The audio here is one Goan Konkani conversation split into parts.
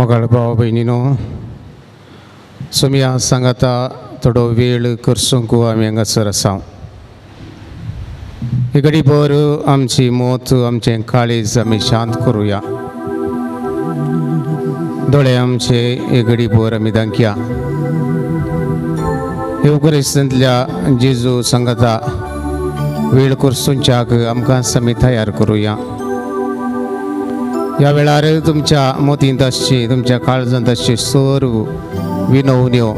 मोगाळ भाव भयणीनो, सोमया सांगाता थोडो वेळ करसूंक आमी हांगासर आसा. ही घडी भर आमची मोत, आमचें काळीज आमी शांत करुया. दोळे आमचे हे घडी भर आमी दांकया. येवकरिस्तांतल्या जेजू सांगाता वेळ करसूंच्याक आमकां आमी तयार करुया. ह्या वेळार तुमच्या मोतींत आसची, तुमच्या काळजांत आसची सर्व विनवण्यो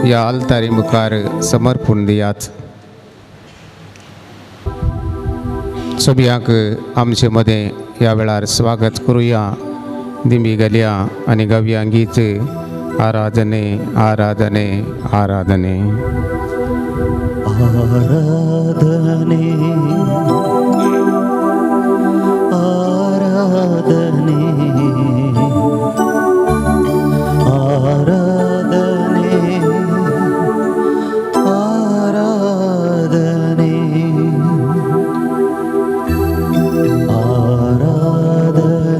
ह्या आल्तारी मुखार समर्पूण दियात. सगळ्यांक आमचे मदें ह्या वेळार स्वागत करुया. दिंबी घालया आनी गावया गीत आराधने आराधने आराधने. आराधने आराधने आराधने आराधने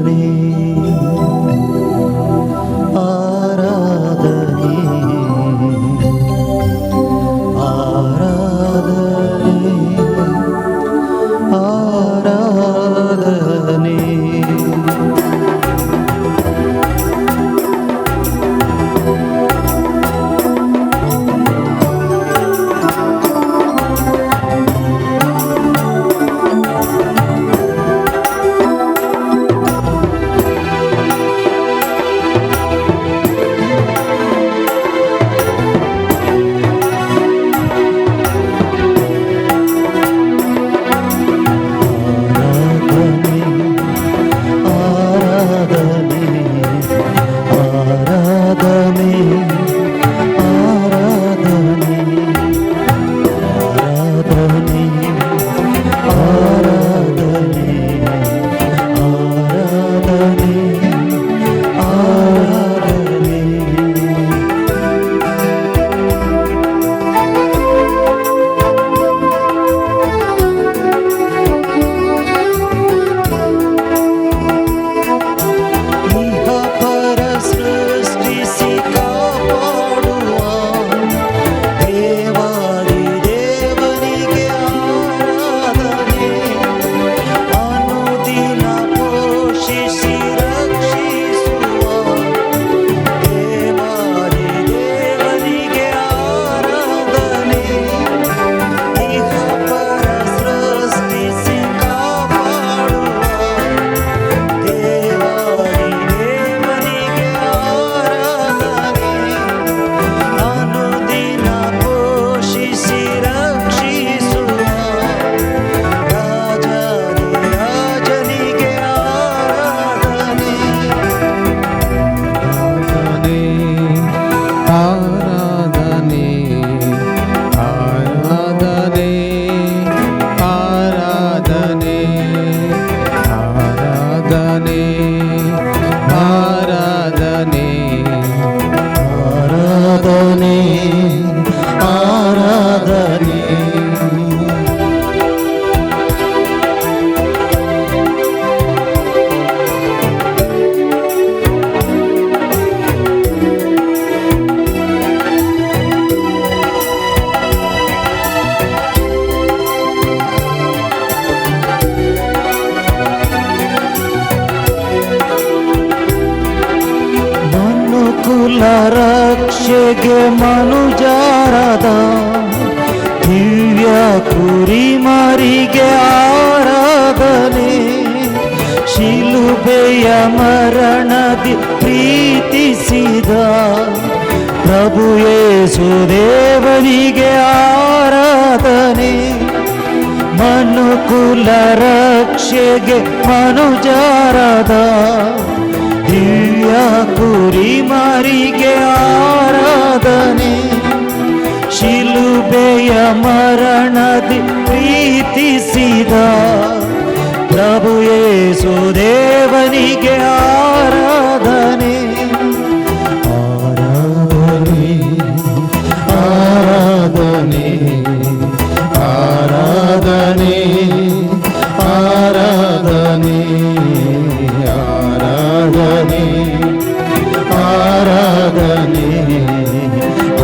आराधने आराधने आराधने आराधने. ರಕ್ಷೆಗೆ ಮನುಜಾರದ ದಿವ್ಯ ಕುರಿಮರಿಗೆ ಆರಾಧನೆ. ಶಿಲುಬೆಯ ಮರಣದಿ ಪ್ರೀತಿಸಿದ ಪ್ರಭು ಯೇಸು ದೇವನಿಗೆ ಆರಾಧನೆ. ಮನುಕುಲ ರಕ್ಷೆಗೆ ಮನುಜಾರದ ದಿವ್ಯ ಕುರಿಮರಿಗೆ ಆರಾಧನೆ. ಶಿಲುಬೆಯ ಮರಣದಿ ಪ್ರೀತಿಸಿದ ಪ್ರಭು ಯೇಸು ದೇವನಿಗೆ ಆರಾಧನೆ. ಆರಾಧನೆ ಆರಾಧನೆ ಆರಾಧನೆ ಆರಾಧನೆ ಆರಾಧನೆ.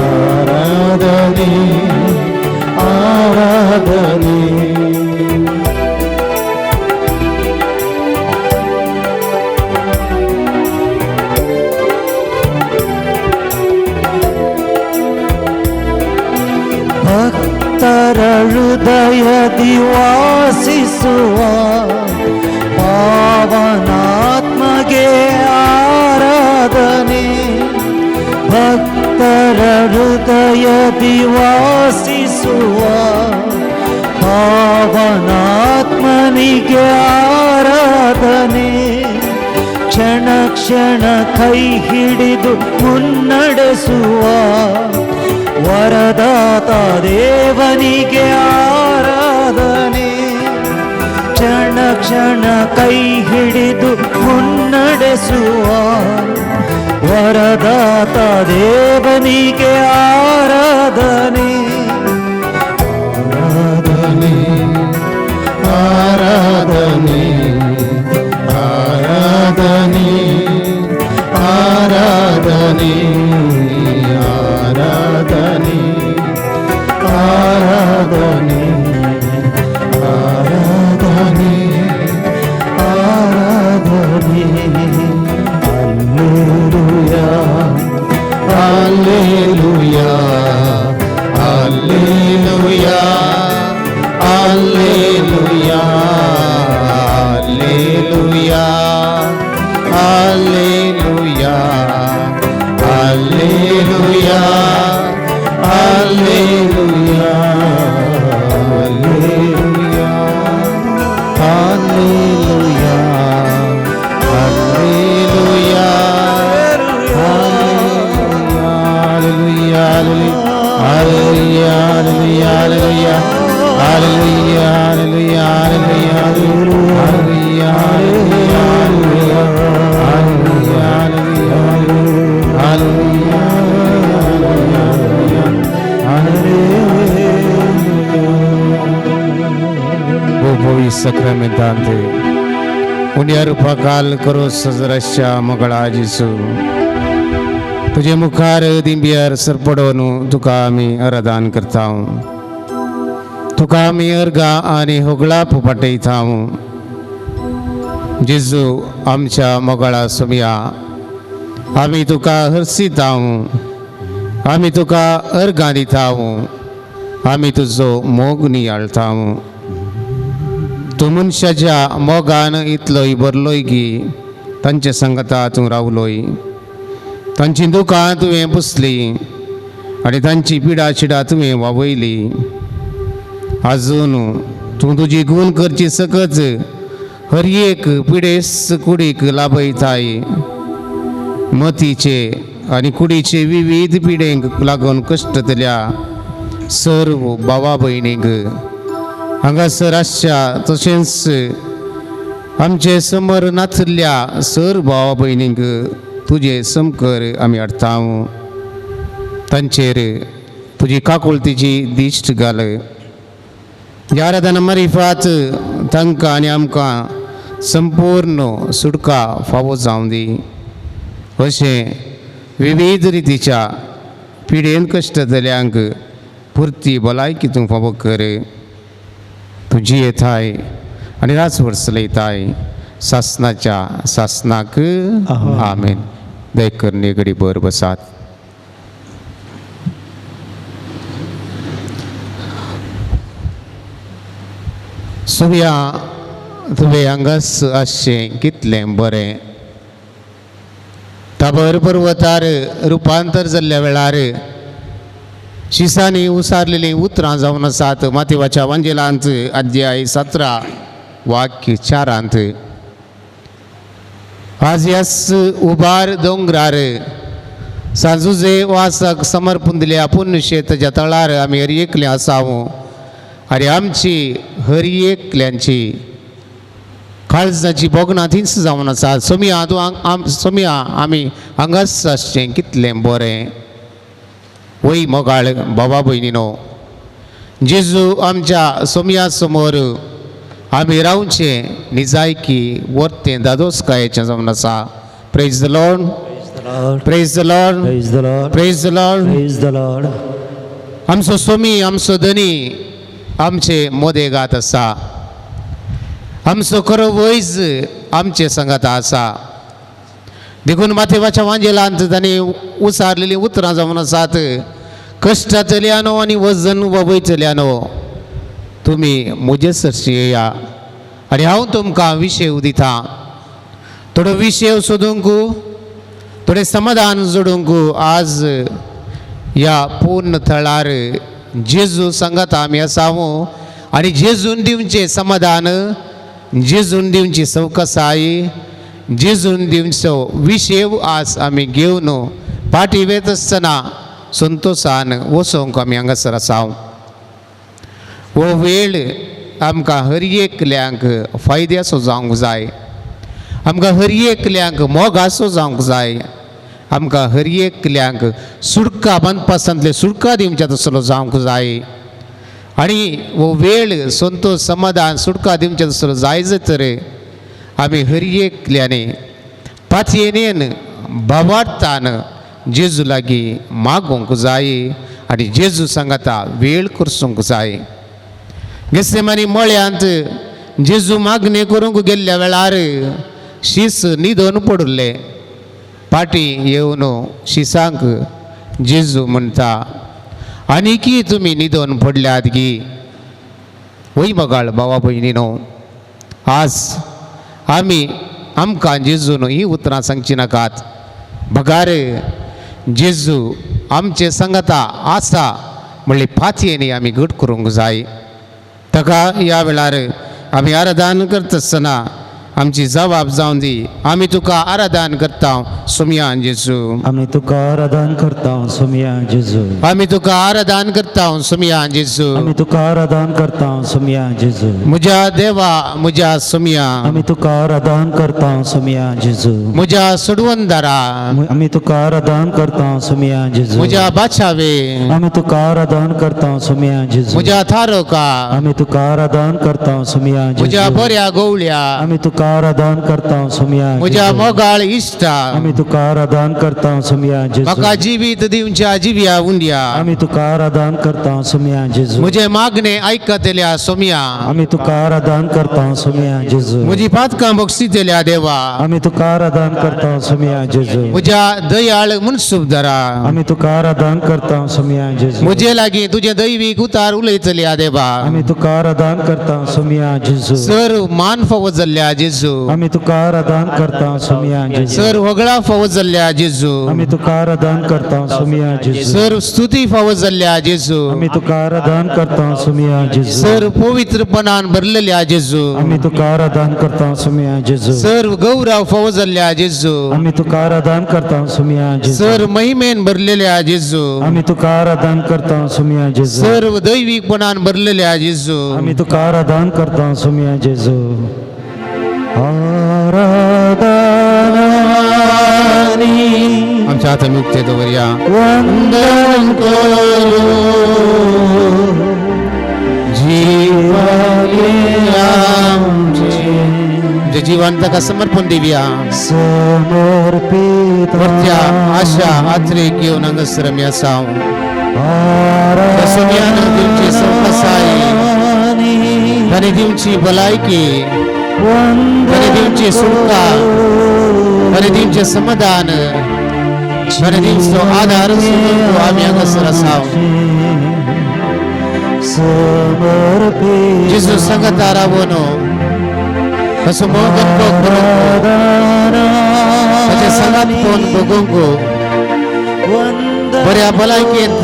ಆರಾಧನೆ ಆರಾಧನೆ. ಭಕ್ತರ ಹೃದಯದಿ ವಾಸಿಸುವ ಪಾವನಾತ್ಮಗೆ ಆರಾಧನೆ. ಭಕ್ತರ ಹೃದಯದಿ ವಾಸಿಸುವ ಪಾವನಾತ್ಮನಿಗೆ ಆರಾಧನೆ. ಕ್ಷಣ ಕ್ಷಣ ಕೈ ಹಿಡಿದು ಮುನ್ನಡೆಸುವ ವರದಾತ ದೇವನಿಗೆ ಆರಾಧನೆ. ಕ್ಷಣ ಕ್ಷಣ ಕೈ ಹಿಡಿದು ಮುನ್ನಡೆಸುವ ವರದಾತ ದೇವನಿಗೆ ಆರಾಧನೆ. ಆರಾಧನೆ ಆರಾಧನೆ ಆರಾಧನೆ ಆರಾಧನೆ ಆರಾಧನೆ ಆರಾಧನೆ ಆರಾಧನೆ ಆರಾಧನೆ. Alleluia, alleluia, alleluia, alleluia, alleluia, alleluia, alleluia, alleluia, alleluia, alleluia, alleluia, alleluia, alleluia, alleluia, alleluia, alleluia, alleluia, alleluia, alleluia, alleluia. Bhovi सक्रमेंतांत उन्या रुपाकाल करो सजराच्या मगळा जेसू तुजे मुखार दिंबियार सरपडोवन तुका आमी आराधन करता. तुका आमी अर्गां आनी होगळाप पाटयता. जेजू आमच्या मोगाळा सोमया, आमी तुका हर्सिता, आमी तुका अर्गां दिता, आमी तुजो मोग नियाळता. तूं मनशाच्या मोगान इतलोय भरलोय की तांचे संगता तूं रावलोय. तांची दुकां तुवें पुसली आनी तांची पिडा शिडा तुवें वावयली. आजून तूं तुजी गूण करची सकच हर एक पिडेस कुडीक लाभयताय. मतीचे आनी कुडीचे विविध पिडेंक लागून कश्टतल्या सर्व भावा भयणींक हांगासर आसच्या तशेंच आमचे समर नाशिल्ल्या सर भावा भयणींक तुजे समकर आमी हाडटा. तांचेर तुजी काकुळतीची दिश्ट घाल. ह्या आराधना मारिफात तांकां आनी आमकां संपूर्ण सुटका फावो जावं दी. अशें विविध रितीच्या पिडेन कश्टतल्यांक पुरती भलायकी तूं फावो कर. तुजी येताय आनी राजवर्स चलयताय सासनाच्या सासनाक. आमेन. दयकरणे घडी बर बसात. सोया तुवें हांगास आसचें कितलें बरें. ताबर पर्वतार रुपांतर जाल्ल्या वेळार शिसांनी उसारलेलीं उतरां जावन आसात. मातेवाच्या वांजेलांत अध्याय 17 वाक्य 4. आज ह्याच उबार दोंगरार सांजुजे वासाक समर्पून दिल्या पुण्यशेताच्या तळार आमी हर एकले आसाव आनी आमची हर एकल्यांची काळजाची भोगणां थंयच जावन आसा. सोमिया तूं सोमिया आमी हांगाच आसचें कितलें बरें. वय मोगाळ बाबा भयणीनो, जेजू आमच्या सोमया समोर आमी रावचें निजायकी वर्तें दादोसकायेचें जावन आसा. Praise the Lord. Lord. Praise the Lord. Praise the Lord. Praise the Lord. Praise the Lord. आमचो सोमी, आमचो धनी आमचे मोदेगात आसा. आमचो खरो वैज आमचे संगात आसा. देखून माथेवाच्या वांजेलांत तांणी उसारलेलीं उतरां जावन आसात, कश्टांतल्यानो आनी वजन वयतल्यानो तुमी म्हजे सरशी येया आनी हांव तुमकां विशेव दिता. थोडो विशेव सोदूंक, थोडें समाधान जोडूंक आज ह्या पूर्ण थळार जेजू सांगात आमी आसाव आनी जेजून दिवचें समाधान, जेजून दिवची सवकसाय, जेजून दिवचो विशेव आज आमी घेवन फाटीं वेत आसतना संतोशान वचोंक आमी हांगासर आसाव. हो वेळ आमकां हर एकल्यांक फायद्याचो जावंक जाय, आमकां हर एकल्यांक मोगाचो जावंक जाय, आमकां हर एकल्यांक सुडका बांदपासांतले सुडका दिवच्या तसलो जावंक जाय. आनी हो वेळ संतोष समाधान सुटका दिवच्या तसलो जाय तर आमी हर एकल्याने पातयेन भावार्थान जेजू लागीं मागूंक जाय आनी जेजू सांगाता वेळ करसूंक जाय. गेसेमानी मळ्यांत जेजू मागणें करूंक गेल्ल्या वेळार शीस न्हिदोन पडिल्लें. फाटीं येवन शिसांक जेजू म्हणटा, आनीकी तुमी न्हिदोन पडल्यात गी? वय मगाळ भावा भयणीनो, आज आमी आमकां जेजून ही उतरां सांगची नाकात. बगार जेजू आमचे सांगाता आसा म्हणले फातयेनी आमी घट करूंक जाय. ताका ह्या वेळार आमी आराधन करता आसतना आमची जबाब जावन दी. आमी तुका आराधन करता सोमया जेजू. आमी तुका आराधन करता सोमया जेजू. आमी तुका आराधन करता सोमया जेजू. आमी तुका आराधन करता सोमया जेजू. म्हज्या देवा, म्हज्या सोमया, आमी तुका आराधन करता सोमया जेजू. म्हज्या सोडवंदारा, आमी तुका आराधन करता सोमया जेजू. म्हज्या बाचावे, आमी तुका आराधन करता सोमया जेजू. म्हज्या थारोका, आमी तुका आराधन करता सोमया जेजू. म्हज्या बऱ्या गवळ्या, आमी तुका आराधन करता सोमया. म्हज्या मोगाळ इश्टा, आमी तुका आराधन करता सोमया जेजू. म्हाका जिवीत दिवच्या जिव्या उंड्या, आमी तुका आराधन करता सोमया जेजू. म्हजें मागणें आयकतल्या सोमया, आमी तुका आराधन करता सोमया जेजू. म्हजी पातकां बक्षितल्या देवा, आमी तुका आराधन करता सोमया जेजू. म्हज्या दयाळ मनसूबदारा, आमी तुका आराधन करता सोमया जेजू. म्हजे लागीं तुजें दैवीक उतार उलयतल्या देवा, आमी तुका आराधन करता सोमया जेजू. सर मान फावो जाल्ल्या जेजू, आमी तुका आराधन करता सोमया जेजू. सर होगळा फावो जाल्ल्या जेजू, आमी तुका आराधन करता सोमया जेजू. सर स्तुती फावो जाल्ल्या जेजू, आमी तुका आराधन करता सोमया जेजू. सर पवित्रपणान भरलेल्या जेजू, आमी तुका आराधन करता सोमया जेजू. सर गौरव फावो जाल्ल्या जेजू, आमी तुका आराधन करता सोमया जेजू. सर महिमेन भरलेल्या जेजू, आमी तुका आराधन करता सोमया जेजू. सर दैवीकपणान भरलेल्या जेजू, आमी तुका आराधन करता सोमया जेजू. आराधनानी आमच्या हात आमी उक्ते दवरया. वंदन करू जीवने आमचे, आमच्या जीवन ताका समर्पण दिवया. समर्पित वरत्या आशा आत्रेक घेवन हांगासर आमी आसा. सोमयान दिवची सवकसाय, ताणें दिवची भलायकी, ताणें दिवची सुटका, ताणें दिवचें समाधान, ताणें दिवचो आदार सोदूंक आमी हांगासर आसा. समर्पित जेजू सांगाता रावन असो मोगन करूंक, ताचे सांगातपण भोगूंक, बऱ्या भलायकेंत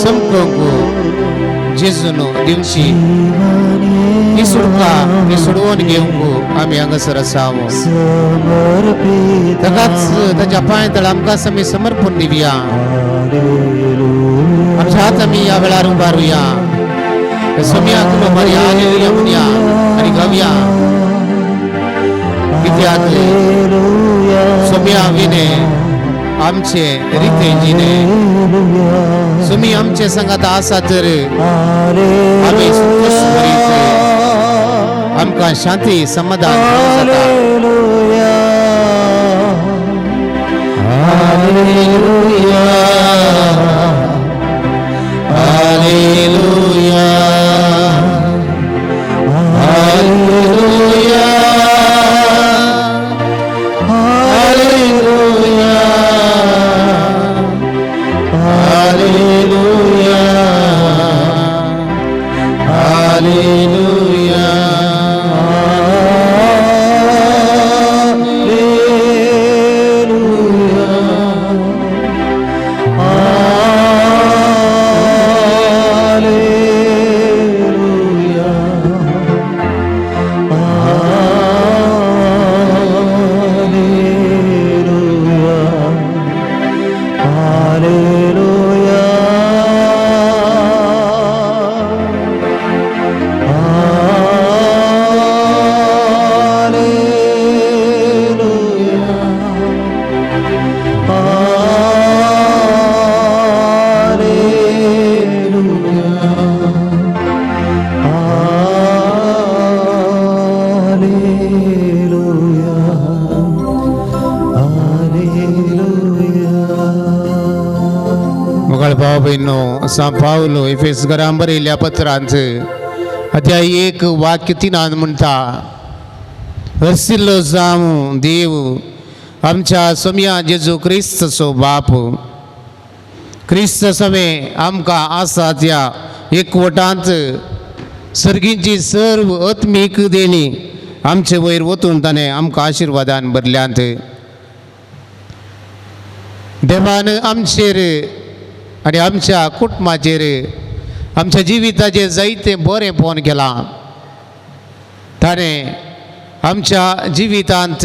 चमकोंक जेजून दिवची ही सुटका, ही सोडवून घेवंक आमी हांगासर आसा. समर्पित ताकाच ताच्या पांय तळ आमकां आमी समर्पण दिवया. आमच्या हात आमी ह्या वेळार उबारुया. सोमया तुलो मरिया हालेलुया म्हणया आनी गावया. कित्याक सोमया विणे आमचे रिते जिणे, सुमी आमचे संगात आसा तर आमी संतोष भरीत, आमकां शांती समाधान जाता. Hallelujah, hallelujah, hallelujah, hallelujah, hallelujah, hallelujah. मोगाळ भाव भयणींनो, सांत पावलो एफेस घरां बरयल्ल्या पत्रांत अध्याय 1 वाक्य 3 म्हणटा, हरसिल्लो जावं देव आमच्या सोमया जेजू क्रिस्तचो बाप, क्रिस्त समे आमकां आसा त्या एकवटांत सर्गींची सर्व आत्मीक देणी आमचे वयर वतून ताणें आमकां आशिर्वादान भरल्यांत. देवान आमचेर आनी आमच्या कुटुंबाचेर आमच्या जिविताचेर जायतें बरेंपण केलां. ताणें आमच्या जिवितांत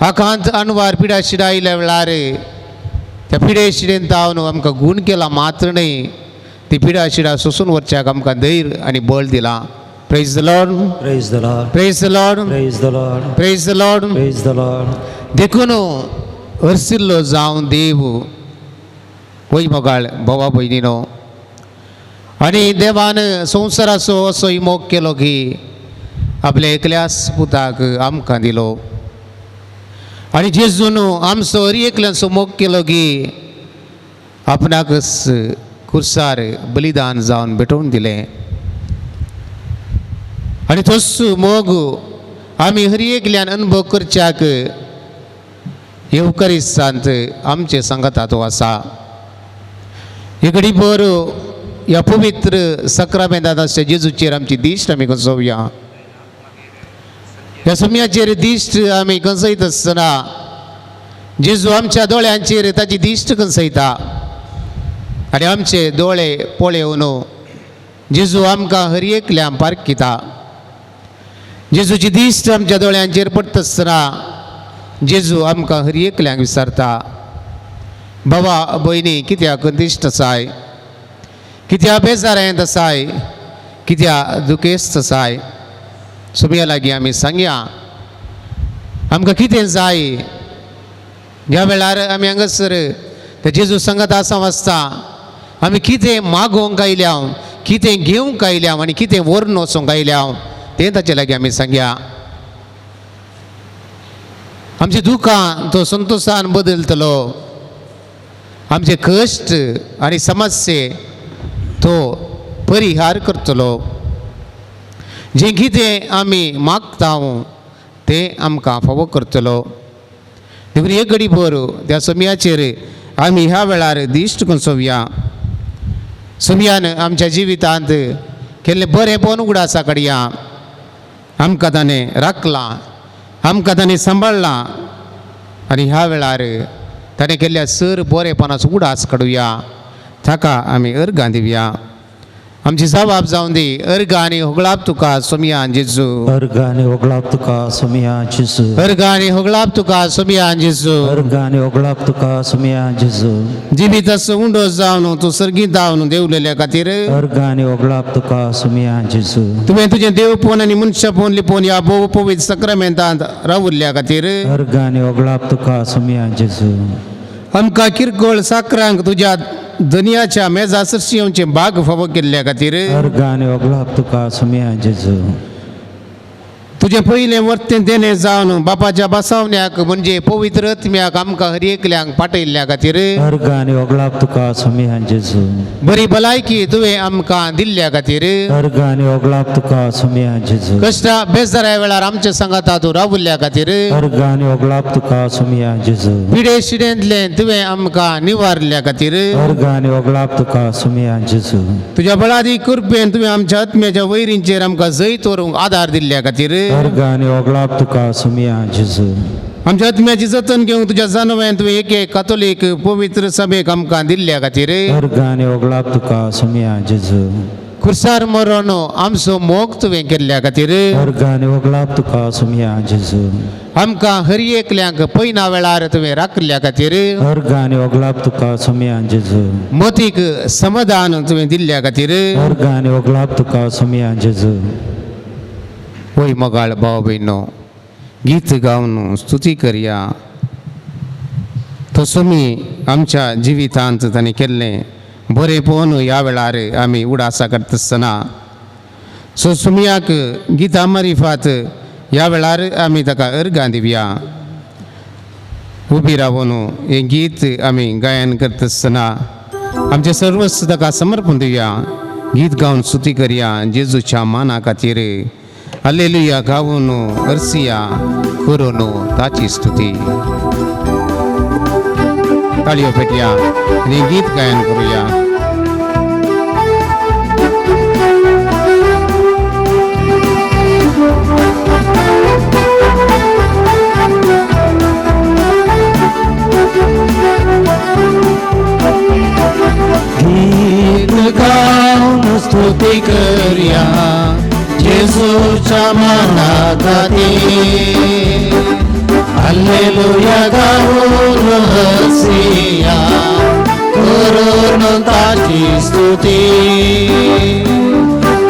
आकांत अणवार पिडा शिडा आयल्या वेळार त्या पिडे शिडेन तावन आमकां गूण केला मात्र न्हय, ती पिडा शिडा सोसून वचच्याक आमकां धैर्य आनी बळ दिलां. Praise the Lord. Praise the Lord. Praise the Lord. Praise the Lord. Praise the Lord. Praise the Lord. देखून हरसिल्लो जावं देव वय मोगाळ भावा भयणीनो, आनी देवान संवसाराचो असो मोग केलो की आपल्या एकल्याच पुताक आमकां दिलो, आनी जेजून आमचो हर एकल्याचो मोग केलो की आपणाकच खुर्सार बलिदान जावन भेटोवन दिलें. आनी तोच मोग आमी हर एकल्यान अनुभव करच्याक येवकरिस्तांत आमचे सांगाता तो आसा. घडी भर ह्या पवित्र सक्रामेंतांत आसच्या जेजूचेर आमची दिश्ट आमी कसोवया. ह्या सम्याचेर दिश्ट आमी कंसयत आसतना जेजू आमच्या दोळ्यांचेर ताची दिश्ट कंसयता आनी आमचे दोळे पळोवन जेजू आमकां हर एकल्यान पारखिता. जेजूची दिश्ट आमच्या दोळ्यांचेर पडटा आसतना जेजू आमकां हर एकल्यांक विचारता, बाबा भयणी कित्याक दिश्ट आसाय, कित्या बेजारांत आसाय, कित्या दुखेस्त आसाय? सोमया लागीं आमी सांगया आमकां कितें जाय. ह्या वेळार आमी हांगासर ते जेजू सांगत आसा वाचता आमी कितें मागोवंक आयल्या, कितें घेवंक आयल्या आनी कितें व्हरून वचोंक आयल्या तें ताचे लागीं आमी सांगया. आमची दुकां तो संतोशान बदलतलो, आमचे कश्ट आनी समस्ये तो परिहार करतलो. जें कितें आमी मागता तें आमकां फावो करतलो. देखून एक घडी भर त्या सोमयाचेर आमी ह्या वेळार दिश्ट कसोवया. सोमयान आमच्या जिवितांत केल्लें बरेंपण उगडासा काडया. आमकां ताणें राखलां, आमकां ताणें सांबाळ्ळां आनी ह्या वेळार ताणें केल्ल्या सर बरेपणाचो उगडास काडुया. ताका आमी अर्गां दिवया. आमची जबाब जावन दी. अर्गां आनी होगळाप तुका सोमया जेजू. अर्गां आनी होगळाप तुका सोमया जेजू. अर्गां आनी होगळाप तुका सोमया जेजू. अर्गां आनी होगळाप तुका सोमया जेजू. जिविताचो उंडो जावन तूं सर्गीत जावन देंवलेल्या खातीर अर्गां आनी होगळाप तुका सोमया जेजू. तुवें तुजें देवपण आनी मनशापण लिपोवन ह्या भोव पवित्र सक्रामेंतांत रावुल्ल्या खातीर अर्गां आनी होगळाप तुका सोमया जेजू. आमकां किरकोळ साकरांक तुज्या धनयाच्या मेजा सरशी येवचें भाग फावो केल्ल्या खातीर अर्गां आनी होगळाप तुका सोमया जेजू. तुजें पयलें वर्तें देणें जावन बापाच्या बसावण्याक म्हणजे पवित्र आत्म्याक आमकां हर एकल्यांक पाटयल्ल्या खातीर अर्ग आनी ओगळाप तुका सोमया जेजू बरी भलायकी तुवें आमकां दिल्ल्या खातीर अर्ग आनी ओगळाप तुका सोमया जेजू कश्टा बेजारा वेळार आमच्या सांगाता तूं रावल्ल्या खातीर अर्ग आनी ओगळाप तुका सोमया जेजू पिडे शिडेंतलें तुवें आमकां निवारल्या खातीर अर्ग आनी ओगळाप तुका सोमया जेजू तुज्या बळादी कृपेन तुवें आमच्या आत्म्याच्या वैरींचेर आमकां जैत व्हरूंक आदार दिल्ल्या खातीर अर्ग आनी ओगळाप तुका सोमया जेजू आमच्या आत्म्याची जतन घेवंक तुज्या जानव्यान तुवें एक एक कातोलीक पवित्र सभेक आमकां दिल्ल्या खातीर अर्ग आनी ओगळाप तुका सोमया जेजू खुर्सार मरण आमचो मोग तुवें केल्ल्या खातीर अर्ग आनी ओगळाप तुका सोमया जेजू आमकां हर एकल्यांक पयना वेळार तुवें राखिल्ल्या खातीर अर्ग आनी ओगळाप तुका सोमया जेजू मतीक समाधान तुवें दिल्ल्या खातीर अर्ग आनी ओगळाप तुका सोमया जेजू होय मोगाळ भाव भयणो गीत गावन स्तुती करया. तसो मी आमच्या जिवितांत ताणें केल्लें बरें पळोवन ह्या वेळार आमी उडासा करता आसतना सो सुमयाक गितां मारिफात ह्या वेळार आमी ताका अर्गां दिवया. उबी रावन हें गीत आमी गायन करता आसतना आमचें सर्वस्व ताका समर्पण दिवया. गीत गावन स्तुती करया जेजूच्या माना खातीर. हालेलुया गावन अर्सिया करून ताची स्तुती. ताळयो पेटया आनी गीत गायन करुया. गीत गावन स्तुती करया जेजूच्या माना खातीर. हालेलुया गावन हसिया करून ताची स्तुती.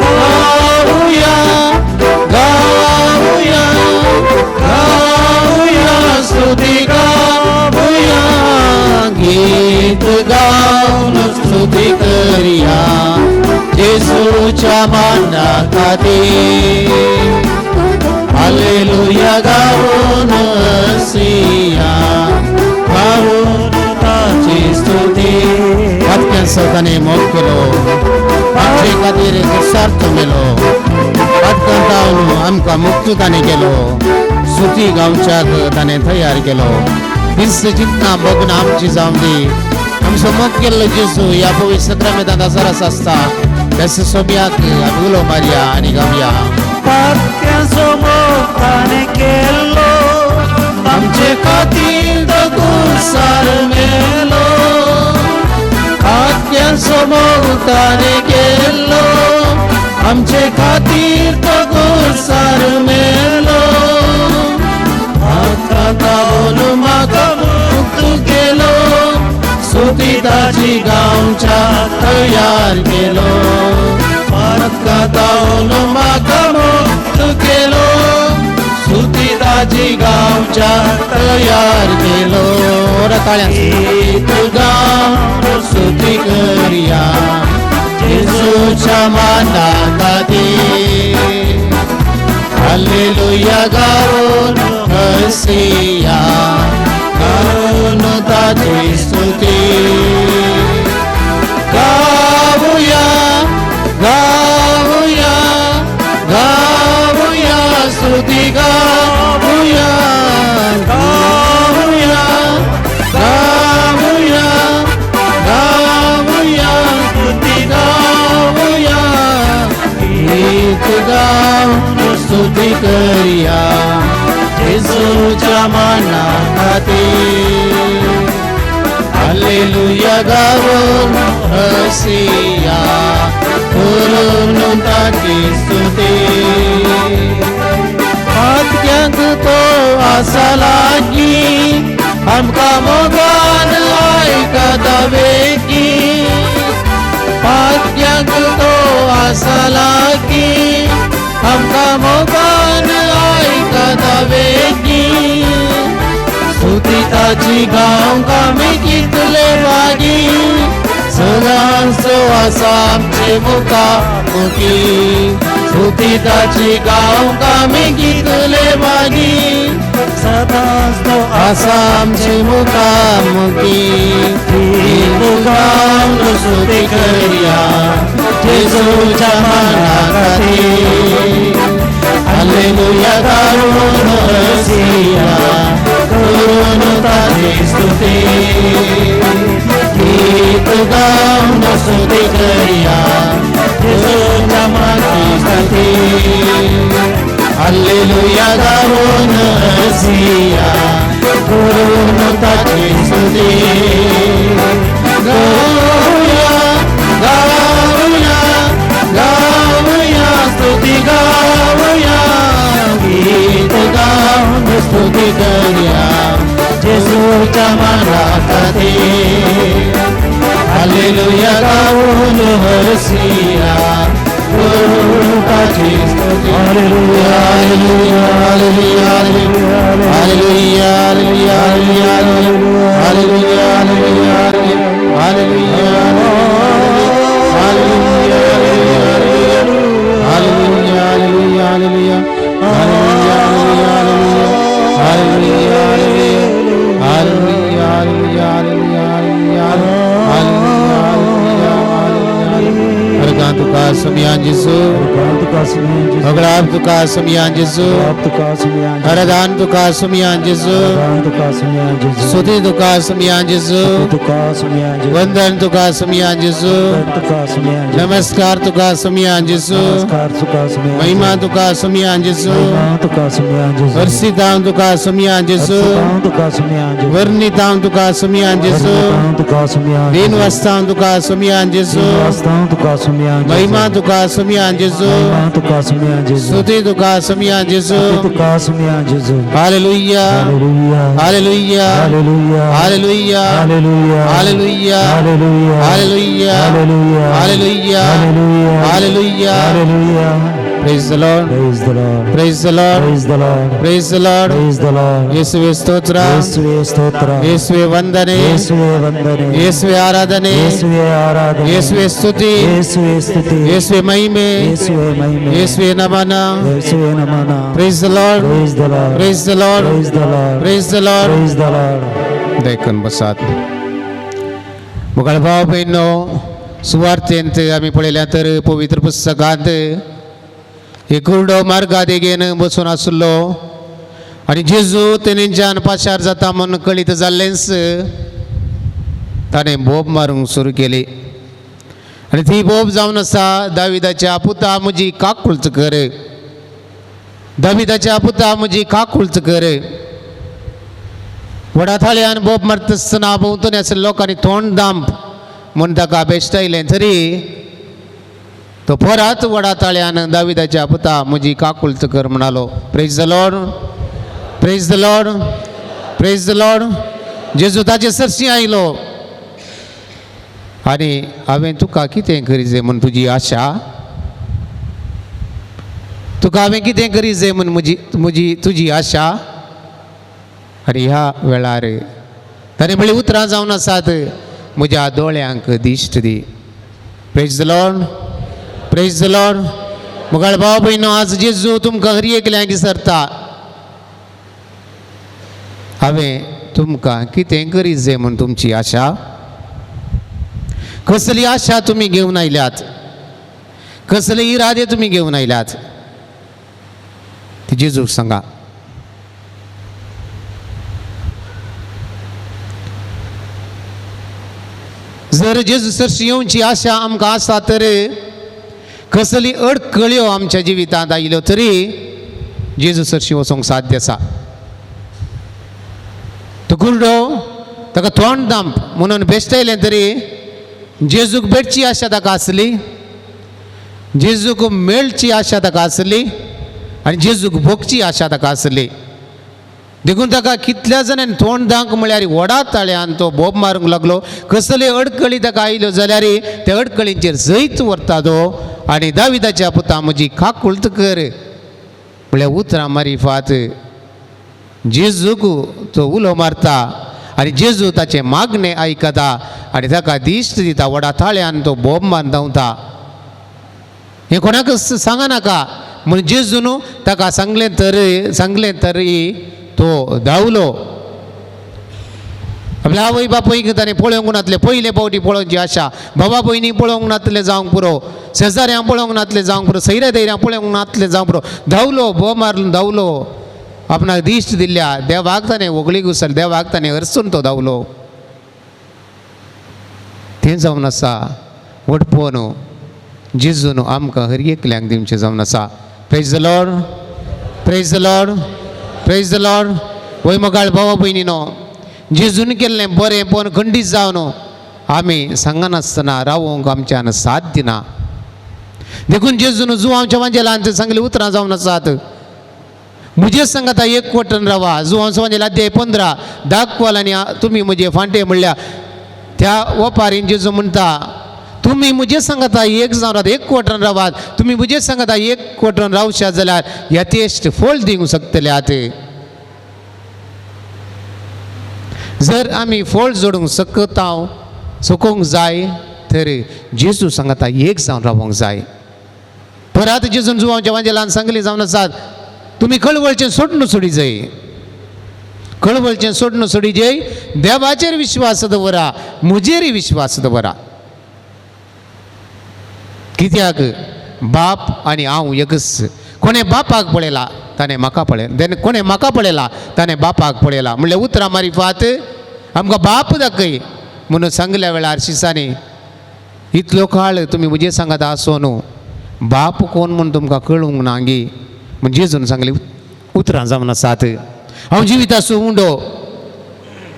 गाऊया गाऊया गाऊया स्तुती गाऊया. गीत गाऊन स्तुती करया जेजूच्या माना खातीर. हालेलुया गाऊन हसिया गाऊन ताची स्तुती. वाक्यांचो ताणें मोग केलो आमचे खातीर सार्थ मेलो. वाक्यां गावन आमकां मुक्त ताणें केलो. स्तुती गावच्याक ताणें तयार केलो. दीस चिंतना भग्न आमची जावन दी. आमचो मोग केल्लो जेजू ह्या पवित्र सक्रामेंतांत हजारास आसता. तेस सोम्याक आमी उलो मारया आनी गावया. पाक्यांचो मोग ताणें केल्लो आमचे खातीर तो कुर्सार मेलो. पाक्यांचो मोग ताणें केल्लो आमचे खातीर तो कुर्सार मेलो. म्हाका गावन म्हाका मुक्त केलो. स्तुती ताची गावच्या तयार केलो. म्हाका गावन म्हाका मुक्त केलो. स्तुती ताची गावच्या तयार केलो. ताळ्यां गावन स्तुती करया जेजूच्या माना खातीर. हालेलुया गावन हसिया गावन ताची स्तुती. गाऊया गाऊया गाऊया स्तुती गाऊया. गाऊया गाऊया गाऊया स्तुती गाऊया. गीत गाऊन स्तुती करया जेजूच्या माना खातीर. हालेलुया गावन हसिया करून ताची स्तुती. पातक्यांक तो आसा लागीं आमकां मोगान आयकता वेगीं. पातक्यांक तो आसा लागीं आमकां मोगान आयकता वेगीं. स्तुती ताची गावंक आमी कितले लागीं. सदांच आसा आमचे मुखामुखी. स्तुती ताची गावंक आमी कितले मागी, सदांच तो आसा आमचे मुखामुखी. गीत गावन स्तुती करया जेजूच्या माना खातीर. हालेलुया गावन हसिया, करून ताची स्तुती. गीत गावन स्तुती करया जेजूच्या माना खातीर. हालेलुया गावन हसिया, करून ताची स्तुती. गाऊया गाऊया गाऊया स्तुती गाऊया, गीत गाऊन स्तुती करया जेजूच्या माना खातीर. हालेलुया गाऊन हसिया, करून ताची स्तुती. Hallelujah. Hallelujah, hallelujah, hallelujah, hallelujah, hallelujah, hallelujah, hallelujah, hallelujah, hallelujah, hallelujah, hallelujah, hallelujah, hallelujah, hallelujah, hallelujah, hallelujah, hallelujah. हरगां तुका सुमयान जेजू, तुका सुमयान जेजू, अगळाप तुका सुमयान जेजू, तुका सुमयान, हरदान तुका सुमयान जेजू, तुका सुमयान जेजू, स्तुती तुका सुमयान जेजू, तुका सुमयान जेजू, वंदन तुका सुमयान जेजू, तुका सुमयान जेजू, नमस्कार तुका सुमयान जेजू, नमस्कार तुका सुमयान, महिमा तुका सुमयान जेजू, महिमा तुका सुमयान जेजू, हर्षितां तुका सुमयान जेजू, तुका सुमयान जेजू, वर्णितां तुका सुमयान जेजू, तुका सुमयान, दीनवस्तां तुका सुमयान जेजू, तुका सुमयान, महिमा तुका सुमयान जेजू, महिमा तुका सुमयान जेजू, स्तुती तुका सुमयान जेजू, तुका सुमयान जेजू. Hallelujah, hallelujah, hallelujah, hallelujah, hallelujah, hallelujah, hallelujah, hallelujah, hallelujah, hallelujah, hallelujah, hallelujah, hallelujah. Hallelujah. Praise the Lord, Praise the Lord, praise the Lord, praise the Lord, praise the Lord. Praise the Lord. ಯೇಸುವೆ ಸ್ತೋತ್ರ, ಯೇಸುವೆ ಸ್ತೋತ್ರ, ಯೇಸುವೆ ವಂದನೆ, ಯೇಸುವೆ ವಂದನೆ, ಯೇಸುವೆ ಆರಾಧನೆ, ಯೇಸುವೆ ಆರಾಧನೆ, ಯೇಸುವೆ ಸ್ತುತಿ, ಯೇಸುವೆ ಸ್ತುತಿ, ಯೇಸುವೆ ಮಹಿಮೆ, ಯೇಸುವೆ ಮಹಿಮೆ, ಯೇಸುವೆ ನಮನ. ಯೇಸುವೆ ನಮನ. Praise the Lord, Praise the Lord, praise the Lord, praise the Lord, praise the Lord. Praise the Lord. देखून बसात. मुखार भाव भयणो, सुवार्थेंत आमी पळयल्यार तर पवित्र पुस्तकांत एक कुरडो मार्गा देगेन बसून आसलो आनी जेजू तेणेच्यान पाशार जाता म्हूण कळीत जाल्लेंच ताणें बोब मारूंक सुरू केली आनी ती बोब जावन आसा, दाविदाच्या पुता म्हजी काकुळच कर, दाविदाच्या पुता म्हजी काकुळच कर. व्हडा थाळ्यान बोब मारता आसतना भोंवतणी आशिल्ल्या लोकांनी तोंड दांप म्हूण ताका बेश्टायलें तरी तो परत व्हडा ताळ्यान दाविदाच्या पुता म्हजी काकुळच कर म्हणालो. Praise the Lord, praise the Lord, praise the Lord. जेजू ताचे सरशी आयलो आनी हांवें तुका कितें करी जाय म्हूण तुजी आशा, तुका हांवें कितें करी जाय म्हूण म्हजी म्हजी तुजी आशा. आनी ह्या वेळार ताणें म्हणलीं उतरां जावन आसात, म्हज्या दोळ्यांक दिश्ट दी. Praise the Lord, praise the Lord. मुखार भाव भयणो, आज जेजू तुमकां हर एकल्यांक विसरता, हांवें तुमकां कितें करी जाय म्हूण तुमची आशा, कसली आशा तुमी घेवन आयल्यात, कसले इरादे तुमी घेवन आयल्यात ती जेजूक सांगा. जर जेजू सरशी येवची आशा आमकां आसा तर कसली अडकळ्यो आमच्या जिवितांत आयल्यो तरी जेजू सरशी वचोंक साध्य आसा. तो कुरडो ताका तोंड दांप म्हणून बेश्टायलें तरी जेजूक भेटची आशा ताका आसली, जेजूक मेळची आशा ताका आसली आनी जेजूक भोगची आशा ताका आसली. देखून ताका कितल्या जाणांनी तोंड दांक म्हळ्यार व्हडा ताळ्यान तो बोब मारूंक लागलो. कसले अडकळी ताका आयल्यो जाल्यार त्या अडकळींचेर जैत व्हरता तो आनी दाविदाच्या पुता म्हजी काकुळट कर म्हळ्यार उतरां मारिफात जेजूक तो उलो मारता आनी जेजू ताचें मागणें आयकता आनी ताका दिश्ट दिता. व्हडा ताळ्यान तो बोब मारून धांवता. हें कोणाक सांगा नाका म्हूण जेजून ताका सांगलें तर सांगलें तरी तो धांवलो. आपल्या आवय बापूयक ताणें पळोवंक नातलें, पयले फावटी पळोवची आशा, बाबा भयणी पळोवंक नातलें जावंक पुरो, शेजाऱ्यां पळोवंक नातलें जावंक पुरो, सैऱ्या धैऱ्यां पळोवंक नातलें जावंक पुरो, धांवलो, बोव मारून धांवलो. आपणाक दिश्ट दिल्ल्या देवाक ताणें व्हगळी घुसल, देवाक ताणें हरसून तो धांवलो. तें जावन आसा वटपोवन जेजून आमकां हर एकल्यांक दिवचें जावन आसा. Praise the Lord, praise the Lord, praise the Lord. वय मोगाळ भावा भयणीनो, जेजून केल्लें बरें पळोवन खंडीत जावन आमी सांगनासतना रावूंक आमच्यान साथ दिना. देखून जेजून जुवांच्या वांजेलान सांगली उतरां जावन आसात, म्हजे सांगाता एक वटन रावा. जुवांचो वांजेल अध्याय 15 दाखवाल आनी तुमी म्हजे फांटे म्हणल्या त्या वपारीन जेजू म्हणटा, तुमी म्हजे सांगाता एक जावन रावात, एक वटन रावात. तुमी म्हजे सांगाता एक वटन रावशात जाल्यार यथेश्ट फळ दिवंक शकतले. आतां जर आमी फळ जोडूंक शकता शकूंक जाय तर जेजू सांगाता एक जावन रावंक जाय. परत जेजून जुवांच्या वांजेलान सांगली जावन आसात, तुमी कळवळचें सोडून सोडी जाय, कळवळचें सोडून सोडी जाय, देवाचेर विश्वास दवरा, म्हजेरय विश्वास दवरा. कित्याक बाप आनी हांव एकच. कोणें बापाक पळयला ताणें म्हाका पळयला, कोणें म्हाका पळयला ताणें बापाक पळयला. म्हणल्यार उतरां मारिफात आमकां बाप दाखय म्हणून सांगल्या वेळार शिसांनी इतलो काळ तुमी म्हजे सांगात आसो न्हू, बाप कोण म्हूण तुमकां कळूंक ना गी म्हण जेजून सांगली उतरां जावन आसात. हांव जिविताचो उंडो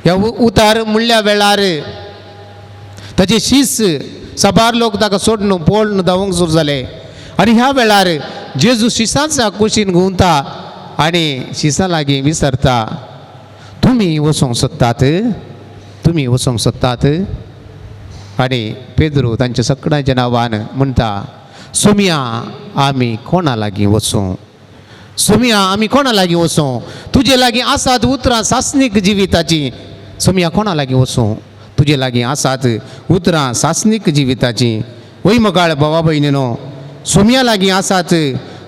ह्या उतार म्हणल्या वेळार ताचे शीस साबार लोक ताका सोडून पळून धांवूंक सुरू जाले. आनी ह्या वेळार जेजू शिसाच्या कुशीन घुंवता आनी शिसा लागीं विसरता, तुमी वचोंक सोदतात, तुमी वचोंक सोदतात. आनी पेद्रू तांच्या सगळ्यांच्या नांवान म्हणटा, सोमया आमी कोणा लागीं वचूं, सोमया आमी कोणा लागीं वचूं, तुजे लागीं आसात उतरां सासणीक जिविताची. सोमया कोणा लागीं वचूं, तुजे लागीं आसात उतरां सासणीक जिविताची. वय मोगाळ भावा भयणीनो, सोमया लागीं आसात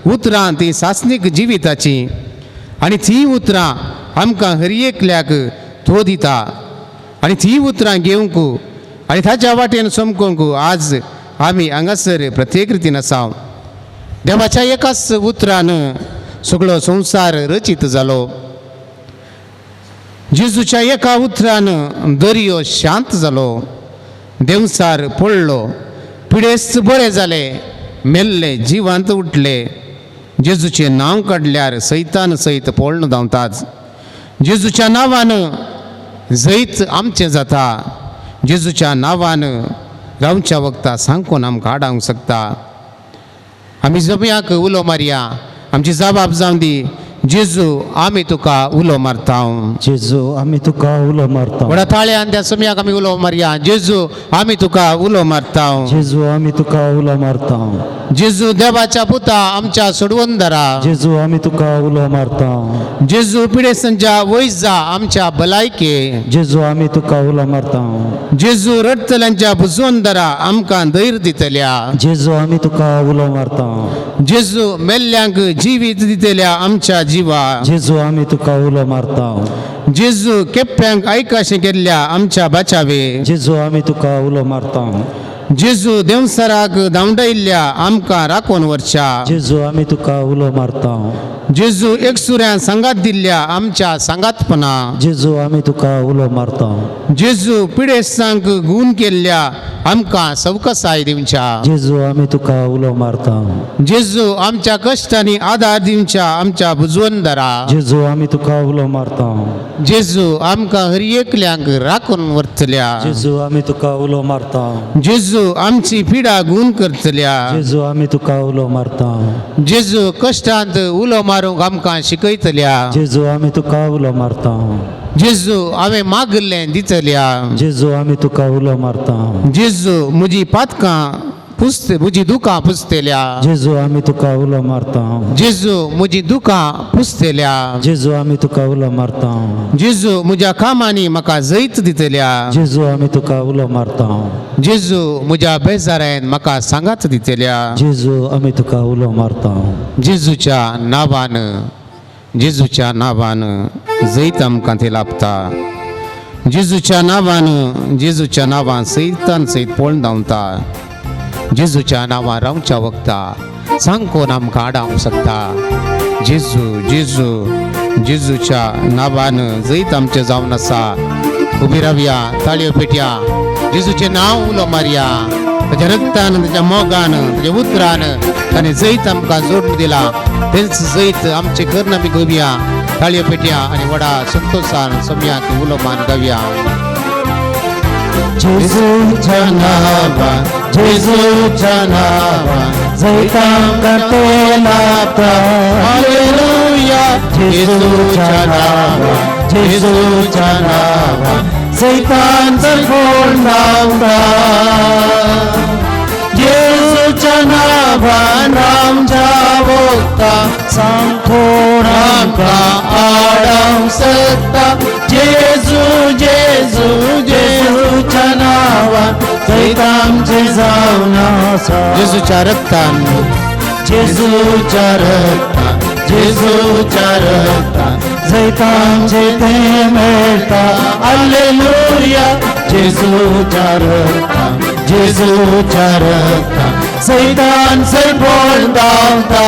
उतरां ती सासणीक जिविताची आनी ती उतरां आमकां हर एकल्याक तो दिता. आनी ती उतरां घेवंक आनी ताच्या वाटेन समकोंक आज आमी हांगासर प्रत्येक रितीन आसा. देवाच्या एकाच उतरान सगळो संवसार रचीत जालो. जेजूच्या एका उतरान दर्यो शांत जालो, देंवचार पडलो, पिडेस्त बरे जाले, मेल्ले जिवांत उठले. जेजूचें नांव काडल्यार सैतान सयत पळून धांवतात. जेजूच्या नांवान जैत आमचें जाता. जेजूच्या नांवान रावच्या वखदां सांगून आमकां आडावंक शकता. आमी जमयाक उलो मारया, आमची जबाब जावं दी, जेजू आमी तुका उलो मारता. जेजू आमी तुका उलो मारता. व्हडा ताळ्यान त्या सम्याक आमी उलो मारया, जेजू आमी तुका उलो मारता. जेजू आमी तुका उलो मारता. जेजू देवाच्या पुता आमच्या सोडवंदरा. जेजू आमी तुका उलो मारता. जेजू पिडेसांच्या वैजा आमच्या भलायके. जेजू आमी तुका उलो मारता. जेजू रडटल्यांच्या बुजवंदरा आमकां धैर्य दितल्या. जेजू आमी तुका उलो मारता. जेजू मेल्ल्यांक जिवीत दितल्या आमच्या जिवा. जेजू आमी तुका उलो मारता. जेजू केप्प्यांक आयकाशें केल्ल्या आमच्या बाचावे. जेजू आमी तुका उलो मारता. जेजू देंवसराक धांवडायल्ल्या आमकां राखून व्हरच्या. जेजू आमी तुका उलो मारता. जेजू एकसुऱ्यान सांगात दिल्ल्या आमच्या सांगातपणा. जेजू आमी तुका उलो मारता. जेजू पिडेस्तांक गूण केल्ल्या आमकां सवकसाय दिवच्या. जेजू आमी तुका उलो मारता. जेजू आमच्या कश्टांनी आदार दिवच्या आमच्या बुजवंदरा. जेजू आमी तुका उलो मारता. जेजू आमकां हर एकल्यांक राखून व्हरतल्या. जेजू आमी तुका उलो मारता. जेजू आमची पिडा गूण करतल्या. जेजू आमी तुका उलो मारता. जेजू कश्टांत उलो मारूंक आमकां शिकयतल्या. जेजू आमी तुका उलो मारता. जेजू हांवें मागिल्लें दितल्या. जेजू आमी तुका उलो मारता. जेजू म्हजी पातकां पुसते म्हजी दुकां पुसतेल्या. जेजू आमी तुका उलो मारता. जेजू म्हजी दुकां पुसतेल्या. जेजू आमी तुका उलो मारता. जेजू म्हज्या कामांनी म्हाका जैत दितल्या. जेजू आमी तुका उलो मारता. जेजू म्हज्या बेजारान म्हाका सांगात दितल्या. जेजू आमी तुका उलो मारता. जेजूच्या नांवान, जेजूच्या नांवान जैत आमकां ते लाभता. जेजूच्या नांवान, जेजूच्या नांवान सैतान सैत पळोवन धांवता. जेजूच्या नांवान रावच्या वखता सांगकोन आमकां आडावंक शकता. जेजू जेजू जेजूच्या नांवान जैत आमचें जावन आसा. उबी रावया, ताळयो पेटया, जेजूचें नांव उलो मारया. ताच्या रक्तान, ताच्या मोगान, ताच्या उतरान ताणें जैत आमकां जोडून दिला. तेंच जैत आमचें करून आमी घेवया. ताळयो पेटया आनी व्हडा संतोशान सम्याक उलो मान गावया. जेजूच्या नावान, जेजूच्या नावान जैत आमकां ते लाभता. हालेलुया. जेजूच्या नावान, जेजूच्या नावान सैतान कोण धांवता. जेजूच्या नावान आमच्या वखता सांगकोण आमकां आडावंक शकता. जेजू जेजू जेजूच्या नावान जैत आमचें जावन आसा. जेजूच्या रक्तान, जेजूच्या रक्तान, जेजूच्या रक्तान जैत आमचें तें मेळटा. हालेलुया. जेजूच्या रक्तान, जेजूच्या रक्तान सैतान सैत पळून धांवता.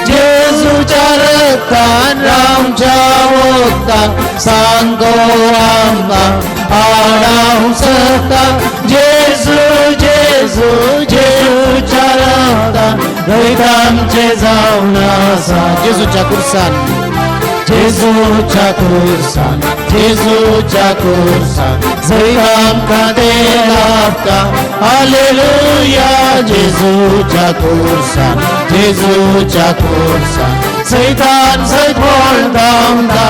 जेजूच्या रक्तान आमच्या वखतान सांगो आमकां आडावंक शकता. जेजू जेजू जेजूच्या रक्तान जैत आमचें जावन आसा. जेजूच्या कुर्सान, जेजूच्या कुर्सान, जेजूच्या कुर्सान जैत आमकां तें लाभता. हालेलुया. जेजूच्या कुर्सान, जेजूच्या कुर्सान सैतान सैत पळून धांवता.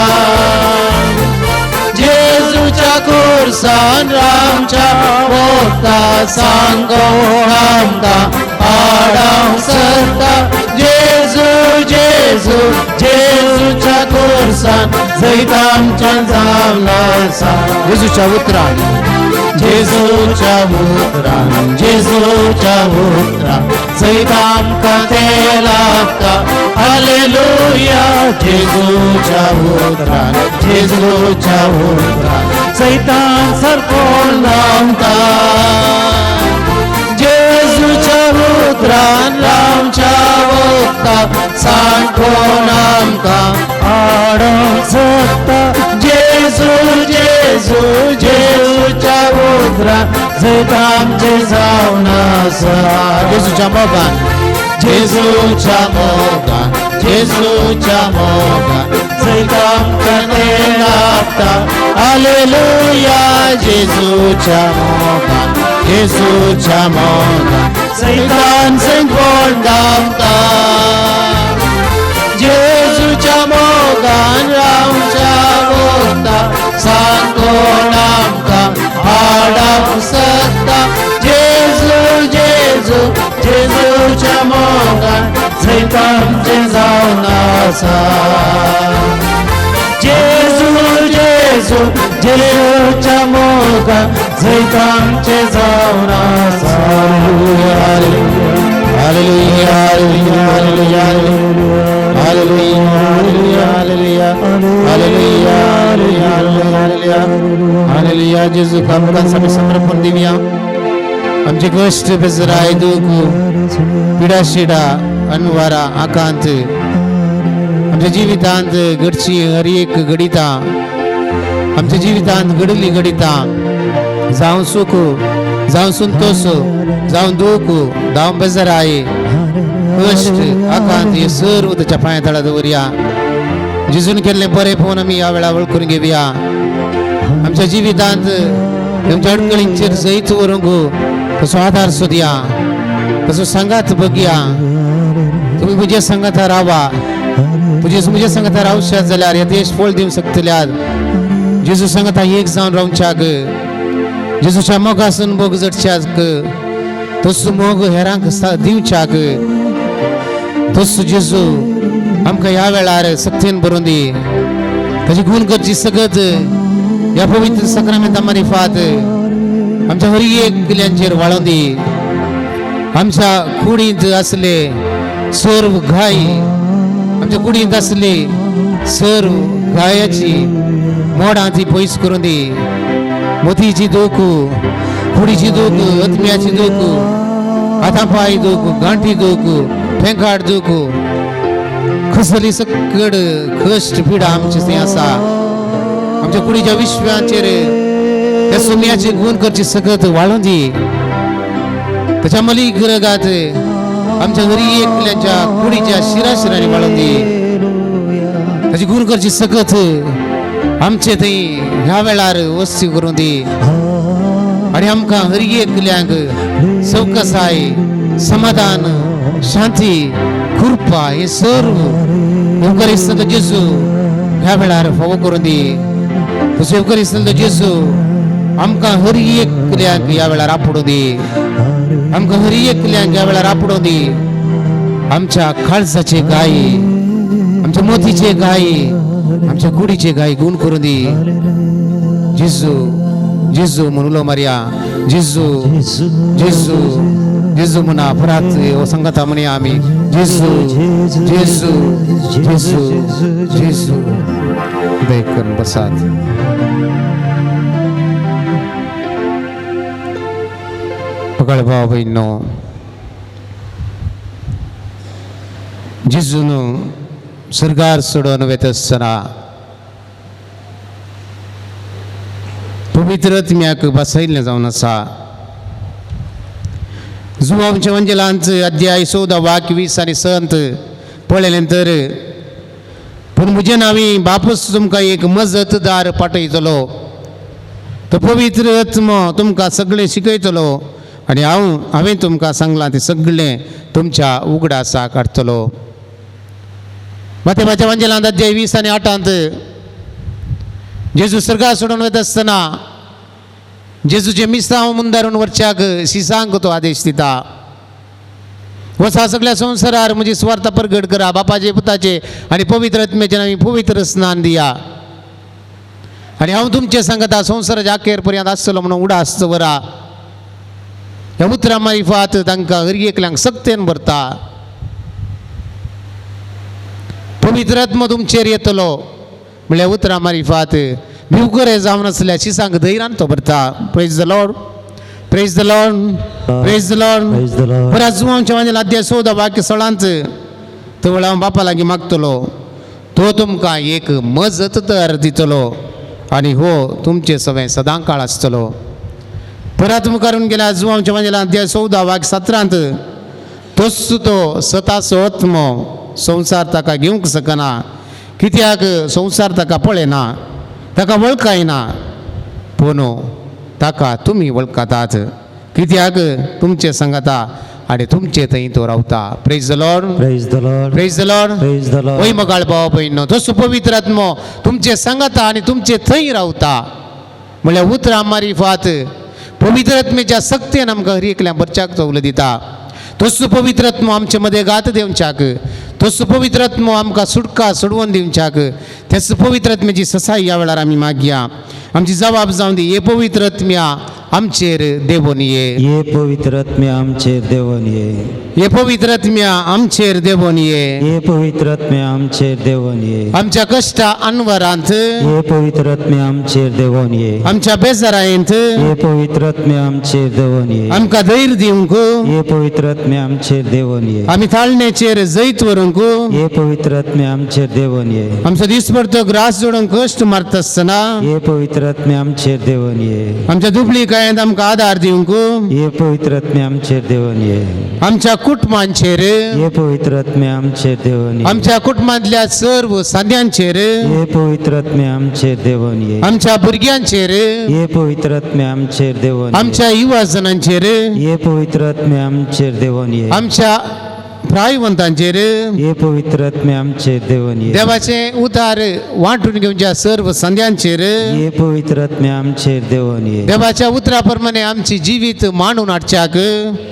जेजूच्या कुर्सान आमच्या वखता सांगो आमकां आडावंक शकता. जेजू जेजू जेजूच्या कुर्सान जैत आमचें जावन आसा. जेजूच्या उतरान, जेजूच्या उतरान, जेजूच्या उतरान जैत आमकां तें लाभता. हालेलुया. जेजूच्या उतरान, जेजूच्या उतरान सैतान सरकोण धांवता. जेजूच्या उतरान आमच्या वखता सांगकोण आमकां आडावंक शकता. जेजू जेजू जेजूच्या उतरान जैत आमचें जावन आसा. जेजूच्या मोगान, जेजूच्या मोगान, जेजूच्या मोगान जैत आमकां तें लाभता. हालेलुया. जेजूच्या मोगान, जेजूच्या मोगान सैतान सैत पळून धांवता. जेजूच्या मोगान आमच्या वखता सांगोन आमकां आडावंक शकता. जेजू जेजू जेजूच्या मोगान जैत आमचें जावन आसा. जेजू जेजू जेजूच्या मोगान जैत आमचें जावन आसा. Hallelujah, hallelujah, hallelujah, hallelujah, hallelujah, hallelujah, hallelujah. जेजू आमकां आमी समर्पण दिवया. आमचे कश्ट, बेजराय, दूख, पिडा शिडा, अनवारा, आकांत आमच्या जिवितांत घडची हर एक घडितां, आमच्या जिवितांत घडली घडितां, जावं सुख, जावं संतोष, जावं दूख, जावं बेजराय, कश्ट, आकांत हे सर्व ताच्या पांया तळा दवरया. जेजून केल्लें बरें पळोवन आमी ह्या वेळार वळखून घेवया. आमच्या जिवितांत आमच्या अडकळींचेर जैत व्हरूंक तसो आदार सोदया, तसो सांगात बघया. तुमी म्हज्या सांगाता रावा. तुजे म्हज्या सांगाता रावशात जाल्यार हे देश फळ दिवंक शकतल्यात. जेजू सांगाता एक जावन रावच्याक, जेजूच्या मोगासून मोग जडच्याक, तसो मोग हेरांक दिवच्याक तसो जेजू आमकां ह्या वेळार सक्तीन भरून दी. ताची गुण करची सगत ह्या पवित्र सक्रामेंता मारिफात आमच्या हरी एकल्यांचेर वाळोवन दी. आमच्या कुडींत आसले सर्व घाय, आमच्या कुडींत आसले सर्व घायाची मोडां ती पयस करून दी. मोतीची दूख, कुडीची दूख, आत्म्याची दूख, हाता पांय दूख, गांठी दूख, फेंकाट दूख, कसली सकड कश्ट पिडा आमची थंय आसा. आमच्या कुडीच्या विश्वाचेर त्या सुम्याची गुण करची सगत वाळून दी. त्याच्या मली रगात आमच्या घरी एकल्यांच्या कुडीच्या शिराशिरांनी वाळून दी. त्याची गुण करची सगत आमचे थंय ह्या वेळार वस्ती करून दी आनी आमकां हरी एकल्यांक सवकसाय, समाधान, शांती, कृपा हे सर्व येवकार जेजू ह्या वेळार फावो करून दी. तसो येवकार जेजू आमकां हर एकल्यांक ह्या वेळार आपोडूं दी. आमकां हर एकल्यांक ह्या वेळार आपोडूं दी. आमच्या काळजाचे गाय, आमच्या मोतीचे गाय, आमच्या कुडीचे गाय गुण करून दी. जेजू जेजू म्हणून उलो मारया. जेजू जेजू जेजू म्हणा. परत हो संगता म्हणया आमी. जेजू जेजू जेजू जेजू. दया करून बसात. पकड भाव भयणो, जेजून स्वर्गार सोडून वता आसतना पवित्र आत्म्याक बसयल्लें जावन आसा. जुवांच्या वंजलांच अध्याय 14 वाक्य 20 आनी संत पळयलें तर, पूण म्हजे नांवी बापूस तुमकां एक मजतदार पाठयतलो, तो पवित्र आत्मो तुमकां सगळें शिकयतलो आनी हांवें तुमकां सांगलां तें सगळें तुमच्या उगडासाक हाडटलो. माथ्याच्या वंजलांत अध्याय 20 आनी 8 जेजू स्वर्गा सोडून वता आसतना जेजूचें मिसांव मुंदारून वरच्याक शिसांक तो आदेश दिता. वसा सगळ्या संवसारार म्हजी सुवार्ता परगट करा, बापाचे पुताचे आनी पवित्र आत्म्याचे नांवी पवित्र स्नान दिया आनी हांव तुमचें सांगता संवसाराच्या अखेर पर्यंत आसतलो म्हणून उडास दवरा. ह्या उतरां मारिफात तांकां हर एकल्यांक सक्तेन भरता. पवित्र आत्मो तुमचेर येतलो म्हणल्यार उतरां मारिफात भिवकुरे जावन आसल्या शिसांक धैर्यान तो भरता. Praise the Lord, praise the Lord, praise the Lord. परत जुवांच्या वांजेल अध्याय 14 वाक्य 16 तो हांव बापा लागीं मागतलो, तो तुमकां एक मजत तर दितलो आनी हो तुमचे सवें सदां काळ आसतलो. परत मुखार गेल्या जुवांच्या वांजेल अध्याय 14 वाक्य 17 तोच तो सताचो आत्मो संवसार ताका घेवंक शकना, कित्याक संवसार ताका पळयना, ताका वळखायना, पूण ताका तुमी वळखातात, कित्याक तुमचे सांगता आनी तुमचे थंय तो रावता. Praise the Lord, praise the Lord, praise the Lord, praise the Lord. वय मगाळ भाव भयणो, तसो पवित्र आत्मो तुमचे सांगता आनी तुमचे थंय रावता. म्हणल्यार उतरां मारिफात पवित्र आत्म्याच्या सक्तेन आमकां हर एकल्या बरच्याक चवल दिता. तसो पवित्र आत्मो आमचे मदें गात दिवच्याक, तसो पवित्र आत्मो आमकां सुटका सोडवून दिवच्याक, त्याच पवित्र आत्म्याची ससाय ह्या वेळार आमी मागया. आमची जबाब जावन दी, हे पवित्र आत्म्या आमचेर देवून ये, हे पवित्र आत्म्या आमचेर देवून ये, हे पवित्र आत्म्या आमचेर देवून ये, हे पवित्र आत्म्या आमचेर देवून ये. आमच्या कश्टा अनवरांत, हे पवित्र आत्म्या आमचेर देवून ये. आमच्या बेजारायंत, हे पवित्र आत्म्या आमचेर देवून ये. आमकां धैर्य दिवंक, हे पवित्र आत्म्या आमचेर देवून ये. आमी ताळणेचेर जैत व्हरूंक, हे पवित्र आत्म्या आमचेर देवून ये. आमचो दिसपडतो ग्रास जोडूंक कश्ट मारता आसतना, हे पवित्र आत्म्या आमचेर देवून ये. आमच्या दुबळीकायेंत आमकां आदार दिवंक, हे पवित्र आत्म्या आमचेर देवून ये. आमच्या कुटुंबांचेर, हे पवित्र आत्म्या आमचेर देवून ये. आमच्या कुटुंबांतल्या सर्व सांद्यांचेर, हे पवित्र आत्म्या आमचेर देवून ये. आमच्या भुरग्यांचेर, हे पवित्र आत्म्या आमचेर देवून ये. आमच्या युवाजनांचेर, हे पवित्र आत्म्या आमचेर देवून ये. आमच्या प्रायवंतांचेर हे पवित्र आत्मे आमचेर देवन ये. देवाचे उतार वांटून घेवच्या सर्व संद्यांचेर हे पवित्र आत्मे आमचेर देवन ये. देवाच्या उतरा प्रमाणे आमची जिवीत मांडून हाडच्याक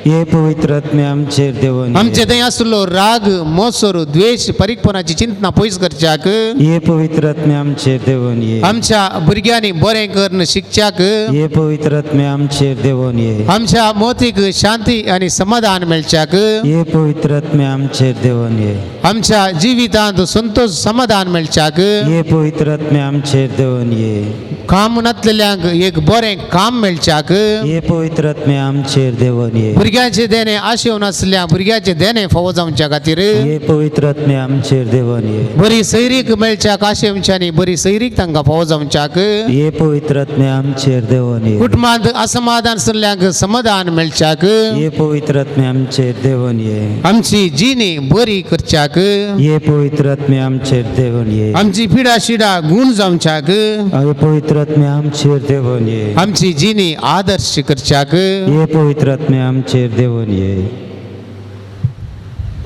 हे पवित्र आत्मे आमचेर देवन आमचे ये. थंय आसलो राग मोसोर द्वेश परीकपणाची चिंतना पयस करच्याक हे पवित्र आत्मे आमचेर देवन ये. आमच्या भुरग्यांनी बरें करून शिकच्याक हे पवित्र आत्मे आमचेर देवन ये. आमच्या मोतीक शांती आनी समाधान मेळच्याक हे पवित्र आत्मे आमचेर देवन ये. आमच्या जिवितांत संतोष समाधान मेळच्याक हे पवित्र आत्मे आमचेर देवन ये. काम नातलेल्यांक एक बरें काम मेळच्याक हे पवित्र आत्मे आमचेर देवन ये. भुरग्यांचे देणे आशेवन आसल्या भुरग्यांचे देणे फावो जावच्या खातीर हे पवित्र आत्मे आमचेर देवन ये. बरी सैरीक मेळच्याक आशेवच्यानी बरी सैरीक तांकां फावो जावच्याक हे पवित्र आत्मे आमचेर देवन ये. कुटुंबांत असमाधान आसल्ल्यांक समाधान मेळच्याक हे पवित्र आत्मे आमचेर देवन ये. आमची जिणी बरी करच्याक हे पवित्र आत्मे आमचेर देवन ये. आमची पिडा शिडा गुण जावच्याक हे पवित्र आत्मे आमचेर देवन ये. आमची जिणी आदर्श करच्याक हे पवित्र आत्मे आमचेर देवन ये.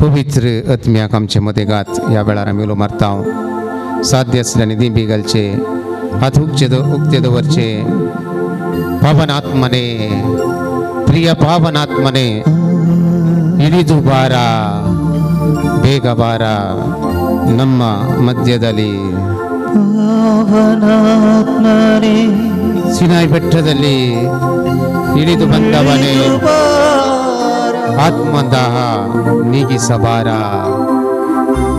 पवित्र आत्म्याक आमचे मदेगात ह्या वेळार आमी उलो मारता. साध्य आसल्यानी दिंबी घालचे, हात उगचे उक्ते दवरचे. पावन आत्मने, प्रिय पावन आत्मने, ಇಳಿದು ಬಾರ, ಬೇಗ ಬಾರ ನಮ್ಮ ಮಧ್ಯದಲ್ಲಿ. ಪಾವನಾತ್ಮನೇ ಸಿನಾಯಿ ಬೆಟ್ಟದಲ್ಲಿ ಇಳಿದು ಬಂದವನೇ, ಆತ್ಮದಾಹ ನೀಗಿಸಬಾರ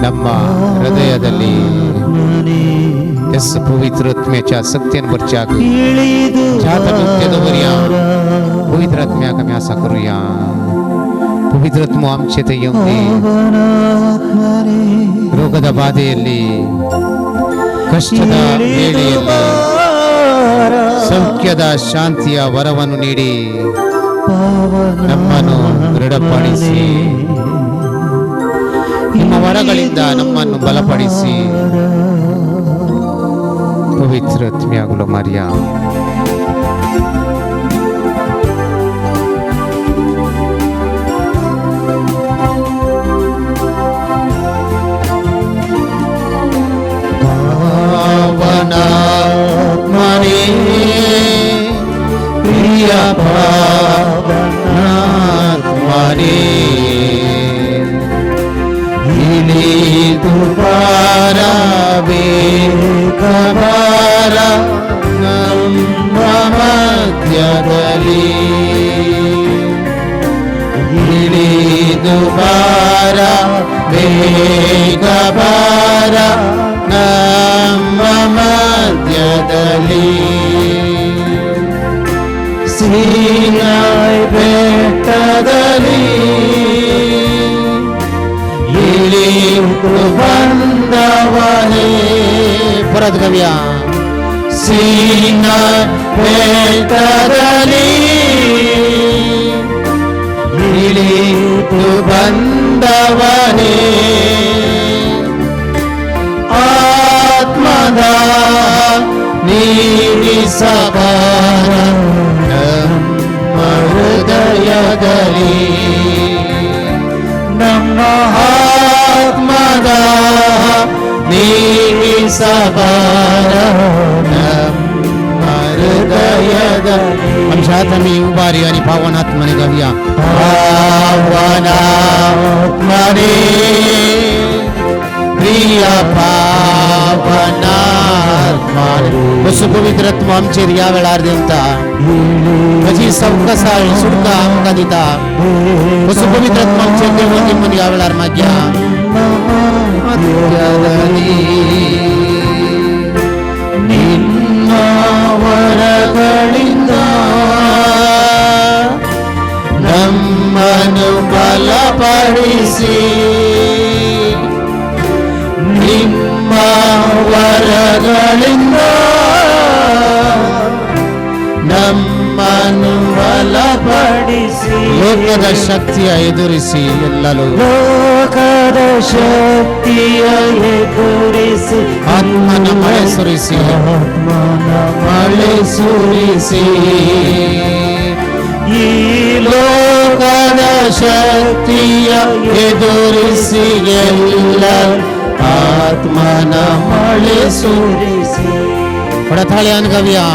ನಮ್ಮ ಹೃದಯದಲ್ಲಿ. ಎಸ್ पवित्र सत्यान भरच्याक ಇಳಿದು जात दवरया. पवित्र आत्म्याक आमी आसा करुया. पवित्र आत्मो आमचे थंय येवन दी. ಪಾವನಾತ್ಮನೇ ರೋಗದ ಬಾಧೆಯಲ್ಲಿ, ಕಷ್ಟದ ವೇಳೆಯಲ್ಲಿ ಸೌಖ್ಯದ ಶಾಂತಿಯ ವರವನ್ನು ನೀಡಿ ನಮ್ಮನ್ನು ದೃಢಪಡಿಸಿ, ನಿಮ್ಮ ವರಗಳಿಂದ ನಮ್ಮನ್ನು ಬಲಪಡಿಸಿ. ಪವಿತ್ರ ಆತ್ಮೆಯಾಗಲು ಮಾರಿಯ. ಪಾವನಾತ್ಮನೇ, ಪ್ರಿಯ ಪಾವನಾತ್ಮನೇ, ಇಳಿದು ಬಾರ, ಬೇಗ ಬಾರ ನಮ್ಮ ಮಧ್ಯದಲ್ಲಿ. ಇಳಿದು ಬಾರ, ಬೇಗ ಬಾರ ನಮ್ಮ ಮಧ್ಯದಲ್ಲಿ. ಸೀನಾಯಿ ಬೆಟ್ಟದಲ್ಲಿ ಇಳಿದು ಬಂದವನೇ, ಪರದ್ ಕವಿಯ. ಸೀನಾಯಿ ಬೆಟ್ಟದಲ್ಲಿ ಇಳಿದು ಬಂದವನೇ, ಆತ್ಮದ ನೀಗಿಸಬಾರ ನಮ್ಮ ಹೃದಯದಲ್ಲಿ. ನಮ್ಮ ಆತ್ಮದ ನೀಗಿಸಬಾರ ನಮ್ಮ हृदयದಲ್ಲಿ. आमच्या हात आम्ही उभारी आणि पावनात्मने गाऊया. पावनात्मने, प्रिय पावनात्मने. वसु पवित्र आत्मो आमचेर ह्या वेळार देंवता. म्हजी सवकसाय सुटका आमकां दिता. वसु पवित्र आत्मो आमचेर देंवून दी म्हूण ह्या वेळार मागया. ನಿನ್ನ ವರಗಳಿಂದ ನಮ್ಮನ್ನು ಬಲಪಡಿಸಿ, ನಿಮ್ಮ ವರಗಳಿಂದ ನಮ್ಮನ್ನು ಬಲಪಡಿಸಿ, ಲೋಕದ ಶಕ್ತಿಯ ಎದುರಿಸಿ ಎಲ್ಲರೂ, ಲೋಕದ ಶಕ್ತಿಯ ಎದುರಿಸಿ, ಆತ್ಮನ ಮಳೆ ಸುರಿಸಿ, ಆತ್ಮನ ಮಳೆ ಸುರಿಸಿ, ಈ ಲೋಕದ ಶಕ್ತಿಯ ಎದುರಿಸಿ ಎಲ್ಲ ಆತ್ಮನ ಮಳೆ ಸುರಿಸಿ. थोड्या थाळ्यान गावया.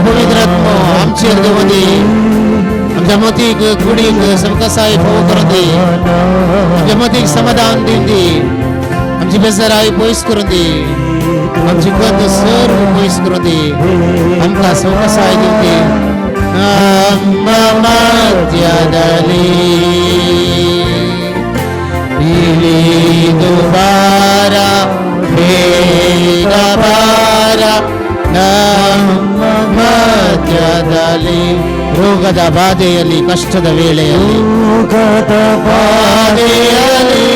पवित्र आत्मो आमचेर देवदी, आमच्या मतीक कुडीक समकसाय फोव करून दी, आमच्या मतीक समाधान दिवन दी, आमची बेजाराय पयस करून दी, आमची गत सर्व पयस करून दी, आमकां सवकसाय दिवन दी. ನಮ್ಮ ಮಧ್ಯದಲ್ಲಿ ಇಳಿದು ಬಾರ, ಬೇಗ ಬಾರ ನಮ್ಮ ಮಧ್ಯದಲ್ಲಿ. ರೋಗದ ಬಾಧೆಯಲ್ಲಿ, ಕಷ್ಟದ ವೇಳೆಯಲ್ಲಿ, ರೋಗದ ಬಾಧೆಯಲ್ಲಿ,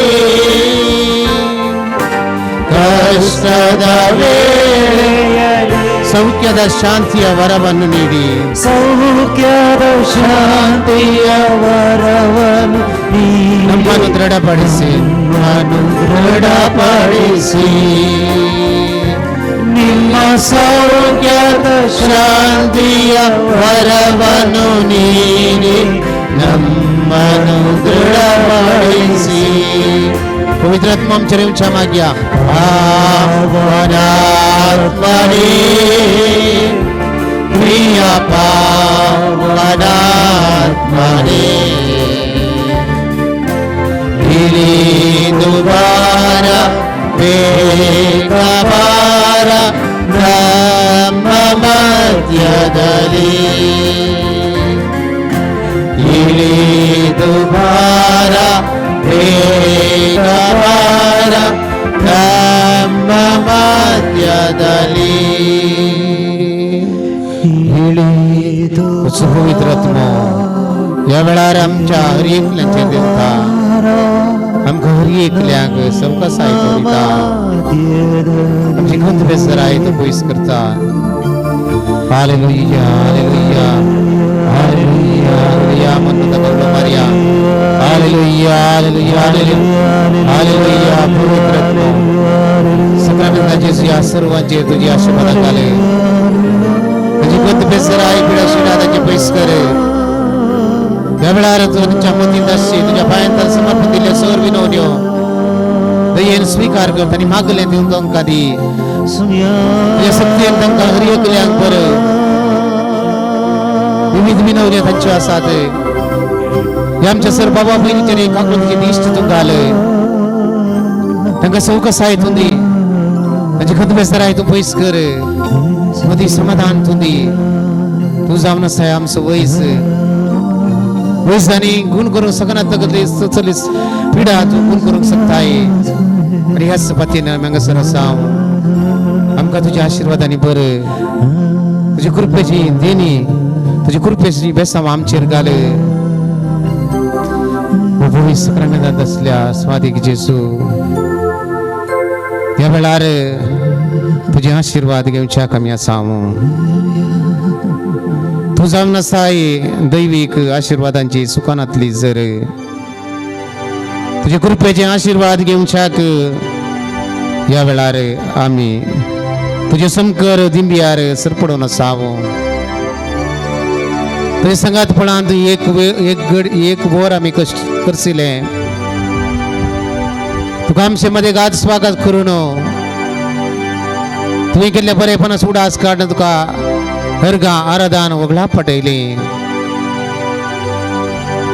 ಕಷ್ಟದ ವೇಳೆಯಲ್ಲಿ ಸೌಖ್ಯದ ಶಾಂತಿಯ ವರವನ್ನು ನೀಡಿ. ಸೌಖ್ಯದ ಶಾಂತಿಯ ವರವನ್ನು ನೀಡಿ. ನಮ್ಮನ್ನು ದೃಢಪಡಿಸಿ, ನಮ್ಮನ್ನು ದೃಢಪಡಿಸಿ. ನಿಮ್ಮ ಸೌಖ್ಯದ ಶಾಂತಿಯ ವರವನ್ನು ನೀಡಿ ನಮ್ಮನ್ನು ದೃಢಪಡಿಸಿ. पवित्र आत्मा आमच्या येवच्या मागया. पावनात्मने, प्रिय पावनात्मने, ಇಳಿದು ಬಾರ, ಬೇಗ ಬಾರ ನಮ್ಮ ಮಧ್ಯದಲ್ಲಿ. ಇಳಿದು ಬಾರ, ಬೇಗ ಬಾರ ನಮ್ಮ ಮಧ್ಯದಲ್ಲಿ. ಇಳಿದು पवित्र आत्मो ह्या वेळार आमच्या हर एकल्याचेर देवता, आमकां हर एकल्याक सवकासाय दिता, आमची खंत बेसराय तो पयस करता. हालेलुया, हालेलुया, हालेलुया, हालेलुया म्हणून ताका उलो मारया. Hallelujah, hallelujah, hallelujah, hallelujah. पवित्र आत्मो सक्रामेंताचे ह्या सर्वांचेर तुजी आशीर्वाद घाले. तुजी खंत बेसराय पिडा शिडा ताचे पयस कर. ह्या वेळार तूं तुमच्या मतींत आसची तुज्या पांयांत समर्पण दिल्ले सर विनवण्यो दयेन स्वीकार कर आनी मागलें दिवन तांकां दी. तुज्या शक्तीन तांकां हर एकल्यांक बर. विविध विनवण्यो तांच्यो आसात. हे आमच्या सर बाबा भयणीचेर एक आकृतीचे दिश्ट तूं घाल, तांकां सवकसाय तूं दी, तांची खंत बेसराय तूं पयस कर, मदीं समाधान तूं दी. तूं जावन आसाय आमचो वयस, वयस आनी गुण करूंक शकना तकली चली पिडा तूं गुण करूंक शकताय. आनी ह्याच पतीन आमी हांगासर आसा, आमकां तुज्या आशिर्वादांनी बरं, तुजी कृपेची देणी, तुजी कृपेची बेसांव आमचेर घाल. पवित्र सक्रामेंतांत आसल्या स्वादीक जेजू, ह्या वेळार तुजे आशिर्वाद घेवच्याक आमी आसा. तूं जावन आसाय दैवीक आशिर्वादांची सुखानातली जर, तुजे कृपेचे आशिर्वाद घेवच्याक ह्या वेळार आमी तुजे समकर दिंबियार सरपडून आसाव. तुजे संगातपणांत एक एक गड एक वर आमी कश्ट करसिले. तुका आमचे मदें गात स्वागत करून तुवें केल्ल्या बरेपणास उडास काडून तुका हरगा आराधान वगळा पटयली.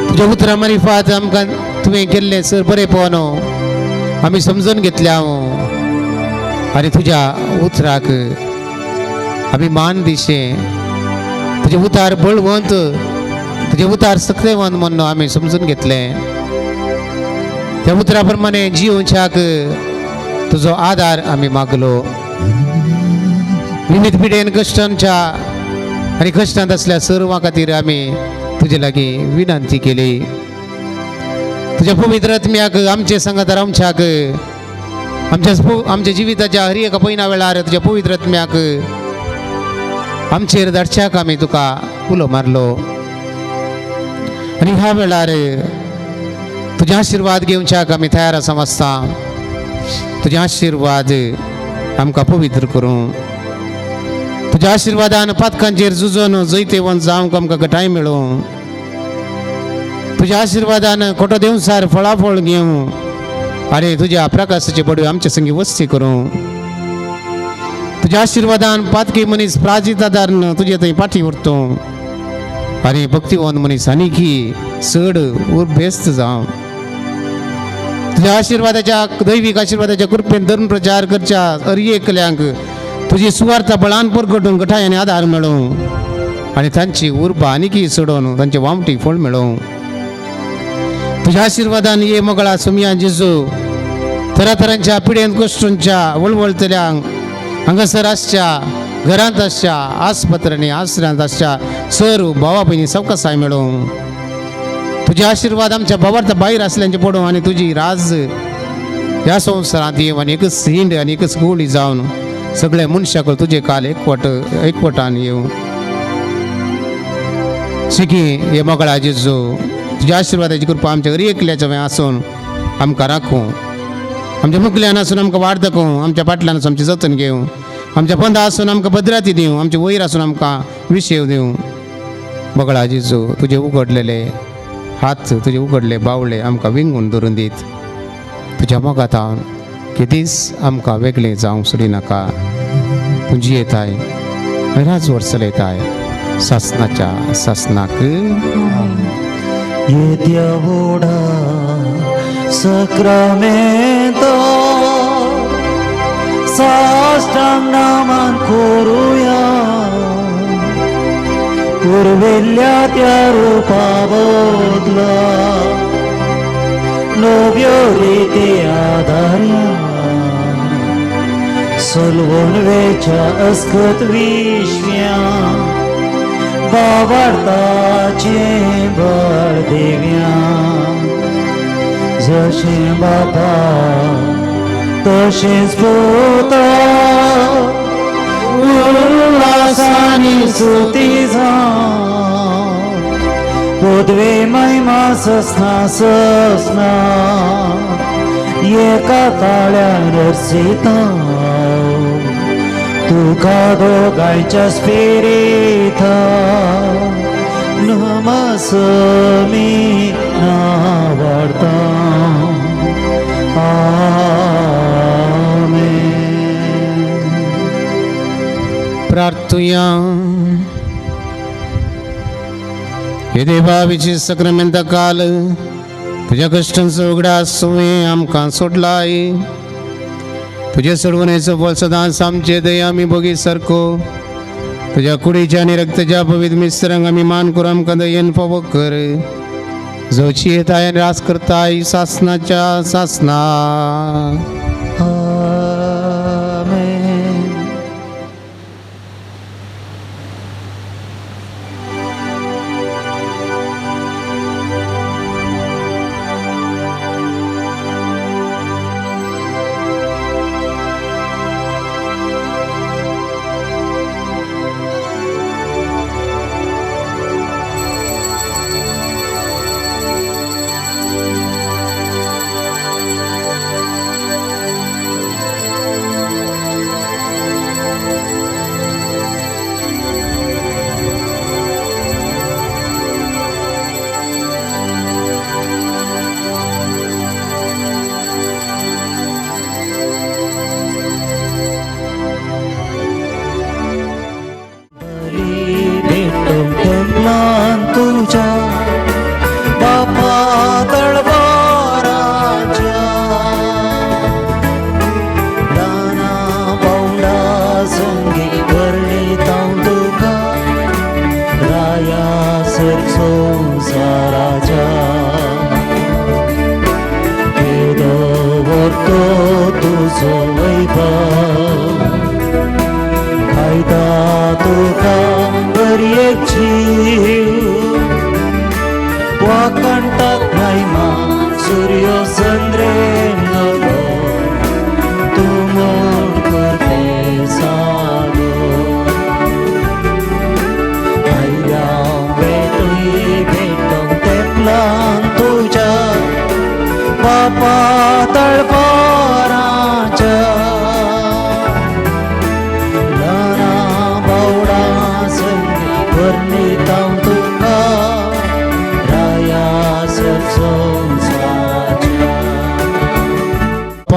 तुज्या उतरां मारिफात आमकां तुवें केल्लें सर बरेपण आमी समजून घेतल्या आनी तुज्या उतराक आमी मान दिशें. तुजें उतार बळवंत, तुजें उतार सक्तेवंत म्हणून आमी समजून घेतलें. त्या उतरा प्रमाणे जिवच्याक तुजो आदार आमी मागलो. विविध पिडेन कश्टांच्या आनी कश्टांत आसल्या सर्वां खातीर आमी तुजे लागीं विनंती केली. तुज्या पवित्र आत्म्याक आमचे संगात रावच्याक, आमच्या आमच्या जिविताच्या हर एका पयना वेळार तुज्या पवित्र आत्म्याक आमचेर धाडच्याक आमी तुका उलो मारलो. आनी ह्या वेळार तुजे आशिर्वाद घेवच्याक आमी तयार आसा वाचता. तुजे आशिर्वाद आमकां पवित्र करूं. तुज्या आशिर्वादान पातकांचेर झुजून जैतेवंत जावंक आमकां घटाय मेळूं. तुज्या आशिर्वादान खोटो देवसार फळाफळ घेवं आनी तुज्या प्रकाशाचे बडवे आमच्या संगी वस्ती करूं. तुज्या आशिर्वादान पातकी मनीस प्राजितादारन तुजे थंय पाठी उरतो आनी भक्तिवान मनीस आनीकी चड उर्बेस्त जावं. तुज्या आशिर्वादाच्या दैवीक आशिर्वादाच्या कृपेन धर्म प्रचार करच्या अरयेकल्यांक तुजी सुवार्थ बळान परगटून गठाय आनी आदार मेळूं आनी तांची उर्बा आनीकी सोडोवन तांचे वामटी फळ मेळूं. तुज्या आशिर्वादान ये मोगळा सुमया जेजू तरातरांच्या पिडेन कश्टूंच्या वळवळतल्यांक हांगासर आसच्या घरांत आसच्या आस्पत्र्यांनी आसऱ्यांत आसच्या सर भावा भयणी सवकासाय मेळूं. तुजे आशिर्वाद आमच्या भावार्थ भायर आसल्यांचे पडूं आनी तुजी राज ह्या संवसारांत येवन आनी एकच हिंड आनी एकच गोळी जावन सगळे मनशाक तुजे काल एकवट एकवटान येवं. शिकी हे मोगळा जेजू तुज्या आशिर्वादाची कृपा आमच्या घरी एकल्याच्या वेळ आसून आमकां राखूं. आमच्या मुखल्यान आसून आमकां वाट दाखोवं, आमच्या फाटल्यान आसून आमचें जतन घेवं, आमच्या पंदा आसून आमकां भद्राती दिवं, आमच्या वयर आसून आमकां विशेव दिवं. मोगळा जेजू तुजे उगडलेले हात तुजे उगडले बावले आमकां विंगून धरून दीत. तुज्या मोगांत केदीच आमकां वेगळें जावंक सोडिनाका. तुजी येताय राज वर्सल येताय सासनाच्या सासनाक. येद्या व्हडा सक्रामेंतो साष्टांग नामान करुया पुर्विल्ल्या त्या रुपा बदला नव्यो रिती आदार्या सलवण वेच्या अस्कत विश्व्या बावडताचे बळ देव्या जशें बापा तशेंच पुता उल्हासानी सुती जावं पदवे महिमा ससना ससना एका ताळ्यान रसिता तुका दोगांयच्या स्पिरिता नमसमी नावडता. आमेन. प्रार्थुया. हे देवा विशेष सक्रामेंता काल तुज्या कश्टांचो उगडास तुवें आमकां सोडलाय. तुजे सोडवणेचो बळ सदांच आमचे दया आमी भोगी सारको तुज्या कुडीच्या आनी रक्ताच्या पवित्र मिस्त्रांक आमी मान करून आमकां दयेन फावो कर. जोची येताय आनी रास करताय सासनाच्या सासना. आमेन.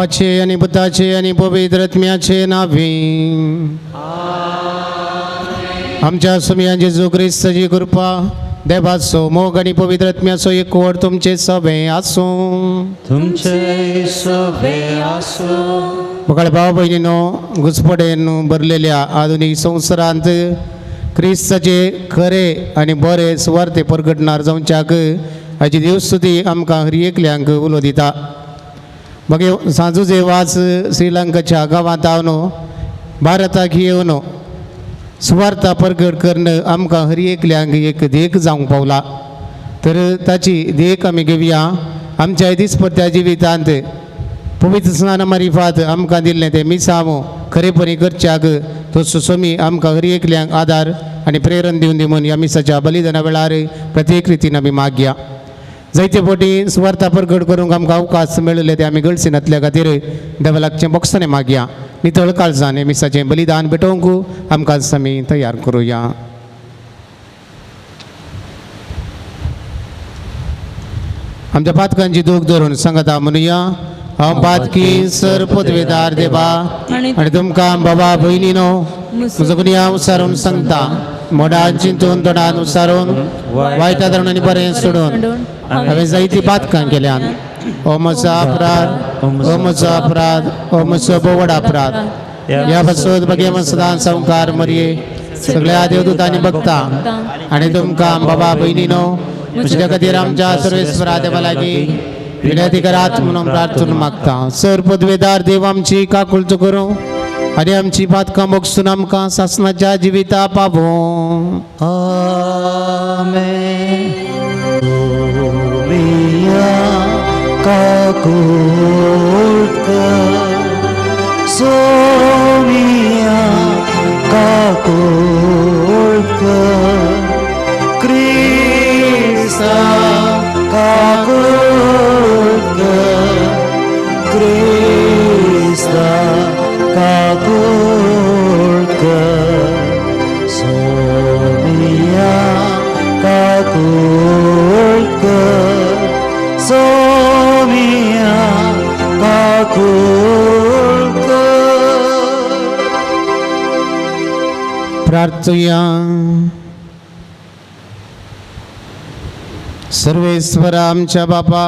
बापाचे आनी पुताचे आनी पवित्र आत्म्याचे नावे. आमच्या सुमया जेजू क्रिस्ताची कृपा, देवाचो मोग आनी पवित्र आत्म्याचो एकवट तुमचे सगळे आसूं. तुमचे सगळे आसूं. बघाल भाव भयणीनो, घुसपडेन भरलेल्या आधुनीक संवसारांत क्रिस्ताचे खरे आनी बरे सुवार्थे परगटणार जावच्याक हाची देवस्तुती आमकां हर एकल्यांक उलो दिता. मगीर सांजुजे वाच श्रीलंकाच्या गांवांत हांव भारताक येवन सुवार्ता परगट करून आमकां हर एकल्यांक एक देख जावंक पावला. तर ताची देख आमी घेवया. आमच्या दिसपट्ट्या जिवितांत पवित्र स्नान मारिफात आमकां दिल्लें तें मिसांव खरेपणी करच्याक तो सुसमी आमकां हर एकल्यांक आदार आनी प्रेरण दिवन दी म्हूण ह्या मिसाच्या बलिदाना वेळार प्रत्येक रितीन आमी मागया. जायते फावटी सुवार्ता परगट करूंक आमकां अवकाश मेळिल्ले ते आमी गळसिनातल्या खातीर देवा लागचें बोगसणें मागया. नितळ काळजान हें मिसाचें बलिदान भेटोवंक आमकां आमी तयार करुया. आमच्या पातकांची दूख धरून सांगता म्हणुया, हांव पातकी सर पदवेदार देवा आनी तुमकां बाबा भयणीनो म्हजो गुन्यांव उसारून सांगता. मोडान चिंतून तोंडान उसारून वायटा धरून आनी बरें सोडून हांवें जायतीं पातकां केल्यान. ओ म्हजो अपराध, ओ म्हजो अपराध, ओ म्हजो भोव अपराध. ह्या पासून बगे सदां संवकार मरये सगळ्या देवदूतांनी बघता आनी तुमकां बाबा भयणीनो म्हज्या खातीर आमच्या सर्वेस्वरा देवा लागीं विनंती करात म्हणून प्रार्थना मागता. सर पदवेदार देव आमची काकुळट करूं आनी आमची पातकां मोगसून आमकां सासणाच्या जिविता पावों. आमेन. सोमिया काकुळट कर, सोमिया काकुळट कर, क्रिस्ता काकुळट कर, क्रिस्ता काकुळट कर, सोमिया काकुळट कर, सोमिया काकुळट कर. प्रार्थुया. सर्वेश्वरा आमच्या बापा,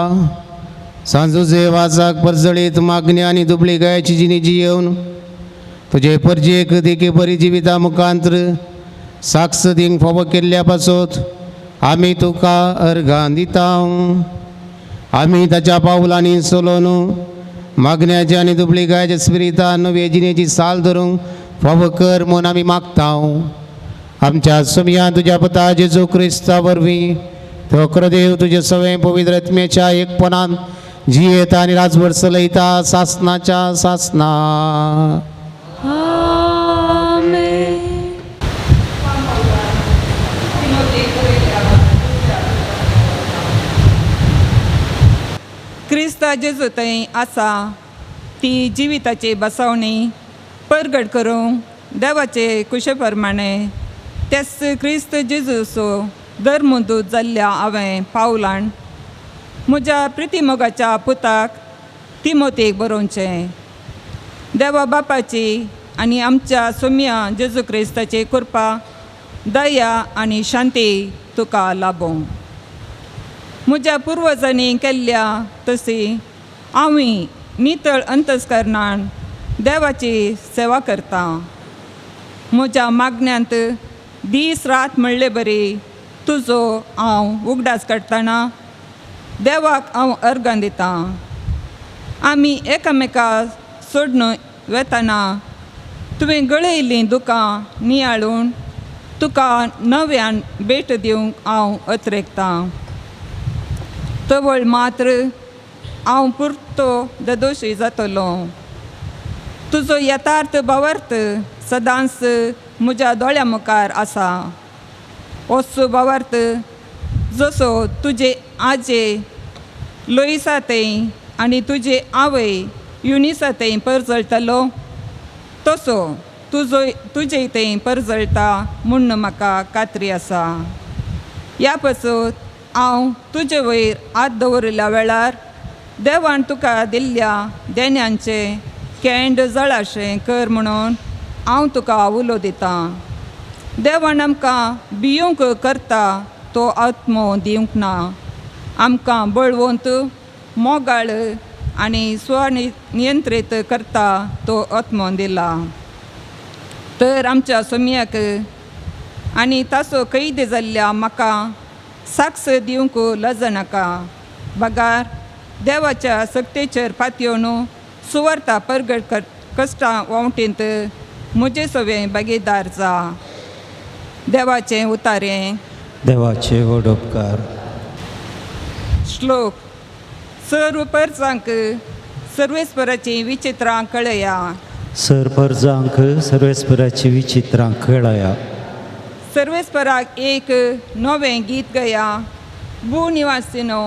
सांजुजे वाचाक परजळीत मागणी आनी दुबळी गायाची जिणी जियेवन तुजे परजेक देखी बरी जिविता मुखांत्र साक्ष दिवंक फावो केल्ल्या पासत आमी तुका अर्घां दिता. आमी ताच्या पावलांनी चलोवन मागण्याची आनी दुबळी गायाच्या स्पिरितान नवे जिणेची साल धरूंक फावो कर म्हूण आमी मागता. आमच्या सुमया तुज्या पुता जेजू क्रिस्ता वरवीं तो देव तुजे सगळें पवित्र आत्म्याच्या एकपणान जियेता आनी राजभर चलयता सासनाच्या सासना. आमेन. क्रिस्ता जेजू थंय आसा ती जिविताची बसवणी परगट करूंक देवाचे कुशे प्रमाणे तेच क्रिस्त जेजूचो धर्मदूत जाल्ल्या हांवें पावलान म्हज्या प्रितीमोगाच्या पुताक तिमोतीक बरोवचें. देवा बापाची आनी आमच्या सोम्या जेजू क्रिस्ताची कृपा, दया आनी शांती तुका लाबों. म्हज्या पुर्वजांनी केल्ल्या तशी हांवूय नितळ अंतस्करणान देवाची सेवा करता. म्हज्या मागण्यांत दीस रात म्हणले बरी तुजो हांव उगडास काडटना देवाक हांव अर्गां दितां. आमी एकामेका सोडून वेतना तुवें गळयल्लीं दुकां नियाळून तुका नव्यान भेट दिवंक हांव अत्रेकतां. तवळ मात्र हांव पुरतो ददोशी जातलो. तुजो यथार्थ भावार्थ सदांच म्हज्या दोळ्या मुखार आसा. ओसो भावार्थ जसो तुजे आजे लोईसा थंय आनी तुजे आवय युनिसा थंय परजळटलो तसो तुजो तुजे थंय परजळटा म्हूण म्हाका खात्री आसा. ह्या पासत हांव तुजे वयर हात दवरिल्ल्या वेळार देवान तुका दिल्ल्या देण्यांचें केंड जळाशें कर म्हणून हांव तुका उलो दितां. देवान आमकां भिवंक करता तो आत्मो दिवंक ना, आमकां बळवंत मोगाळ आनी स्वनियंत्रीत करता तो आत्मो दिला. तर आमच्या सोम्याक आनी ताचो कैद जाल्ल्या म्हाका साक्ष दिवंक लजनाका, बगार देवाच्या सक्तेचेर पातयेवन सुवार्ता परगट कश्टां वावटींत म्हजे सवें भागीदार जा. देवाचें उतारें. देवाचे व्हड उपकार. श्लोक. सर्व परजांक सर्वेस्पराचीं विचित्रां कळया. सर परजांक सर्वेस्पराचीं विचित्रां कळया. सर्वेस्पराक एक नवें गीत गया. भू निवासिनो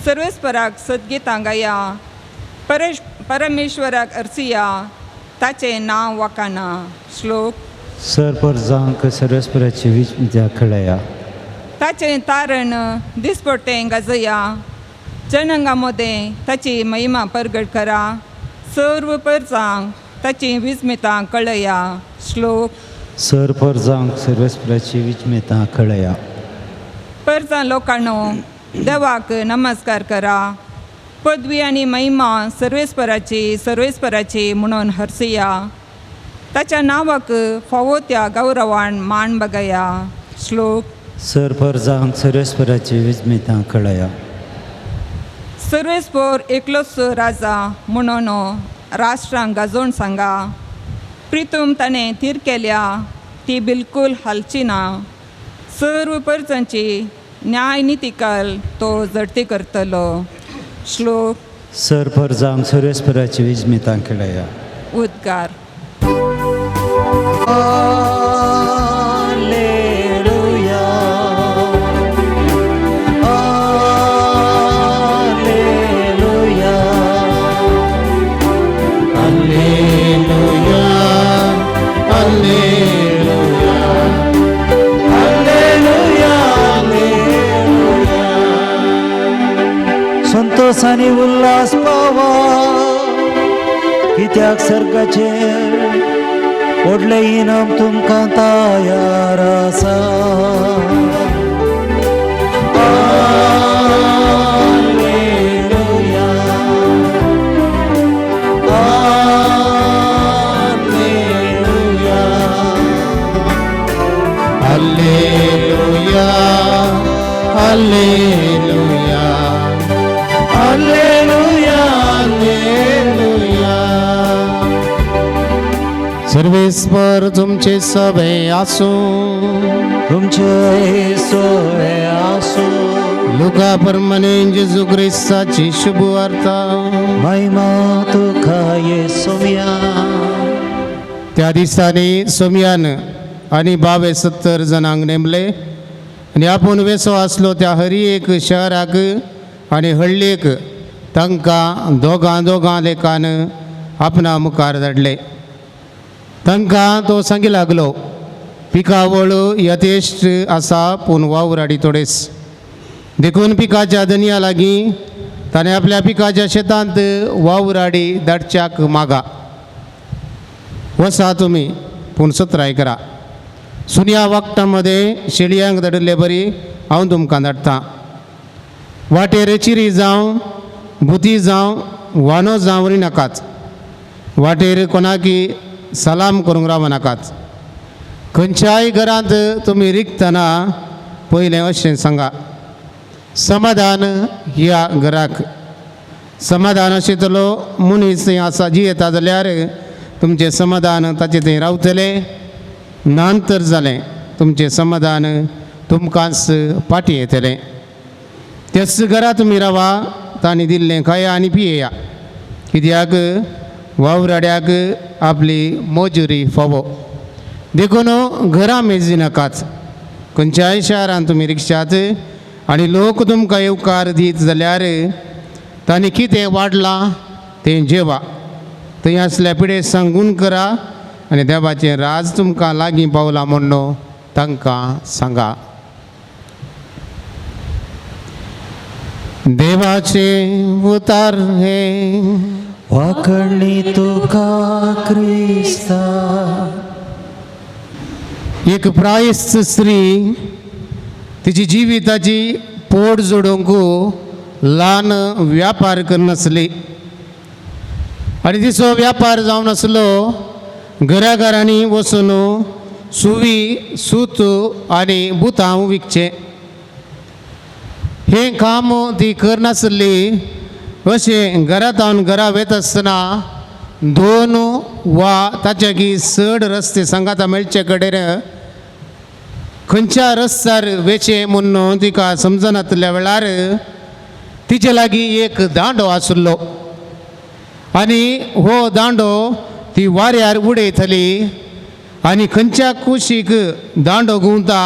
सर्वेस्पराक सद्गितां गया. परमेश्वराक अर्सिया ताचें नांव वाकाना. श्लोक. सर परजांक सर्वेस्पराची विचित्रां कळया. ताचें तारण दिसपट्टें गाजया. जनंगा मदें ताची महिमा परगट करा. सर्व परजांक ताची विस्मितां कळया. श्लोक. सर परजांक सर्वेस्पराची विस्मितां कळया. परजां लोकांनो देवाक नमस्कार करा. पदवी आनी महिमा सर्वेस्पराची सर्वेस्पराची म्हणून हरसिया. ताच्या नांवाक फावो त्या गौरवान मान बगया. श्लोक. सर परजांक सर्वेस्पराची विस्मितां कळया. सर्वेस्पर एकलोच राजा म्हणून राष्ट्रांक गाजोवन सांगा. प्रितूम ताणें थीर केल्या ती बिलकूल हालची ना. सर्व परजांची न्याय नितिकाल तो झडती करतलो. श्लोक. सर परजांक सर्वेस्पराची विस्मितां कळया. उद्गार. Alleluia, alleluia, alleluia, alleluia, alleluia, alleluia. Santosh आनी उल्हास पावा कित्याक सर्गाचेर व्हडलें इनाम तुमकां तयार आसा. Alleluia, alleluia, alleluia, alleluia, alleluia, alleluia. सर्वेस्पर तुमचे सभे आसूं. तुमचे सोवे आसूं. लुका प्रमाणे जेजू क्रिस्ताची शुभ वार्ता. महिमा तुका येसुया. त्या दिसांनी सोमयान आनी 72 जणांक नेमले आनी आपूण वेसो आसलो त्या हरी एक शहराक आनी हळ्ळेक तांकां दोगां दोगां लेखान आपणा मुखार धाडले. तांकां तो सांगी लागलो, पिकावळ यथेश्ट आसा पूण वावराडी थोडेच. देखून पिकाच्या दनया लागीं ताणें आपल्या पिकाच्या शेतांत वावराडी धाडच्याक मागा. वसा तुमी पूण सत्राय करा. सुन्या वखदां मदें शेळयांक धाडिल्ले बरी हांव तुमकां धाडटा. वाटेर चिरी जावं भुती जावं वानो जावं री नाकात. वाटेर कोणाकी सलाम करूंक राव नाकात. खंयच्याय घरांत तुमी रिगतना पयलें अशें सांगा, समाधान ह्या घराक. समाधान अशें मनीस थंय आसा जियेता जाल्यार तुमचें समाधान ताचें थंय रावतलें. नांतर जालें तुमचें समाधान तुमकांच फाटीं येतलें. त्याच घरा तुमी रावा, तांणी दिल्लें खाया आनी पियेया, कित्याक वावराड्याक आपली मजुरी फावो. देखून घरां मेजी नाकात. खंयच्याय शारांत तुमी रिक्षात आनी लोक तुमकां येवकार दीत जाल्यार तांणी कितें वाडलां तें जेवा. थंय आसल्या पिडे सांगून करा आनी देवाचें राज तुमकां लागीं पावलां म्हूण तांकां सांगा. देवाचे उतार हे वाकणी तुका क्रिस्ता. एक प्रायस्त स्त्री तिची जिविताची पोट जोडूंक ल्हान व्यापार करनासली आनी तिचो व्यापार जावन आसलो घरा घरांनी वचून सुवी सूत आनी बुतांव विकचें. हें काम ती करनासली. अशें घरांत घरा वयता आसतना दोन वा ताच्याकी चड रस्ते सांगाता मेळचे कडेन खंयच्या रस्त्यार वेचें म्हूण तिका समजनातल्या वेळार तिचे लागीं एक दांडो आशिल्लो आनी हो दांडो ती वाऱ्यार उडयतली आनी खंयच्या कुशीक दांडो घुंवता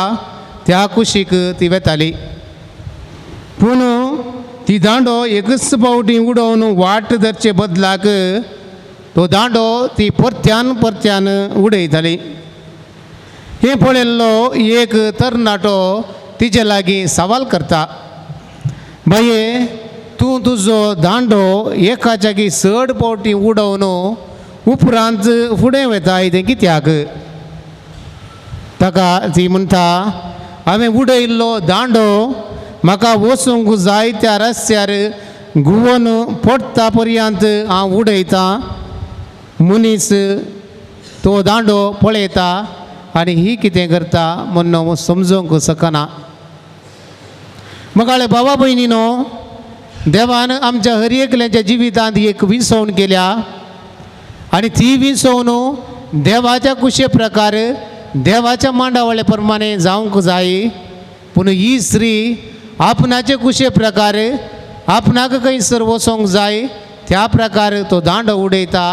त्या कुशीक ती वेताली. पूण ती दांडो एकच फावटी उडोवन वाट धरचे बदलाक तो दांडो ती परत्यान परत्यान उडयताली. हें पळयल्लो एक तरणाटो तिचे लागीं सवाल करता, बाये तूं तुजो दांडो एका जागी चड फावटी उडोवन उपरांत फुडें वता तें कित्याक? ताका ती म्हणटा, हांवें उडयल्लो दांडो म्हाका वचूंक जाय त्या रस्त्यार घुंवोन पडटा पर्यंत हांव उडयतां. मनीस तो दांडो पळयता आनी ही कितें करता म्हूण समजूंक शकना. मगाळे बाबा भयणीनो, देवान आमच्या हर एकल्याच्या जिवितांत एक विसवण केल्या आनी ती विसवण देवाच्या कुशे प्रकार देवाच्या मांडावळे प्रमाणे जावंक जाय. पूण ही स्त्री आपणाचे कुशे प्रकार आपणाक खंयसर वचोंक जाय त्या प्रकार तो दांडो उडयता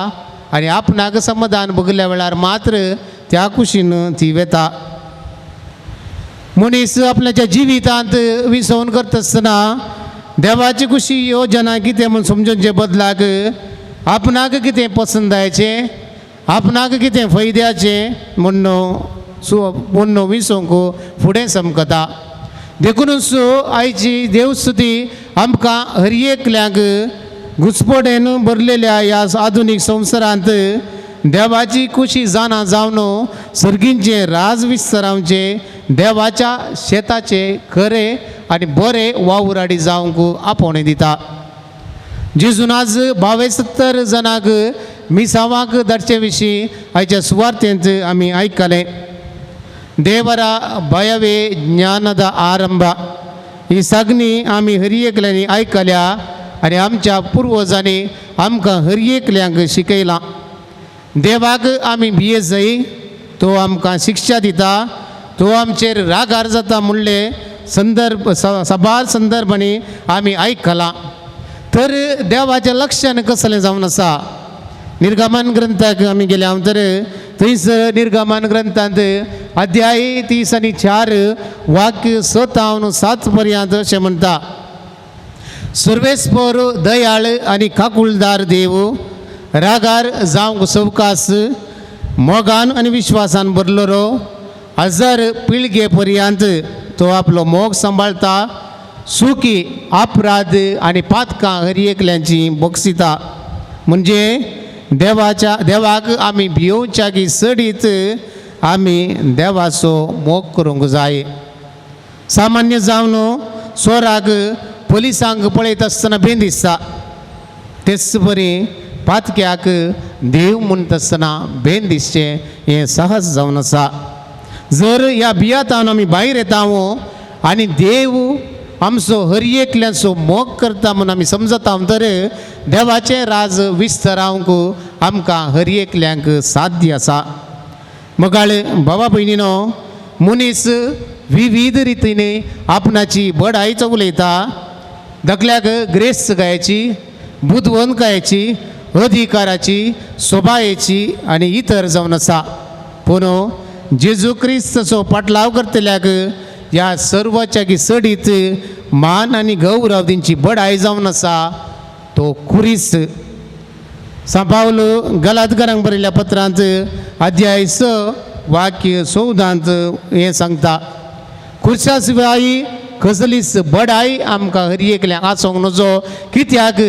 आनी आपणाक समाधान भोगल्या वेळार मात्र त्या कुशीन ती वेता. मनीस आपल्याच्या जिवितांत विसवण करता आसतना देवाची कुशी योजना कितें म्हूण समजूनचे बदलाक आपणाक कितें पसंदायचें आपणाक कितें फायद्याचें म्हूण म्हूण विसवंक फुडें समकता. देखुनूच आयची देवस्तुती आमकां हर एकल्याक घुसपोडेन भरलेल्या ह्या आधुनीक संवसारांत देवाची कुशी जाणा जावन सर्गींचें राज विस्तारावचें देवाच्या शेताचें खरें आनी बरें वावुराडी जावंक आपोवणें दिता. जेजून आज 72 जाणांक मिसांवाक धाडचे विशीं आयच्या सुवार्तेंत आमी आयकलें. देवरा भयवे ज्ञानद आरंभ ही सगळी आमी हर एकल्यांनी आयकल्या आनी आमच्या पुर्वजांनी आमकां हर एकल्यांक शिकयलां. देवाक आमी भिये जाय, तो आमकां शिक्षा दिता, तो आमचेर रागार जाता म्हणले संदर्भ सबार संदर्भांनी आमी आयकलां. तर देवाचें लक्षण कसलें जावन आसा? निर्गमन ग्रंथाक आमी गेल्या तर थंयसर निर्गमन ग्रंथांत अध्याय 30 आनी 4 वाक्य 6 7 पर्यंत अशें म्हणटा, सर्वेस्पर दयाळ आनी काकुळदार देव रागार जावंक सवकास मोगान आनी विश्वासान भरलेलो हजार पिळगे पर्यंत तो आपलो मोग सांबाळटा, सुखी अपराध आनी पातकां हर एकल्यांची बक्षिता. म्हणजे देवाच्या देवाक आमी भियोवच्या की चडीत आमी देवाचो मोग करूंक जाय. सामान्य जावन चोराक पोलिसांक पळयता आसतना भें दिसता, तेच बरी पातक्याक देव म्हणटा आसतना भें दिसचें हें सहज जावन आसा. जर ह्या भियातान आमी भायर येता आनी देव आमचो हर एकल्याचो मोग करता म्हूण आमी समजता तर देवाचें राज विस्तारावंक आमकां हर एकल्यांक साध्य आसा. मगाळ बाबा भयणीनो, मनीस विविध रितीने आपणाची बडायचो उलयता. धाकल्याक ग्रेस गायची, बुदवंतकायेची, अधिकाराची, सोबायेची आनी इतर जावन आसा. पूण जेजू क्रिस्ताचो पाटलाव करतल्याक ह्या सर्वाच्या चडीत मान आनी गौरव तेंची बडाय जावन आसा तो खुरीस. सांपावल गलातकारांक बरयल्ल्या पत्रांत अध्याय 6 वाक्य 14 हें सांगता, खुर्सा शिवाय कसलीच बडाय आमकां हर एकल्याक आसूंक नजो. कित्याक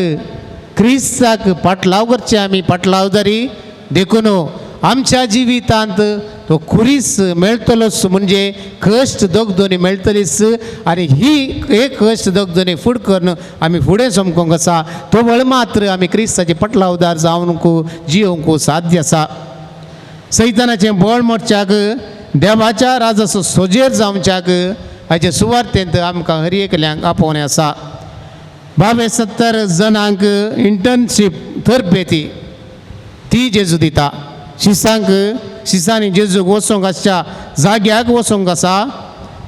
क्रिस्ताक पाटलाव करचे आमी पाटलावदारी. देखून आमच्या जिवितांत तो खुरीस मेळटलोच, म्हणजे कश्ट दगदोनी मेळटलीच आनी ही एक कश्ट दगदोनी फुड करून आमी फुडें चमकोंक आसा. तो वळ मात्र आमी क्रिस्ताचे पटलावदार जावंक जियोवंक साध्य आसा. सैतानाचें बळ मोडच्याक देवाच्या राजाचो सोजेर जावच्याक हाचे सुवार्तेंत आमकां हर एकल्यांक आपोवणें आसा. 72 जाणांक इंटर्नशीप तरबेती ती जेजू दिता. शिसांक शिसांनी जेजूक वचोंक आसच्या जाग्याक वचोंक आसा.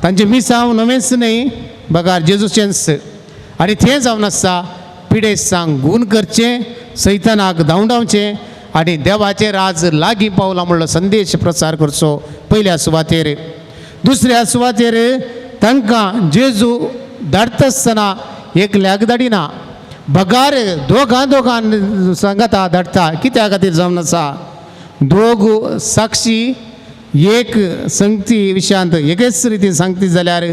तांचें मिसांव नवेंच न्हय बगार जेजूचेंच. आनी तें जावन आसता पिडेस्तांक गूण करचें, सैतानाक धांवडावचें आनी देवाचें राज लागीं पावलां म्हणलो संदेश प्रसार करचो पयल्या सुवातेर. दुसऱ्या सुवातेर तांकां जेजू धाडटा आसतना एकल्याक धाडिना, बगार दोगां दोगां सांगाता धाडटा. कित्या खातीर जावन आसा दोग साक्षी एक संगती विशयांत एकेच रितीन सांगती जाल्यार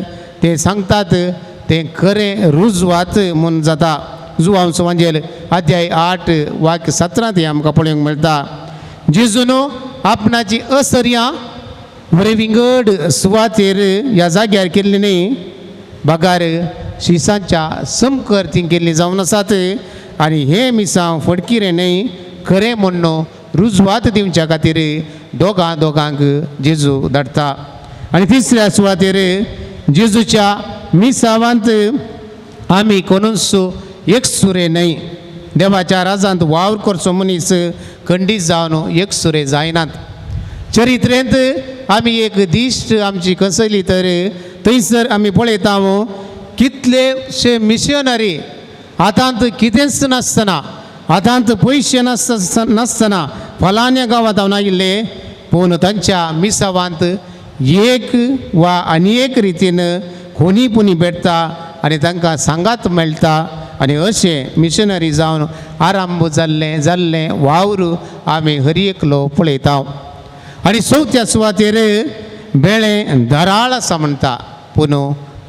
ते सांगतात तें खरें रुजवात म्हूण जाता. जुवांव सुवांजेल अध्याय 8 वाक्य 17 हें आमकां पळोवंक मेळटा. जेजून आपणाची असर्यां बरे विंगड सुवातेर ह्या जाग्यार केल्ली न्हय, बगार शिसांच्या समकर ती केल्ली जावन आसात. आनी हें मिसांव फडकिरें न्हय, खरें म्हण्ण रुजवात दिवच्या खातीर दोगां दोगांक जेजू धाडटा. आनी तिसऱ्या सुवातेर जेजूच्या मिसावांत आमी कोणूच एकसुरे न्हय. देवाच्या राजांत वावर करचो मनीस खंडीत जावन एकसुरे जायनात. चरित्रेंत आमी एक दिश्ट आमची कसली तर थंयसर आमी पळयता कितलेशे मिशनरी हातांत कितेंच नासतना, हातांत पयशे नासतना फलान्या गांवांत हांव आयिल्ले, पूण तांच्या मिसावांत एक वा आनी एक रितीन कोणी पुणी भेटता आनी तांकां सांगात मेळटा. आनी अशें मिशनरी जावन आरंभ जाल्लें जाल्लें वावर आमी हर एकलो पळयता. आनी चवथ्या सुवातेर बेळें दराळ आसा म्हणटा, पूण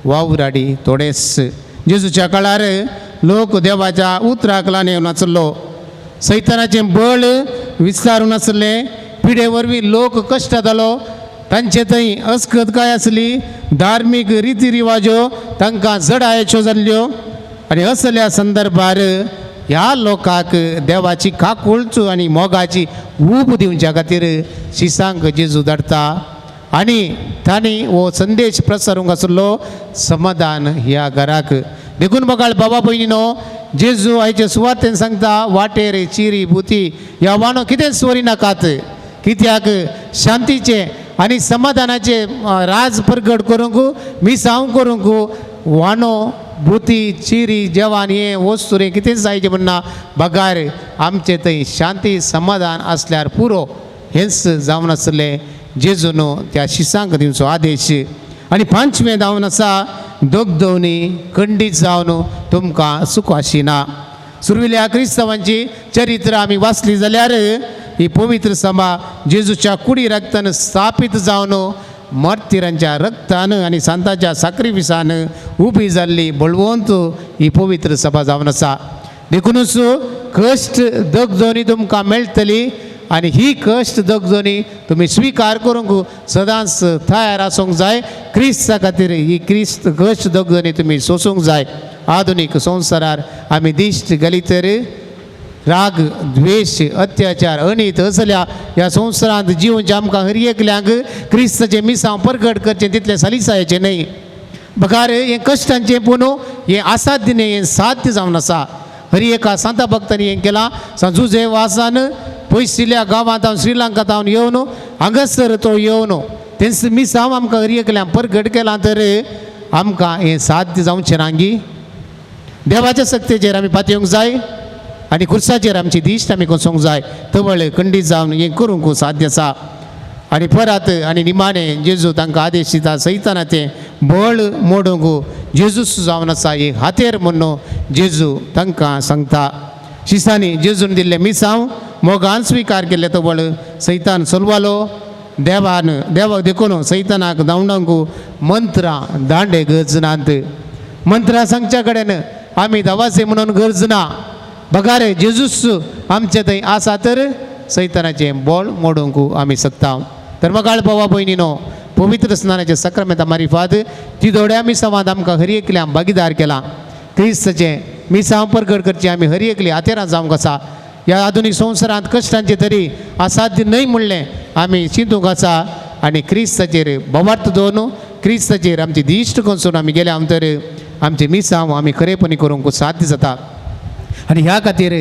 वावराडी थोडेच. जेजूच्या काळार लोक देवाच्या उतराक लागून येवन नासलो, सैतानाचें बळ विस्तारून नासलें, पिडे वरवीं लोक कश्ट जालो, तांचे थंय अस्कतकाय आसली, धार्मीक रिती रिवाज्यो तांकां जडायच्यो जाल्ल्यो. आनी असल्या संदर्भार ह्या लोकांक देवाची काकुळच आनी मोगाची ऊब दिवच्या खातीर शिसांक जेजू धाडटा. आनी तांणी हो संदेश प्रसारूंक आसलो समाधान ह्या घराक. देखून बघाल बाबा भयणीनो, जेजू आयचे सुवातेन सांगता वाटेर चिरी बुती ह्या वानो कितेंच वरी नाकात, कित्याक शांतीचें आनी समाधानाचें राज परगट करूंक मिसांव करूंक वानो बुती चिरी जेवण हें वस्तू रे कितेंच जायचें म्हणना, बगार आमचें थंय शांती समाधान आसल्यार पुरो. हेंच जावन आसलें जेजून त्या शिसांक दिवचो आदेश. आनी पांचवें जावन आसा दगदवणी खंडीत जावन तुमकां सुख आशिना. सुरविल्या क्रिस्तांवांची चरित्र आमी वाचली जाल्यार ही पवित्र सभा जेजूच्या कुडी रक्तान स्थापीत जावन मार्तिरांच्या रक्तान आनी सांताच्या साक्रिफिसान उबी जाल्ली बळवंत ही पवित्र सभा जावन आसा. देखुनूच कश्ट दगदोनी तुमकां मेळटली आनी ही कश्ट दगदोनी तुमी स्विकार करूंक सदांच तयार आसूंक जाय. क्रिस्ता खातीर ही क्रिस्त कश्ट दगदोनी तुमी सोसूंक जाय. आधुनीक संवसारार आमी दिश्ट घाली तर राग द्वेश अत्याचार अनीत असल्या ह्या संवसारांत जिवनचे आमकां हर एकल्यांक क्रिस्ताचें मिसांव परगट करचें तितलें सलिसायचें न्हय. बगार हें कश्टांचें पूण हें असाध्य न्हय, हें साध्य जावन आसा. हर एका सांता भक्तांनी हें केलां. सांजुजे वासान पयसिल्ल्या गांवांत हांव श्रीलंकांत हांव येवन हांगासर तो येवन तेंच मिसांव आमकां हर एकल्यान परगट केलां तर आमकां हें साध्य जावचें ना गी. देवाच्या सक्तेचेर आमी पातयेवंक जाय आनी खुर्साचेर आमची दिश्ट आमी कोसोवंक जाय. तवळ खंडीत जावन हें करूंक साध्य आसा. आनी परत आनी निमाणें जेजू तांकां आदेश दिता सैताना तें बळ मोडूंक जेजूस जावन आसा एक हातेर म्हूण जेजू तांकां सांगता. शिसांनी जेजून दिल्लें मिसांव मोगान स्विकार केल्लें तवळ सैतान सोलवालो. देवान देवाक देखून सैतानाक धांवडावंक मंत्रां दांडे गरज नात. मंत्रां सांगच्या कडेन आमी दवासे म्हणून गरज ना. बगार जेजूस आमचे थंय आसा तर सैतानाचें बोळ मोडूंक आमी शकता. तर मगाळ भावा भयणीनो पवित्र स्नानाचे सक्रमेंता मारिफात ती दोड्या मिसांवांत आमकां हर एकल्यान भागीदार केला. क्रिस्ताचें मिसांव परगट करचें आमी हर एकली हातेरां जावंक आसा. ह्या आधुनीक संवसारांत कश्टांचें तरी असाध्य न्हय म्हणलें आमी चिंतूंक आसा आनी क्रिस्ताचेर भवार्थ दवरून क्रिस्ताचेर आमची दिश्ट कोसून आमी गेल्या तर आमचें मिसांव आमी खरेपणी करूंक साध्य जाता. आनी ह्या खातीर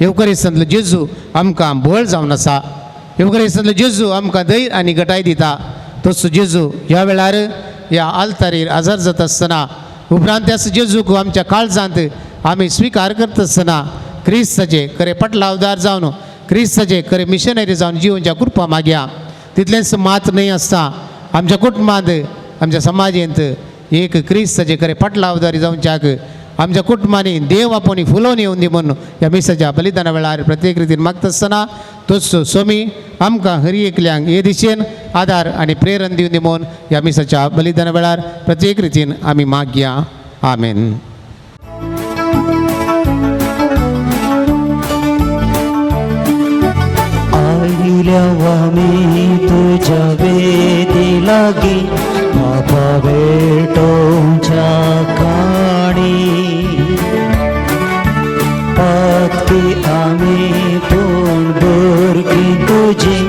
येवकरिस्तांतलो जेजू आमकां बळ जावन आसा. येवकरिस्तांतलो जेजू आमकां धैर्य आनी गटाय दिता. तसो जेजू ह्या वेळार ह्या आल्तारीर आजार जाता आसतना उपरांत त्याच जेजूक आमच्या काळजांत आमी स्विकार करता आसतना क्रिस्ताचे खरे पटलावदार जावन क्रिस्ताचे खरे मिशनरी जावन जिवनच्या कृपा मागया. तितलेंच मात न्हय आसता आमच्या कुटुंबांत आमच्या समाजेंत एक क्रिस्ताचे खरे पटलावदारी जावच्याक आमच्या कुटुंबांनी देव आपोवणी फुलोवन येवन दी म्हणून ह्या मिसाच्या बलिदाना वेळार प्रत्येक रितीन मागता आसतना तोच स्वामी आमकां हरी एकल्यांक हे दिशेन आदार आनी प्रेरण दिवन दी म्हणून ह्या मिसाच्या बलिदाना वेळार प्रत्येक रितीन आमी मागया. आमेन. आयल्या आमी तुज्या वेदी लागी बाबा भेटोवच्या काणी पातकी आमी पूण भुरगीं तुजी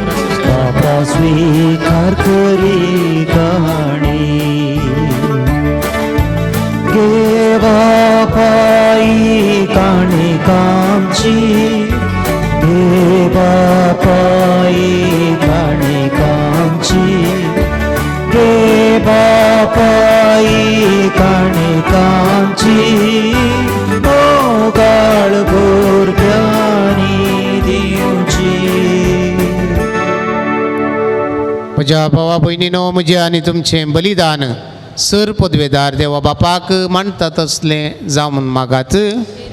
बाबा स्विकार करी काणी गे बापाई काणी कामची गे बापाई काणी कामची गे बापाई काणी कामची मोगाळ भुरग्यांनी दिवची. म्हज्या भावा भयणीनो म्हजें आनी तुमचें बलिदान सर पदवेदार देवा बापाक मानता तसलें जावं म्हूण मागात.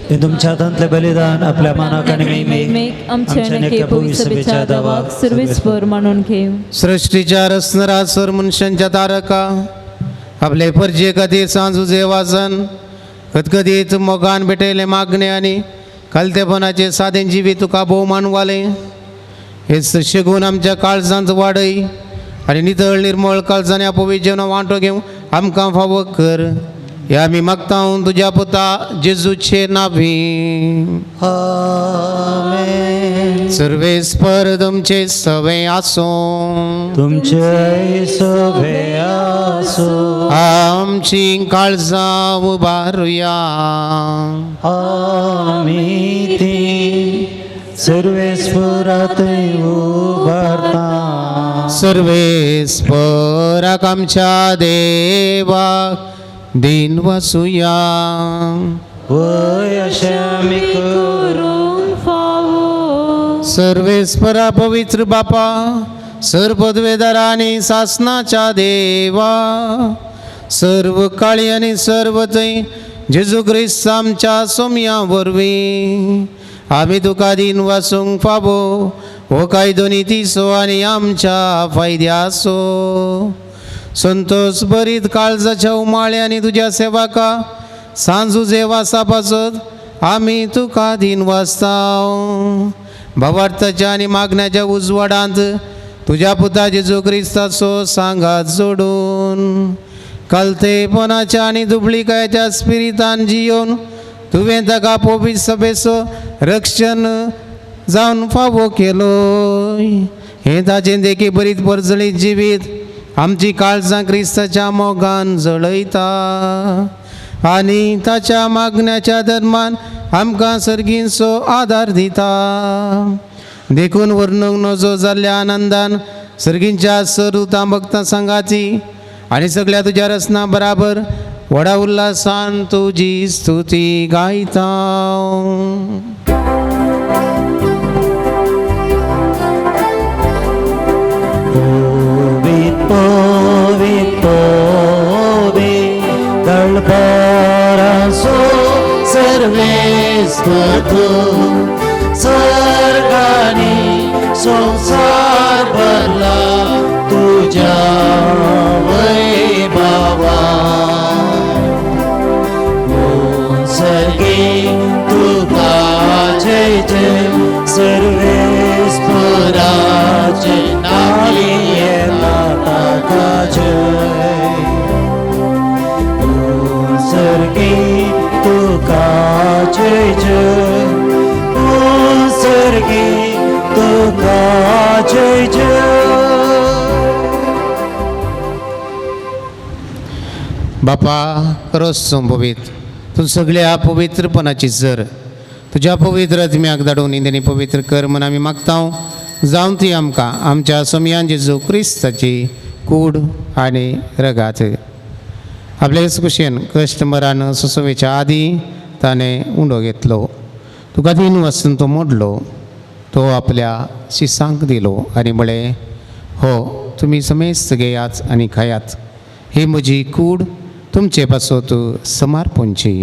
ते तुमच्या हातांतलें बलिदान आपल्या मानाक आनी महिमेक आमच्या आनी पवित्र सभेच्या दावाक सर्वेस्पर मानून घेव. सृष्टीच्या रचणारा सर मनशांच्या तारका आपले परजे खातीर सांजुजे वाचन खतखतीत मोगान भेटयलें मागणें आनी खालतेपणाचें सादें जिवीत तुका भोवमान वालें हे शेगून आमच्या काळजांत वाडय आनी नितळ निर्मळ काळजांनी पवित्र जेवण वांटो घेवन आमकां फावो कर. हे आमी मागता तुज्या पुता जेजूचे नावी. आमेन. सर्वेस्पर तुमचे सवे आसूं. तुमचे सवे आसूं. आमची काळजां उबारुया. आमी ती सर्वेस्परात उबारता. सर्वेस्पराक आमच्या देवाक दिन वसुया. वय अशें आमी करूंक फावो. सर्वेस्परा पवित्र बापा सर्व पदवेदारा आनी सासनाच्या देवा सर्व काळी आनी सर्व थंय जेजू क्रिस्त आमच्या सोमया वरवीं आमी तुका दिन वासूंक फावो हो कायदो नितीचो आनी आमच्या फायद्याचो. संतोष बरीत काळजाच्या उमाळ्यांनी तुज्या सेवाका सांजुजे वासा पासत आमी तुका दिन वाचता. भावार्थाच्या आनी मागण्याच्या उजवाडांत तुज्या पुता जेजू क्रिस्ताचो सांगात जोडून कलतेपणाच्या आनी दुबळीकायेच्या स्पिरितान जियोवन तुवें ताका पवित्र सभेचो रक्षण जावन फावो केलो. हें ताचें देखी बरीत परजळीत जिवीत आमची काळजां क्रिस्ताच्या मोगान जळयता आनी ताच्या मागण्याच्या धर्मान आमकां सर्गींचो आदार दिता. देखून वर्णूंक नजो जाल्ल्या आनंदान सर्गींच्या सरुतां भक्तां सांगाती आनी सगळ्या तुज्या रचना बराबर व्हडा उल्हासान तुजी स्तुती गायता. दळपारासो सर्वेस्पर तूं सर्गानी संवसार भरला तुज्या वैभवा सर्गी तुका जय जय सर्वेस्पराचे नांवी येता ताका जय सर्गी तुका जय जय सर्गी तुका जय जय. बापा करोस पवित्र तूं सगळ्या पवित्रपणाची जर तुज्या पवित्र आत्म्याक धाडून निंदनी पवित्र कर म्हूण आमी मागता जावन ती आमकां आमच्या सोमयान जेजू क्रिस्ताची कूड आनी रगात. आपले कुशेन कस्टमरान सुसवेच्या आदीं ताणें उंडो घेतलो तुका तीन वचून तो मोडलो तो आपल्या शिसांक दिलो आनी म्हळें हो तुमी समेस्त घेयात आनी खायात ही म्हजी कूड तुमचे पासत समर्पणची.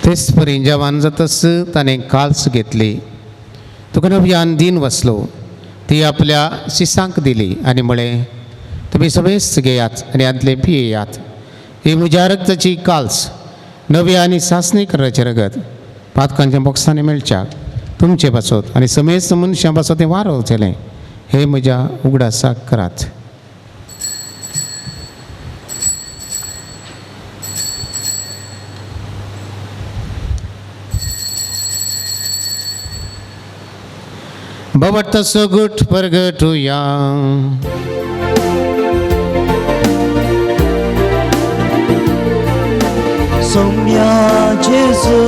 तेच परी जेवण जातच ताणें काल्स घेतली तुका नव्यान दीन वसलो ती आपल्या शिसांक दिली आनी म्हळें तुमी समेस्त घेयात आनी हातलें पियेयात ही म्हज्या रक्ताची काल्स नवी आनी सासणी कराचें रगत पातकांच्या बोक्सांनी मेळच्याक तुमचे पासत आनी समेस्त मनशां पासत तें वारोवचेलें हे म्हज्या उगडासाक करात. भवत सुगुट परगटुया. सोम्या जेजू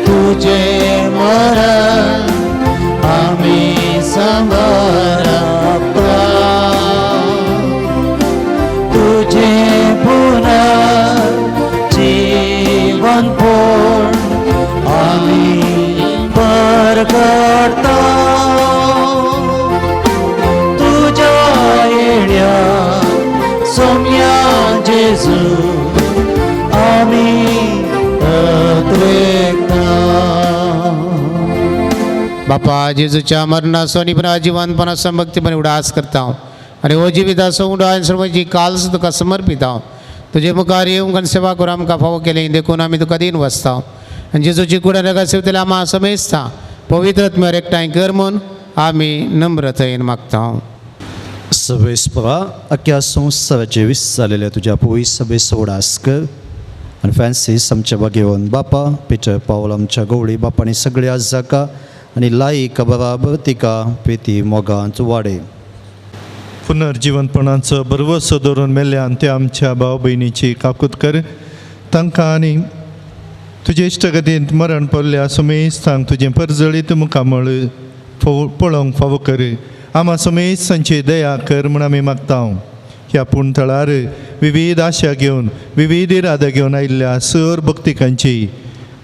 तुझे मरण आमी समर्पता तुझे पुनर्जीवन पूर्ण आमी परगटता तुज्या येण्या सोम्या जेजू आमी अद्रेकता. बापा जेजूच्या मरणाचो आनी पुनर्जिवनपणाचो भक्तीपणे उडास करता आनी हो जिविताचो उडो आनी सर्वांची काल्स तुका समर्पिता तुजे मुखार येवंक आनी सेवा करूं आमकां फावो केली देखून आमी तुका दीन वसता आनी जेजूची कूड आनी सेवतले आमा समेस्ता पवित्र आत्म्यार एकठांय कर म्हूण आमी नम्रतायेन मागता. सर्वेस्परा अख्ख्या संवसाराचे वीस जालेल्या तुज्या पोई सभेचो उडास कर आनी फ्रांसीस आमच्या बागेवन बापा पिटर पावल आमच्या गवळी बापांनी सगळ्या जाका आनी लायक बराबर तिका प्रिती मोगांत वाडे. पुनर्जिवनपणाचो भरवसो दवरून मेल्ल्यान ते आमच्या भाव भयणीची काकूत कर तांकां आनी तुजे इश्टगतींत मरण पडल्या सुमेस्तांक तुजें परजळीत मुखामळ पळोवंक फावो कर आमा सुमेस्तांची दया कर म्हूण आमी मागता. ह्या पूण थळार विविध आशा घेवन विविध इरादा घेवन आयिल्ल्या सर भक्तिकांची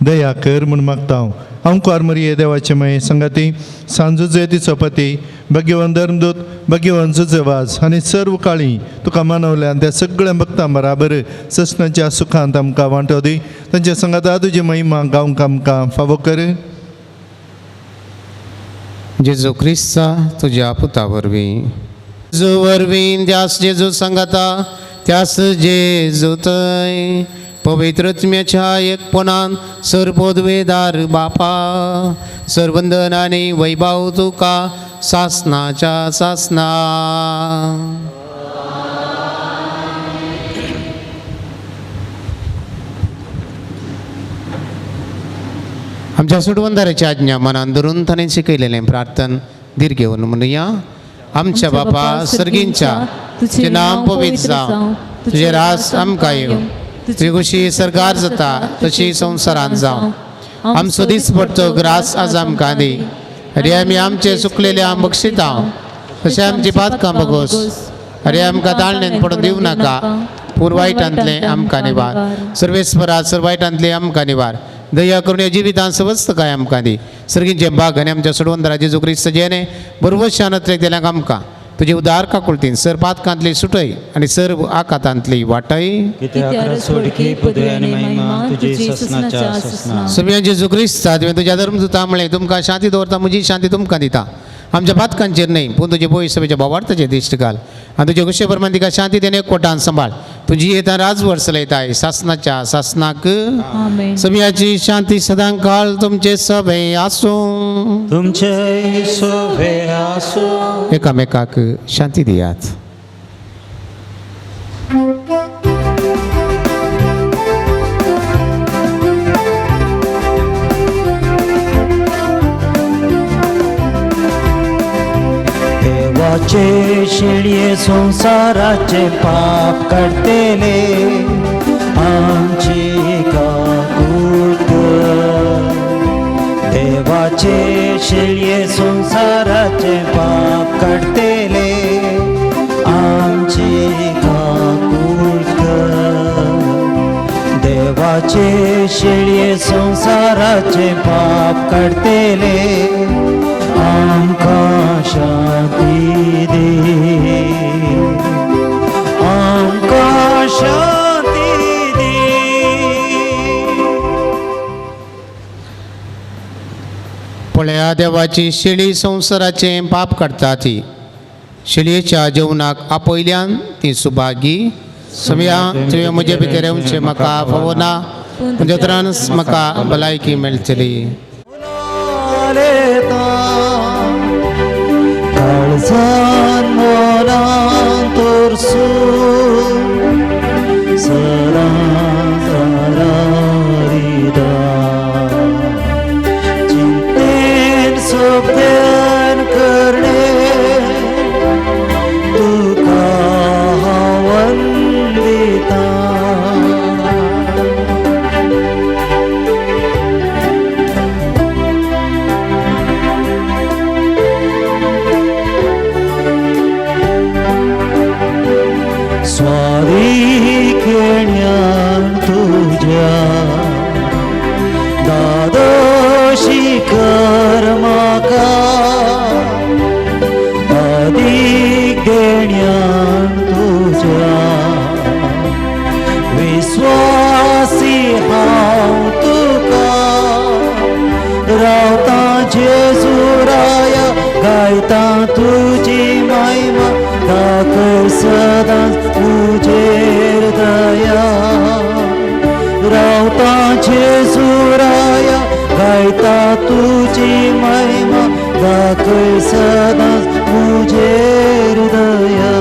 दया कर म्हूण मागता. अंकुर मरिये देवाचे मये संगाती सांजुजे तिचो पती भगवान धर्मदूत भगवान जुजेवाज आनी सर्व काळी तुका मानवल्यान त्या सगळ्या भक्तां बराबर ससनाच्या सुखांत आमकां वांटो दी तांच्या संगाता तुजी महिमा गावंक आमकां फावो कर. जेजू क्रिस्ता तुज्या पुता वरवीं जेजू वरवीं त्यास जेजू सांगाता त्यास जेजू थंय पवित्र आत्म्याच्या एकपणान सर्वोद्वेदार बापा सर्वंदन आनी वैभव तुका सासनाच्या सासना. आमच्या सुडवंदाराची आज्ञा मनान धरून ताणें शिकयलेलें प्रार्थन धीर घेवन म्हणुया. आमच्या बापा सर्गींच्या तुजें नांव पवित्र जावं तुजें रास आमकां येवं तुजी खुशी सरकार जाता तशी संवसारांत जावं आमचो दीस पडतो ग्रास आज आमकां दी अरे आमी आमचे चुकलेले आम बक्षिता तशें आमची पातकां बगोस अरे आमकां ताळणेन पडून दिवं नाका पूर वायटांतलें आमकां निवार सर्वेस्परा सर वायटांतलें आमकां निवार दया करून जिवितान समस्त काय आमकां दी सर्गींचे बाग आनी आमच्या सोडवंदरा जेजू क्रिस्त जेणे बरोबर शानत्रेक दिल्याक आमकां तुजे उदार काकुळतीन सर पातकांतली सुटय आनी सर्व आकातांतली वाटय. कित्याक सोडकी पदवी आनी महिमा तुजी ससनाच्या ससना. सगळ्या जेजू क्रिस्ता तुवें तुज्या धर्मदूता म्हळें तुमकां शांती दवरता म्हजी शांती तुमकां दिता. आमच्या पातकांचेर न्हय पूण तुजे बोय सभेच्या भावार्थाचेर दिश्ट घाल आनी तुजे खुशे प्रमाण तिका शांती देणे कोटान सांबाळ. तुजी येता राजवट चलयताय सासनाच्या सासनाक. सगळ्याची शांती सदां काळ तुमचे सभे आसूं. तुमचे सभे आसूं. एकामेकाक शांती दियात. देवाचे शेळये संसाराचे पाप काडटेले आमची काकूट कर. देवाचे शेळये संसाराचे पाप काडटेले आमची काकूट कर. देवाचे शेळये संसाराचे पाप काडटेले आमकां शांती दी, आमकां शांती दी. पळया देवाची शेळी संवसाराचें पाप काडटा ती शेळयेच्या जेवणाक आपयल्यान ती सुभागी. समया तुवें म्हजे भितर येवचें म्हाका फावना पूण जत्रानच म्हाका भलायकी मेळटली. काळजान मनान तोरसून सदां सारारिदा चिंतेन सोबतेन करणे तुका हांव वंदिता. स्वारी तुझ्या दादोशी कर म्हाका अदीक देण्यान तुझ्या विस्वासी हांव तुका रावता जेजुराया गायता तुजी महिमा दाखय सदांच तुजेर दया. रावता जेजुराया गायता तुजी महिमा दाखय सदांच तुजेर दया.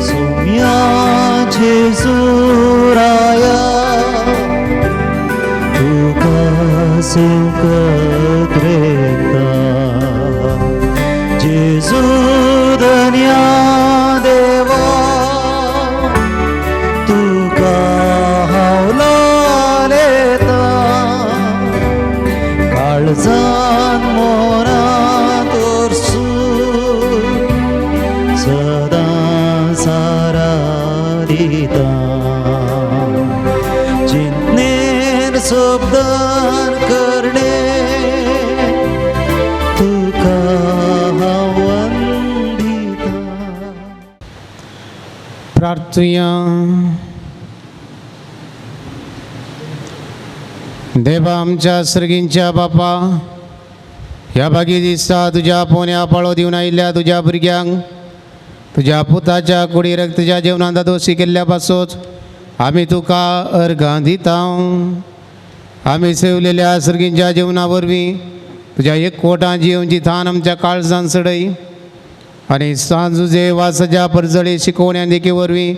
सोम्या जेजुराया तुका सेवकत रेता जेजू धन्या देवा तुका हांव लालेता. काळजान मोरां तोरसून सदां सारा दिता चिंतनेर शब्दान करणे तुका हांव वंदिता. प्रार्थुया. देवा आमच्या सर्गींच्या बापा ह्या भागी दिसा तुज्या पोन्या पाळो दिवन आयिल्ल्या तुज्या भुरग्यांक तुज्या पुताच्या कुडी रक्तच्या जेवणांत दोशी केल्ल्या पासत आमी तुका अर्घां दिता. आमी सेवलेल्या सर्गींच्या जेवणा वरवीं तुज्या एक कोटां जिवची थान आमच्या काळजान सडय आनी सांजुजे वासाच्या परजळी शिकोवण्या देखी वरवीं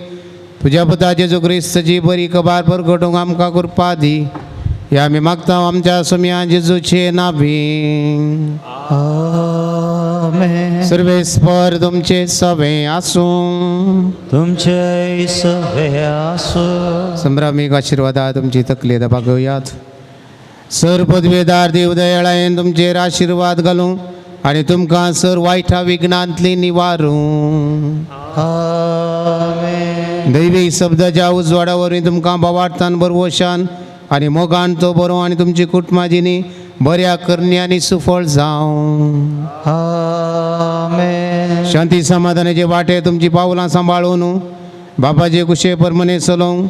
तुज्या पुता जेजू क्रिस्तची बरी कबार परगटूंक आमकां कृपा दी. ह्या आमी मागता आमच्या सोम्या जेजूचे नावी. आमेन. सर्वेस्पर तुमचे सवे आसूं. तुमचे सवे आसूं. संभ्रामीक आशिर्वादा तुमची तकली दबागयात. सर पदवेदार देव दयाळायेन तुमचेर आशिर्वाद घालूं आनी तुमकां सर वायटा विघ्नांतली निवारूं. आमेन. दैवी शब्दाच्या उजवाडा वरवीं तुमकां भावार्थान बरवशान आनी मोगान तो बरो आनी तुमची कुटुंबाजीनी बऱ्या करण्यांनी सुफळ जावं. आमेन. शांती समाधानाचे वाटे तुमची पावलां सांबाळून बापाचे कुशे परमने चलोवंक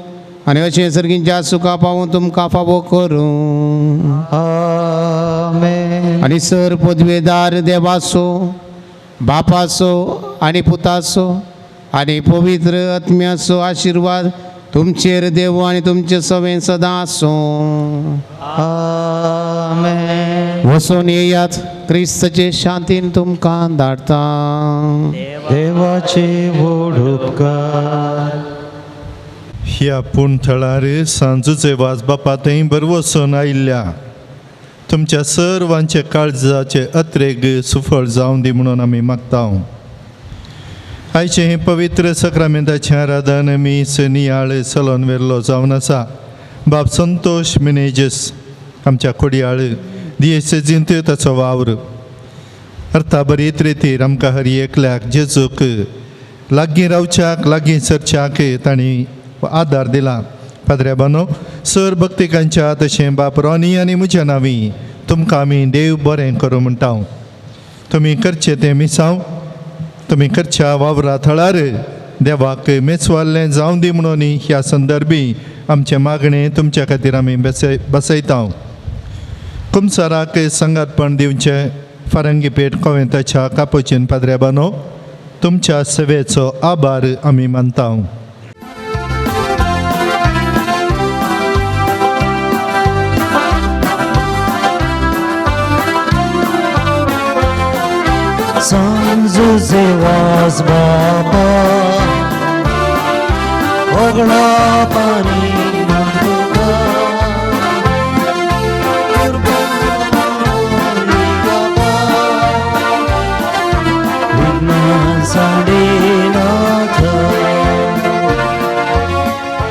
आनी अशें सर्गींच्या सुखा पावून तुमकां फावो करूं. आमेन. आनी सर पदवेदार देवाचो बापाचो आनी पुताचो आनी पवित्र आत्म्याचो आशिर्वाद तुमचेर देव आनी तुमचे सवें सदां आसूं. आमेन. वचून येयात, क्रिस्तचे शांतीन तुमकां धाडटा. देवाचे व्हड उपकार. ह्या पूण थळार सांजूचे वाज बापा थंय बरवसून आयिल्ल्या तुमच्या सर्वांचे काळजाचे अत्रेग सुफळ जावं दी म्हणून आमी मागता. आयचें हें पवित्र सक्रामेंताचें आराधन मीस नियाळ चलोन व्हेल्लो जावन आसा बाब संतोष मिनेजस आमच्या कोडयाळ दियेसेजींत ताचो वावर अर्था बरीत रितीर आमकां हर एकल्याक जेजूक लागीं रावच्याक लागीं सरच्याक तांणी आदार दिला. पाद्र्या बानो सर भक्तिकांच्या तशें बाप रॉनी आनी म्हज्या नांवी तुमकां आमी देव बरें करूं म्हणटा. तुमी करचें तें मिसांव तुमी करच्या वावरा थळार देवाक मेचवाल्लें जावं दी म्हणून ह्या संदर्भी आमचें मागणें तुमच्या खातीर आमी बसयता. कुमसाराक संगातपण दिवचें फारंगी पेठ कोवेंताच्या कापोचीन पाद्र्या बानो तुमच्या सेवेचो आभार आमी मानता. सांजुजे वाज बापा होगळा पाणी तुका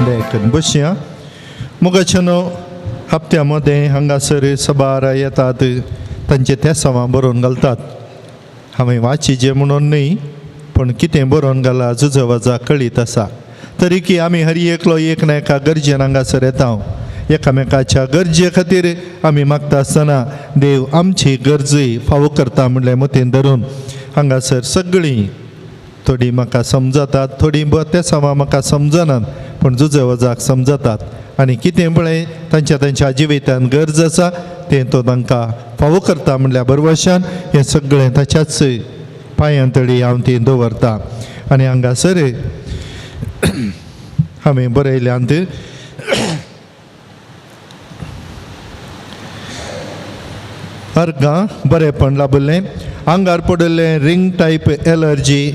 देखून बसया मुगाचे न्हू हप्त्या मदें हांगासर सबार येतात तांचे तेसांवां बरोवन घालतात. हांवें वाचिचें म्हणून न्हय पूण कितें बरोवन घालां जुजवाजा कळीत आसा. तरी की आमी हर एकलो एक ना एका गरजेन हांगासर येता. एकामेकाच्या गरजे खातीर आमी मागता आसतना देव आमची गरजूय फावो करता म्हणलें मतीन धरून हांगासर सगळीं थोडीं म्हाका समजतात थोडीं तेसांवां म्हाका समजनात पूण जुजवजाक समजतात आनी कितें पळय तांच्या तांच्या जिवितान गरज आसा तें तो तांकां फावो करता म्हणल्या बरवशान हें सगळें ताच्याच पांयां तळी हांव ती दवरता. आनी हांगासर हांवें बरयल्यांत अर्गां बरेंपण लाभिल्लें आंगार पडिल्लें रिंग टायप एलर्जी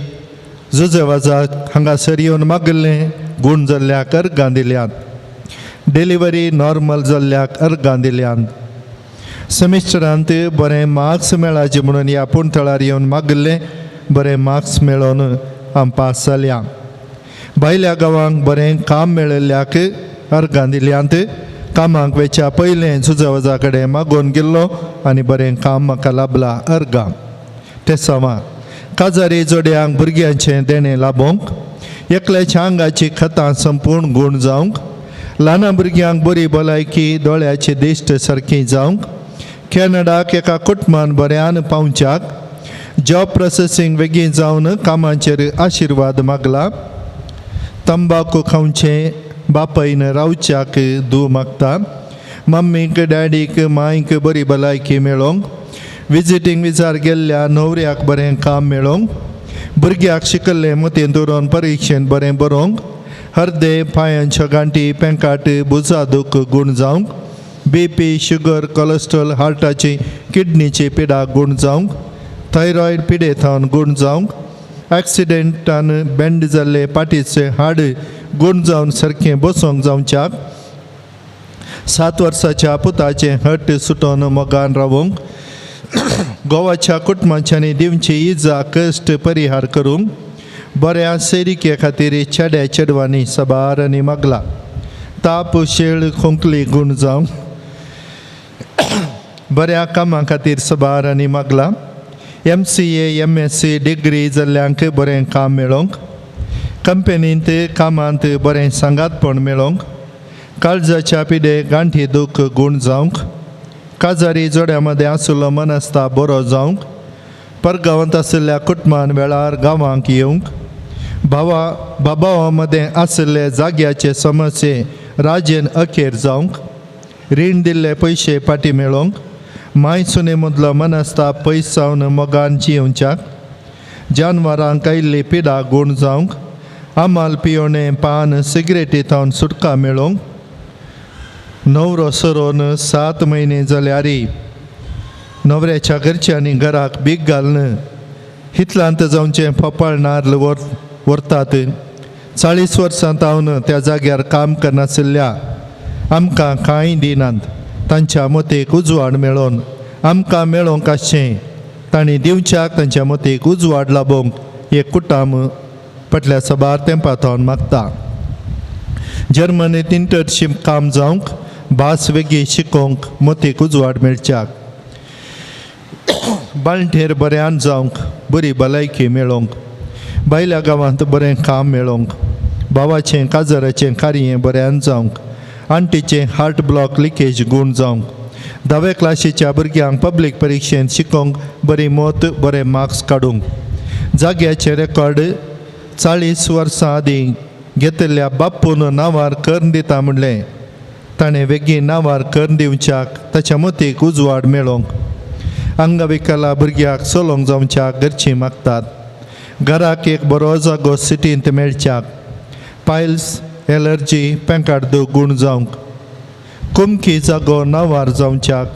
जुजेवाजाक हांगासर येवन मागिल्लें गूण जाल्ल्याक अर्गां दिल्यात. डिलिव्हरी नॉर्मल जाल्ल्याक अर्गां दिल्यात. सेमिस्टरांत बरें मार्क्स मेळाचे म्हणून ह्या पूण थळार येवन मागिल्लें बरें मार्क्स मेळोवन हांव पास जाल्या. भायल्या गांवांक बरें काम मेळिल्ल्याक अर्गां दिल्यांत. कामाक वयच्या पयलें जुजवजा कडेन मागोवन गेल्लो आनी बरें काम म्हाका लाभलां अर्गां. तेसांवां काजारी जोड्यांक भुरग्यांचें देणें लाबोवंक एकल्याच्या आंगाची खतां संपूर्ण गूण जावंक ल्हान भुरग्यांक बरी भलायकी दोळ्याची दिश्ट सारकी जावंक कॅनडाक एका कुटुंबान बऱ्यान पावच्याक जॉब प्रोसेसींग बेगीन जावन कामाचेर आशिर्वाद मागला. तंबाकू खावचें बापायन रावच्याक दू मागता. मम्मीक डॅडीक मांयक बरी भलायकी मेळोवंक विजिटींग विजार गेल्ल्या न्हवऱ्याक बरें काम मेळोवंक भुरग्याक शिकल्लें मतीन दवरून परिक्षेन बरें बरोवंक हर्दे पांयांच्यो गांठी पेंकाट भुजा दूख गूण जावंक बीपी शुगर कोलेस्ट्रॉल हार्टाची किडनीची पिडा गूण जावंक थायरॉयड पिडे थावन गूण जावंक एक्सिडेंटान बेंड जाल्ले पाटीचे हाड गूण जावन सारकें बसोंक जावच्याक 7 वर्साच्या पुताचें हट सुटोन मोगान रावोंक गोवाच्या कुटुंबांच्यांनी दिवची इजा कश्ट परिहार करूंक बऱ्या सेरिके खातीर चेड्या चेडवांनी सबार आनी मागला. ताप शेळ खोंकली गूण जावंक बऱ्या कामां खातीर सबार आनी मागला. MCA MSc degree जाल्ल्यांक बरें काम मेळोवंक कंपनींत कामांत बरें सांगातपण मेळोवंक काळजाच्या पिडे गांठी दूख गूण जावंक काजारी जोड्या मदें आशिल्लो मनस्ता बरो जावंक परगांवांत आशिल्ल्या कुटुंबान वेळार गांवांक येवंक भावा बाबावा मदें आशिल्ले जाग्याचे समस्ये राजेन अखेर जावंक रीण दिल्ले पयशे फाटीं मेळोवंक माय सुने मदलो मनस्ताप पयस जावन मोगान जियेवच्याक जानवरांक आयिल्ली पिडा गूण जावंक आमाल पियोणें पान सिगरेटी थावन सुटका मेळोवंक न्हवरो सरोन 7 म्हयने जाल्यार न्हवऱ्याच्या घरच्यांनी घराक बीग घालून हितलांत जावचें फोपाळ नार्ल व्हरतात 40 वर्सां तावन त्या जाग्यार काम करनाशिल्ल्या आमकां कांय दिनात तांच्या मतीक उजवाड मेळोवन आमकां मेळोवंक आसचें तांणी दिवच्याक तांच्या मतीक उजवाड लाबोवंक एक कुटाम फाटल्या साबार तेंपा थावन मागता. जर्मनींत इंटर्नशीप काम जावंक भास वेगळी शिकोवंक मतीक उजवाड मेळच्याक बाळंटेर बऱ्यान जावंक बरी भलायकी मेळोवंक बायल्या गांवांत बरें काम मेळोवंक भावाचें काजराचें कार्य बऱ्यान जावंक आंटीचें हार्ट ब्लॉक लिकेज गूण जावंक धावे क्लासीच्या भुरग्यांक पब्लीक परिक्षेंत शिकोवंक बरी मत बरे मार्क्स काडूंक जाग्याचें रेकॉर्ड 40 वर्सां आदीं घेतिल्ल्या बाप्पून नांवार करून दिता म्हणलें ताणें वेगीं नांवार करून दिवच्याक ताच्या मतीक उजवाड मेळोवंक अंगविकला भुरग्याक चलोवंक जावच्याक घरचीं मागतात घराक एक बरो जागो सिटींत मेळच्याक पायल्स एलर्जी पेंकाड गूण जावंक कुमकी जागो नांवार जावच्याक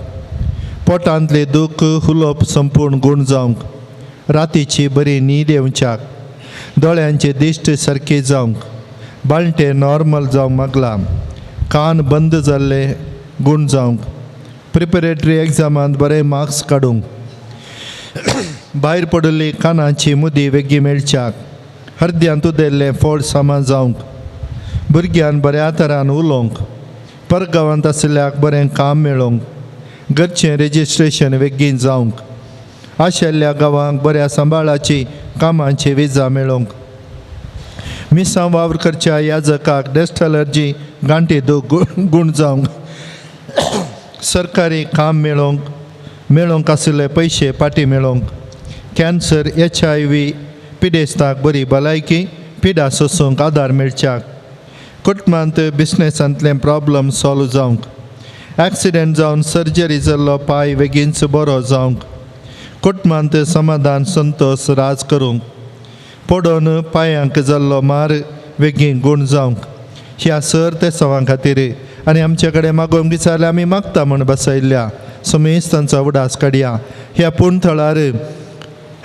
पोटांतले दूख हुलोप संपूर्ण गूण जावंक रातीची बरी न्हीद येवच्याक दोळ्यांचे दिश्ट सारकी जावंक बाळंटे नॉर्मल जावंक मागलां कान बंद जाल्ले गूण जावंक प्रिपरेटरी एग्जामांत बरे मार्क्स काडूंक भायर पडिल्ली कानाची मुदी वेगळी मेळच्याक हरद्यांत उदेल्लें फोड सामान जावंक भुरग्यान बऱ्या तरान उलोवंक परगांवांत आशिल्ल्याक बरें काम मेळोवंक घरचें रेजिस्ट्रेशन बेगीन जावंक आशिल्ल्या गांवांक बऱ्या सांबाळाची कामाची विजा मेळोवंक मिसां वावर करच्या याजकाक डस्ट एलर्जी गांठी दूख गूण जावंक सरकारी काम मेळोवंक मेळोवंक आशिल्ले पयशे फाटीं मेळोवंक कॅन्सर HIV पिडेस्ताक बरी भलायकी पिडा सोसूंक आदार मेळच्याक कुटुंबांत बिजनेसांतले प्रॉब्लम सॉल्व जावंक एक्सिडेंट जावन सर्जरी जाल्लो पांय बेगीनच बरो जावंक कुटुंबांत समाधान संतोश राज करूंक पडोन पांयांक जाल्लो मार बेगीन गूण जावंक ह्या सर ते सवां खातीर आनी आमचे कडेन मागोवंक विचारल्यार आमी मागता म्हूण बसयल्ल्या समेज तांचो उडास काडया ह्या पूण थळार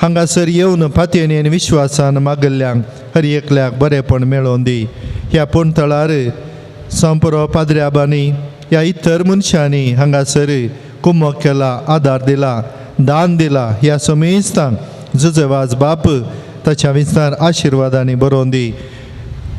हांगासर येवन फातयेन आनी विश्वासान मागल्ल्यांक हर एकल्याक बरेंपण मेळोवन दी. ह्या पूण थळार संपरो पाद्र्याबांनी ह्या इतर मनशांनी हांगासर कुमक केला आदार दिला दान दिला. ह्या समेस्तांक जुजवाज बाप ताच्या विस्तार आशिर्वादांनी बरोवन दी.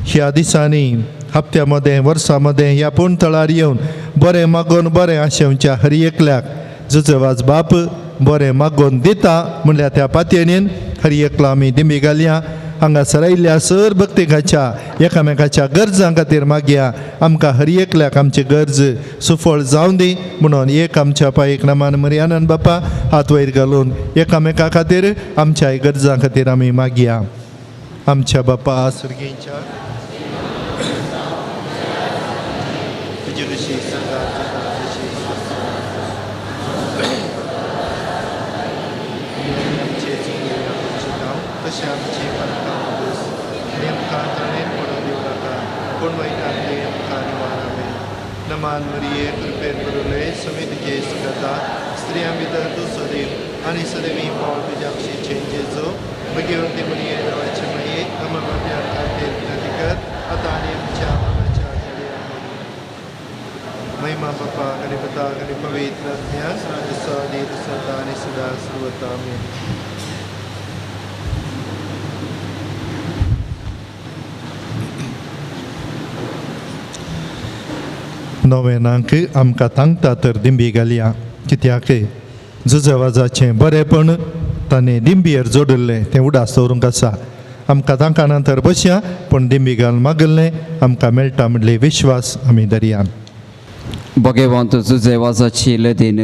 ह्या दिसांनी हप्त्या मदें वर्सां मदें ह्या पूण थळार येवन बरें मागोवन बरें आशेवच्या हर एकल्याक जुजवाज बाप बरें मागोवन दिता म्हणल्यार त्या पातयेन हर एकलो आमी दिंबी घालया. हांगासर आयिल्ल्या सर भक्तिकाच्या एकामेकाच्या गरजां खातीर मागया. आमकां हर एकल्याक आमची गरज सुफळ जावं दी म्हणून एक आमच्या पांयक नमान मर्यानंद बापा हात वयर घालून एकामेका खातीर आमच्या गरजां खातीर आमी मागया. आमच्या बापा सर्गींच्या तुजी कशी तशें आमची कोण वायटांतले आमकां निवारावे. नमान मरिये कृपेन बरोवले समेत जेस करता स्त्रियां भितर तूं सदैव आनी सदैवी पावल तुज्या कुशीचें जेजो भगवंती मरिये देवाचे माये आमकां पापयां खातीर विनंती कर आतां आनी आमच्या मरणाच्या घडये. महिमा बापा आनी पुताक आनी पवित्र आत्म्याक जसो आदी तसो आतां आनी सदां सर्वता. आमेन. नोवेनांक आमकां तांकता तर दिंबी घालया कित्याक जुजवाजाचें बरेंपण ताणें दिंबयेर जोडिल्लें तें उडास दवरूंक आसा. आमकां तांकां नंतर बसया पूण दिंबी घालून मागल्लें आमकां मेळटा म्हणले विश्वास आमी धरया. भगवंत जुजेवाजाची लदीन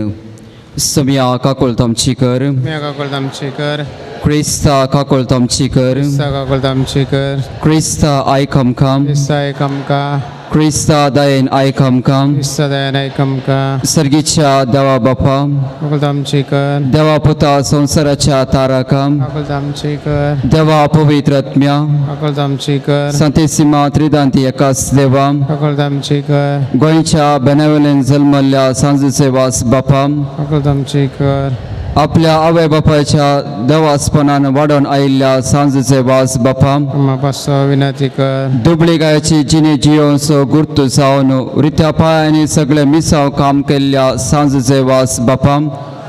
सम्या काकुळट आमची कर. म्या काकुळट आमची कर. क्रिस्ता काकुळट आमची कर. क्रिस्ता काकुळट आमची कर. क्रिस्ता आयक आमकां. क्रिस्ता आयक आमकां. क्रिस्ता दयेन आयक आमकां. क्रिस्ता दयेन आयक आमकां. सर्गीच्या देवा बापा, काकुळट आमची कर. देवा पुता संवसाराच्या तारका, काकुळट आमची कर. देवा पवित्र आत्म्या, काकुळट आमची कर. संतेसिमा त्रिदांती एकाच देवा, काकुळट आमची कर. गोंयच्या बेनावेल्यान जल्मल्ल्या सांजूचे वास बापा, काकुळट आमची कर. आपल्या आवय बापायच्या देवासपणान वाडोवन आयिल्ल्या सांजूचे वास बापा, आम्हा पासो विनंती कर. दुबळी गायाची जिणे जियोवचो गुर्तू जावन रित्या पांयांनी सगळे मिसाव काम केल्ल्या सांजूचे वास बापा,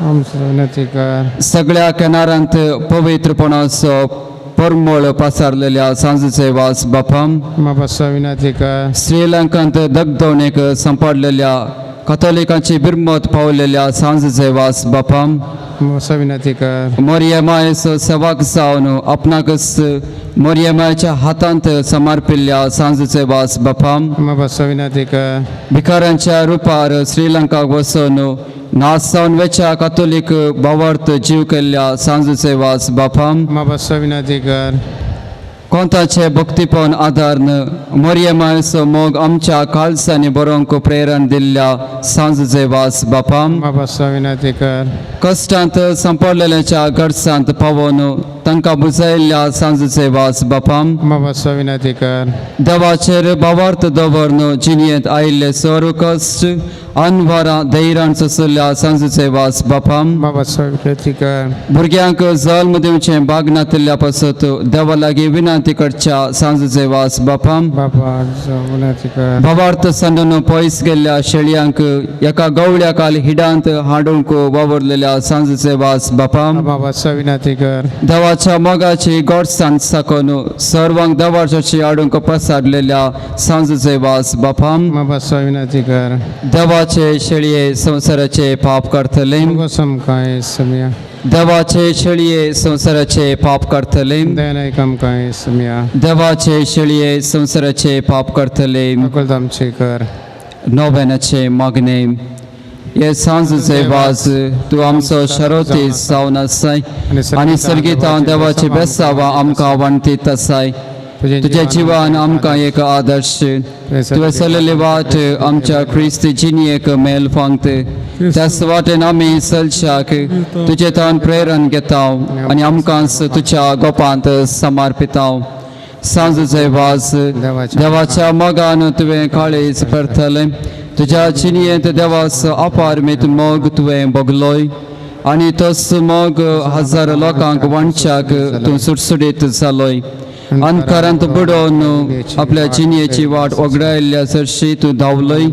आमचो विनंती कर. सगळ्या किनारांत पवित्रपणाचो परमळ पसारलेल्या सांजूचे वास बापा, आम्हा पासो विनंती कर. श्रीलंकांत दगदवणेक सांपडलेल्या कथोलिकांची बिरमत पावलेल्या सांजूचे वास बापा, आम्हा पासो विनंती कर. मोरयमायचो सेवाक जावन आपणाकच मोरयमायच्या हातांत समर्पिल्ल्या सांजूचे वास बापा, आम्हा पासो विनंती कर. भिकाऱ्यांच्या रुपार श्रीलंकाक वचून नाश जावन वेच्या कातोलीक भावार्थ जीव केल्ल्या सांजूचे वास बापा, आम्हा पासो विनंती कर. कोंताचे भक्तीपण आदारन मोरयमायचो मोग आमच्या काळजांनी बरोवंक प्रेरण दिल्ल्या सांजूचे वास बापा, आम्हा पासो विनंती कर. कश्टांत सांपडलेल्याच्या गरजांत पावोवन तांकां बुजायल्ल्या सांजूचे वास बापा, आम्हा पासो विनंती कर. देवाचेर भावार्थ दवरन जिणयेंत आयिल्ले सर्व कश्ट अनवरां धैर्यान सोंसल्ल्या सांजूचे वास बापा, आम्हा पासो विनंती कर. भुरग्यांक जल्म दिवचें भाग नातिल्ल्या पासत देवा लागीं विनंती करच्या सांजूचे वास बापा, बापा विनंती कर. भावार्थ सांडून पयस गेल्ल्या शेळयांक एका गवळ्या काल हिडांत हाडूंक वावरलेल्या सांजूचे वास बापा, आम्हा पासो विनंती कर. देवाच्या मोगाची गोडसाण साकून सर्वांक देवाची हाडूंक पसारलेल्या सांजूचे वास बापा, आम्हा पासो विनंती कर. देवाचे शेळये संवसाराचे पाप करतले, काय सम्या. देवाचे शेळये संवसाराचे पाप करतले, दयान आयक आमकां सम्या. देवाचे शेळये संवसाराचे पाप करतले. काकुळट आमची कर. नोवेनाचे मागणे. हे सांजूचे वाज तूं आमचो शरोती जावन आसाय आनी सर्गीतां देवाचे बेसावा आमकां वांटीत आसाय. तुज्या जिवान आमकां एक आदर्श, तुवें चलयल्ली वाट आमच्या क्रिस्ती जिणयेक मेल फांगत, त्याच वाटेन आमी चलच्याक तुजे तावन प्रेरण घेता आनी आमकांच तुज्या गोपांत समर्पिता. सांजूचे वाज देवाच्या मोगान तुवें काळीज परतलें, तुज्या जिणयेंत देवाचो अपारमीत मोग तुवें भोगलोय आनी तोच मोग हजारो लोकांक वांटच्याक तूं सुटसुटीत जालोय. अंधकारांत बुडोवन आपल्या जिणयेची वाट वगडायल्ल्या सरशी तूं धांवलोय,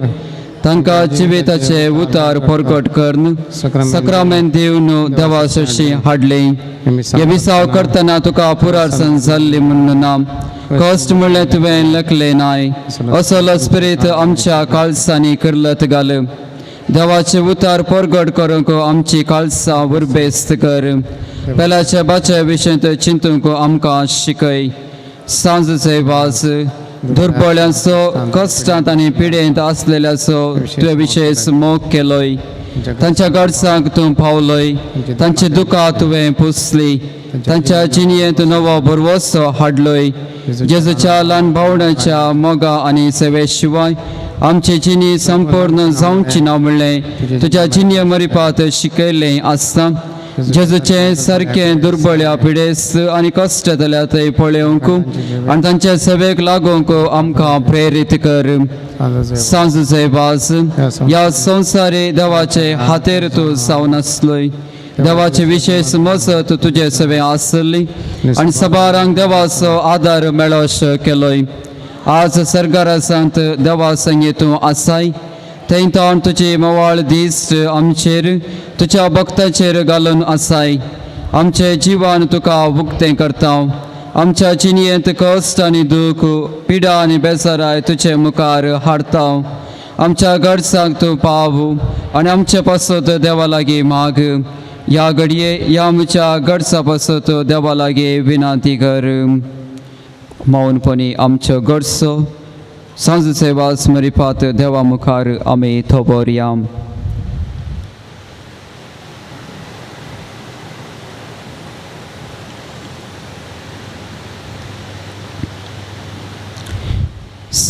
तांकां जिविताचे उतार परगट करून सक्रामेंत दिवन देवा सरशी हाडली. हे मिसाव करतना तुका पुरार्सन जाल्ली म्हूण ना कश्ट म्हणलें तुवें लेखलें नाय, असलो स्पिरीत आमच्या काळसांनी करलत घाल. देवाचे उतार परगट करूंक आमची काळसां उर्बेस्त कर. पेल्याच्या बाच्या विशयंत चिंतूंक आमकां शिकय. सांजूचे वाज दुर्बळ्यांचो कश्टांत आनी पिडेंत आसलेल्याचो तुवें विशेश मोग केलोय, तांच्या गरजांक तूं पावलोय, तांची दुकां तुवें पुसली, तांच्या जिणयेंत नवो भरवसो हाडलोय. जेजूच्या ल्हान भावणाच्या मोगा आनी सेवे शिवाय आमची जिणी संपूर्ण जावची ना म्हणलें तुज्या जिणये मरिपात शिकयल्लें आसता. जेजूचें सारकें दुर्बळ्या पिडेस्त आनी कश्ट जाल्या थंय पळोवंक आनी तांच्या सेवेक लागूंक आमकां प्रेरीत कर. सांजूचे वाज ह्या संवसारी देवाचे हातेर तूं जावन आसलोय, देवाचे विशेश मजत तुजे सवे आसली आनी सबारांक देवाचो आदार मेळोश केलोय. आज सरकारासांत देवा संगी तूं आसाय, थंय तावन तुजी मवाळ दीस आमचेर तुज्या भक्ताचेर घालून आसाय. आमचे जिवान तुका उक्तें करता, आमच्या जिणयेंत कश्ट आनी दूख पिडा आनी बेजाराय तुजे मुखार हाडता. आमच्या गरजांक तूं पाव आनी आमचे पासत देवा लागीं माग. ह्या घडये ह्या आमच्या गरजा पासत देवा लागीं विनंती कर. मौनपणी आमच्यो गरजो सांजूचे वास मरिपात देवा मुखार आमी थोबोरया.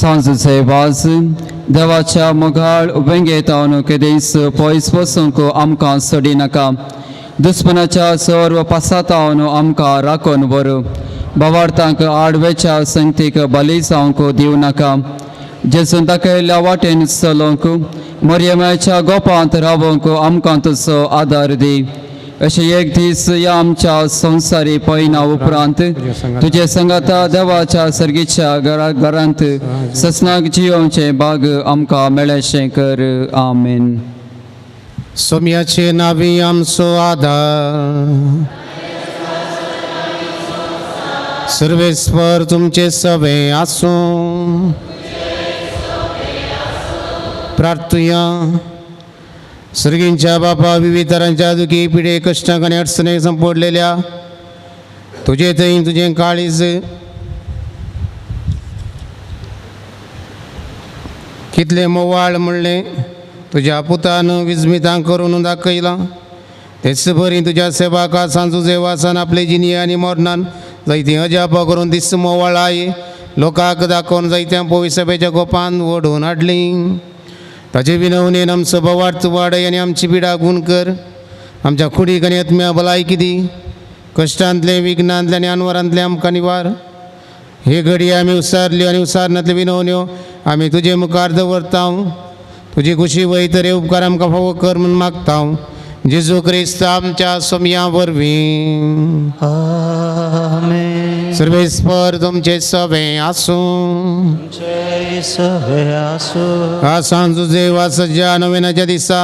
सांजूचे वाज देवाच्या मोगाळ वेंगेत हांव केदीस पयस वचूंक आमकां सोडिनाका. दुस्मनाच्या सर्व पासातावन आमकां राखून व्हर. बावार्थांक आडवेच्या संगतीक बली जावंक दिवं नाका. जेजून दाखयल्ल्या वाटेन चलोवंक मरियमाच्या गोपांत रावोंक आमकां तुजो आदार दी. अशें एक दीस ह्या आमच्या संवसारी पयना उपरांत तुजे संगाता देवाच्या सर्गीच्या घरा घरांत ससनाक जियोवचें बाग आमकां मेळशें कर. आमेन. सोम्याचे नावी आमचो आदार. सर्वेस्पर तुमचे सवे आसूं. प्रार्थुया. सर्गींच्या बापा विविध तरांच्या दुखी पिडे कश्टांक आनी अडचणेक संपडलेल्या तुजे थंय तुजें काळीज कितलें मोवाळ म्हणलें तुज्या पुतान विस्मितां करून दाखयलां. तेच बरी तुज्या सेवाका सांजू वासान आपले जिनी आनी मरणान जायतीं अजापां करून दीस मोवाळाय लोकांक दाखोवन जायत्या पविसभेच्या गोपान ओडून हाडली. ताचे विनवणेन आमचो बवार्थ वाडय आनी आमची पिडा गूण कर. आमच्या कुडीक आनी आत्म्या भलायकी दी. कश्टांतले विघ्नांतले आनी अनवरांतले आमकां निवार. हे घडी आमी उसारल्यो आनी उसारनातल्यो विनवण्यो आमी तुजे मुखार दवरता. तुजी खुशी वयतरे उपकार आमकां फावो कर म्हूण मागता. जेजू क्रिस्त आमच्या सोमया वरवीं. आमेन. सर्वेस्पर तुमचे सवे आसूं. हा सांजुजे वासच्या नव्याच्या दिसा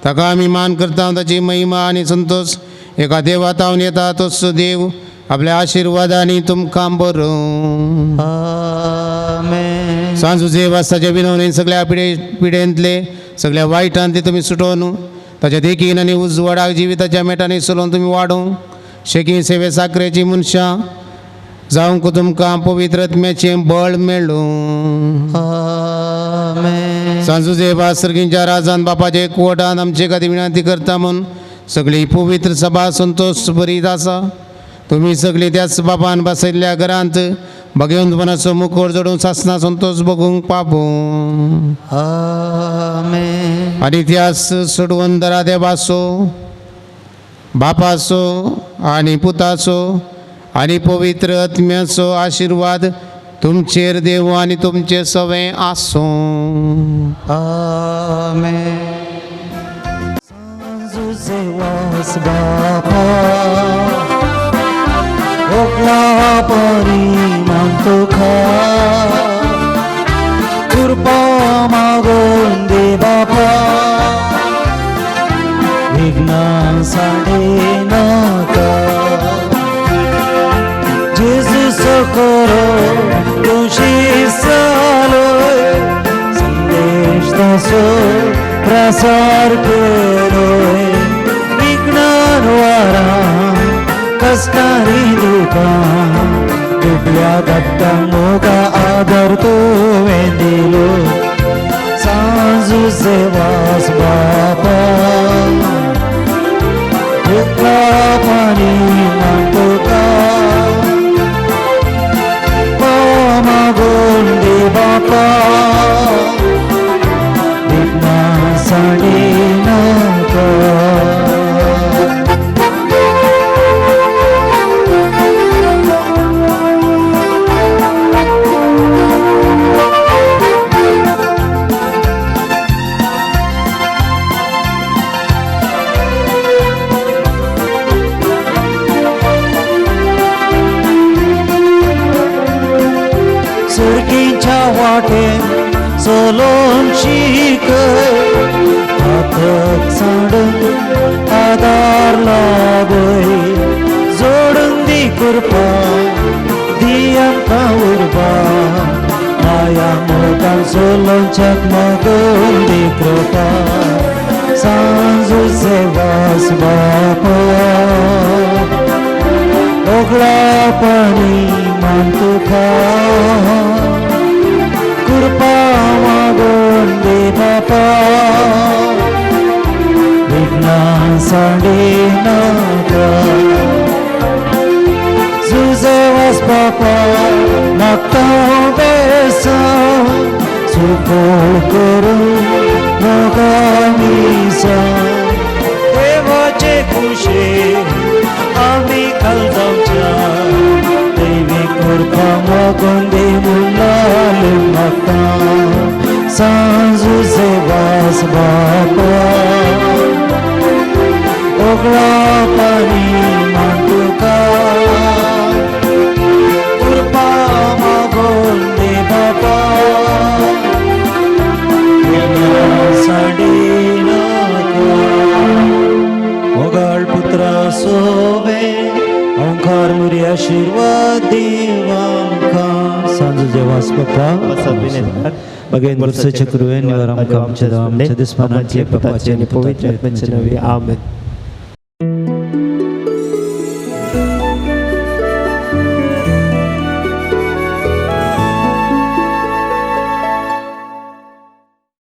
ताका आमी मान करता. ताची महिमा आनी संतोष एका देवा तावन येता. तोच देव आपल्या आशिर्वादांनी तुमकां बरोवं. आमेन. सांजुजे वासाच्या विनवणेन सगळ्या पिडेंतले सगळ्या वायटांतले तुमी सुटोवन ताच्या देखीन आनी उजवाडाक जिविताच्या मेटांनी चलोवन तुमी वाडोवं. शेकी सेवे साकरेची मनशां जावंक तुमकां पवित्र आत्म्याचें बळ मेळूं. आमेन. सांजुजे वासर्गींच्या राजान बापाचे एकवटान आमचे खातीर विनंती करता म्हूण सगळी पवित्र सभा संतोष बरीत आसा. तुमी सगळीं त्याच बापान बसयल्ल्या घरांत भगवंतपणाचो मुखोर जोडून सासना संतोष बघूंक पावूं. आमेन. आनी त्याच सोडवून दरा देवाचो बापाचो आनी पुताचो आनी पवित्र आत्म्याचो आशिर्वाद तुमचेर देव आनी तुमचे सवे आसूं. आमेन. सांजुजे वास बापा ओकला परी मागतो खा कृपा मागून दे बापा विघ्ना सांडे नाका. जेजू सोकोरो तुझी सालोय संदेश तासो प्रसार केलोय. विघ्नान वारा कष्टारी दुकान दुबल्या दत्ता मोगा आदर तुवें दिलो. सांजुजे वास बापा दुखला पाणी मागतो मागून दे बापा विघ्ना सांडे नाका. सुरकीच्या वाटेन चलोवन शिकय हातक सांडून आदार लागय. जोडून दी कृपा दी आमकां उर्बा माया मोगान चलोवच्याक मागून दी कृपा. सांजुजे वास बापा ओगळा पाणी मान तुका कृपा मागून दे बापा विघ्ना सांडे नाका. जुजे वास बापा मागता बेसांव सुफळ करूं नाका मिसां देवाचे खुशे आमी खाल जावच्या देवी कृपा मागून दी म्हूण मागता सांजुसे वास बापा ओगळा पाणी मान तुका कृपा मागून दे बापा मोगाळ पुत्रा सोवे ओंकार मुरी आशीर्वाद देवांका सांजू जेवास बापा बगेन वर्साच्या कृपेन निवार आमकां आमच्या देवा आमच्या दुस्मानांचे पापाचे आनी पवित्र आत्म्याचे नांवे आमेन.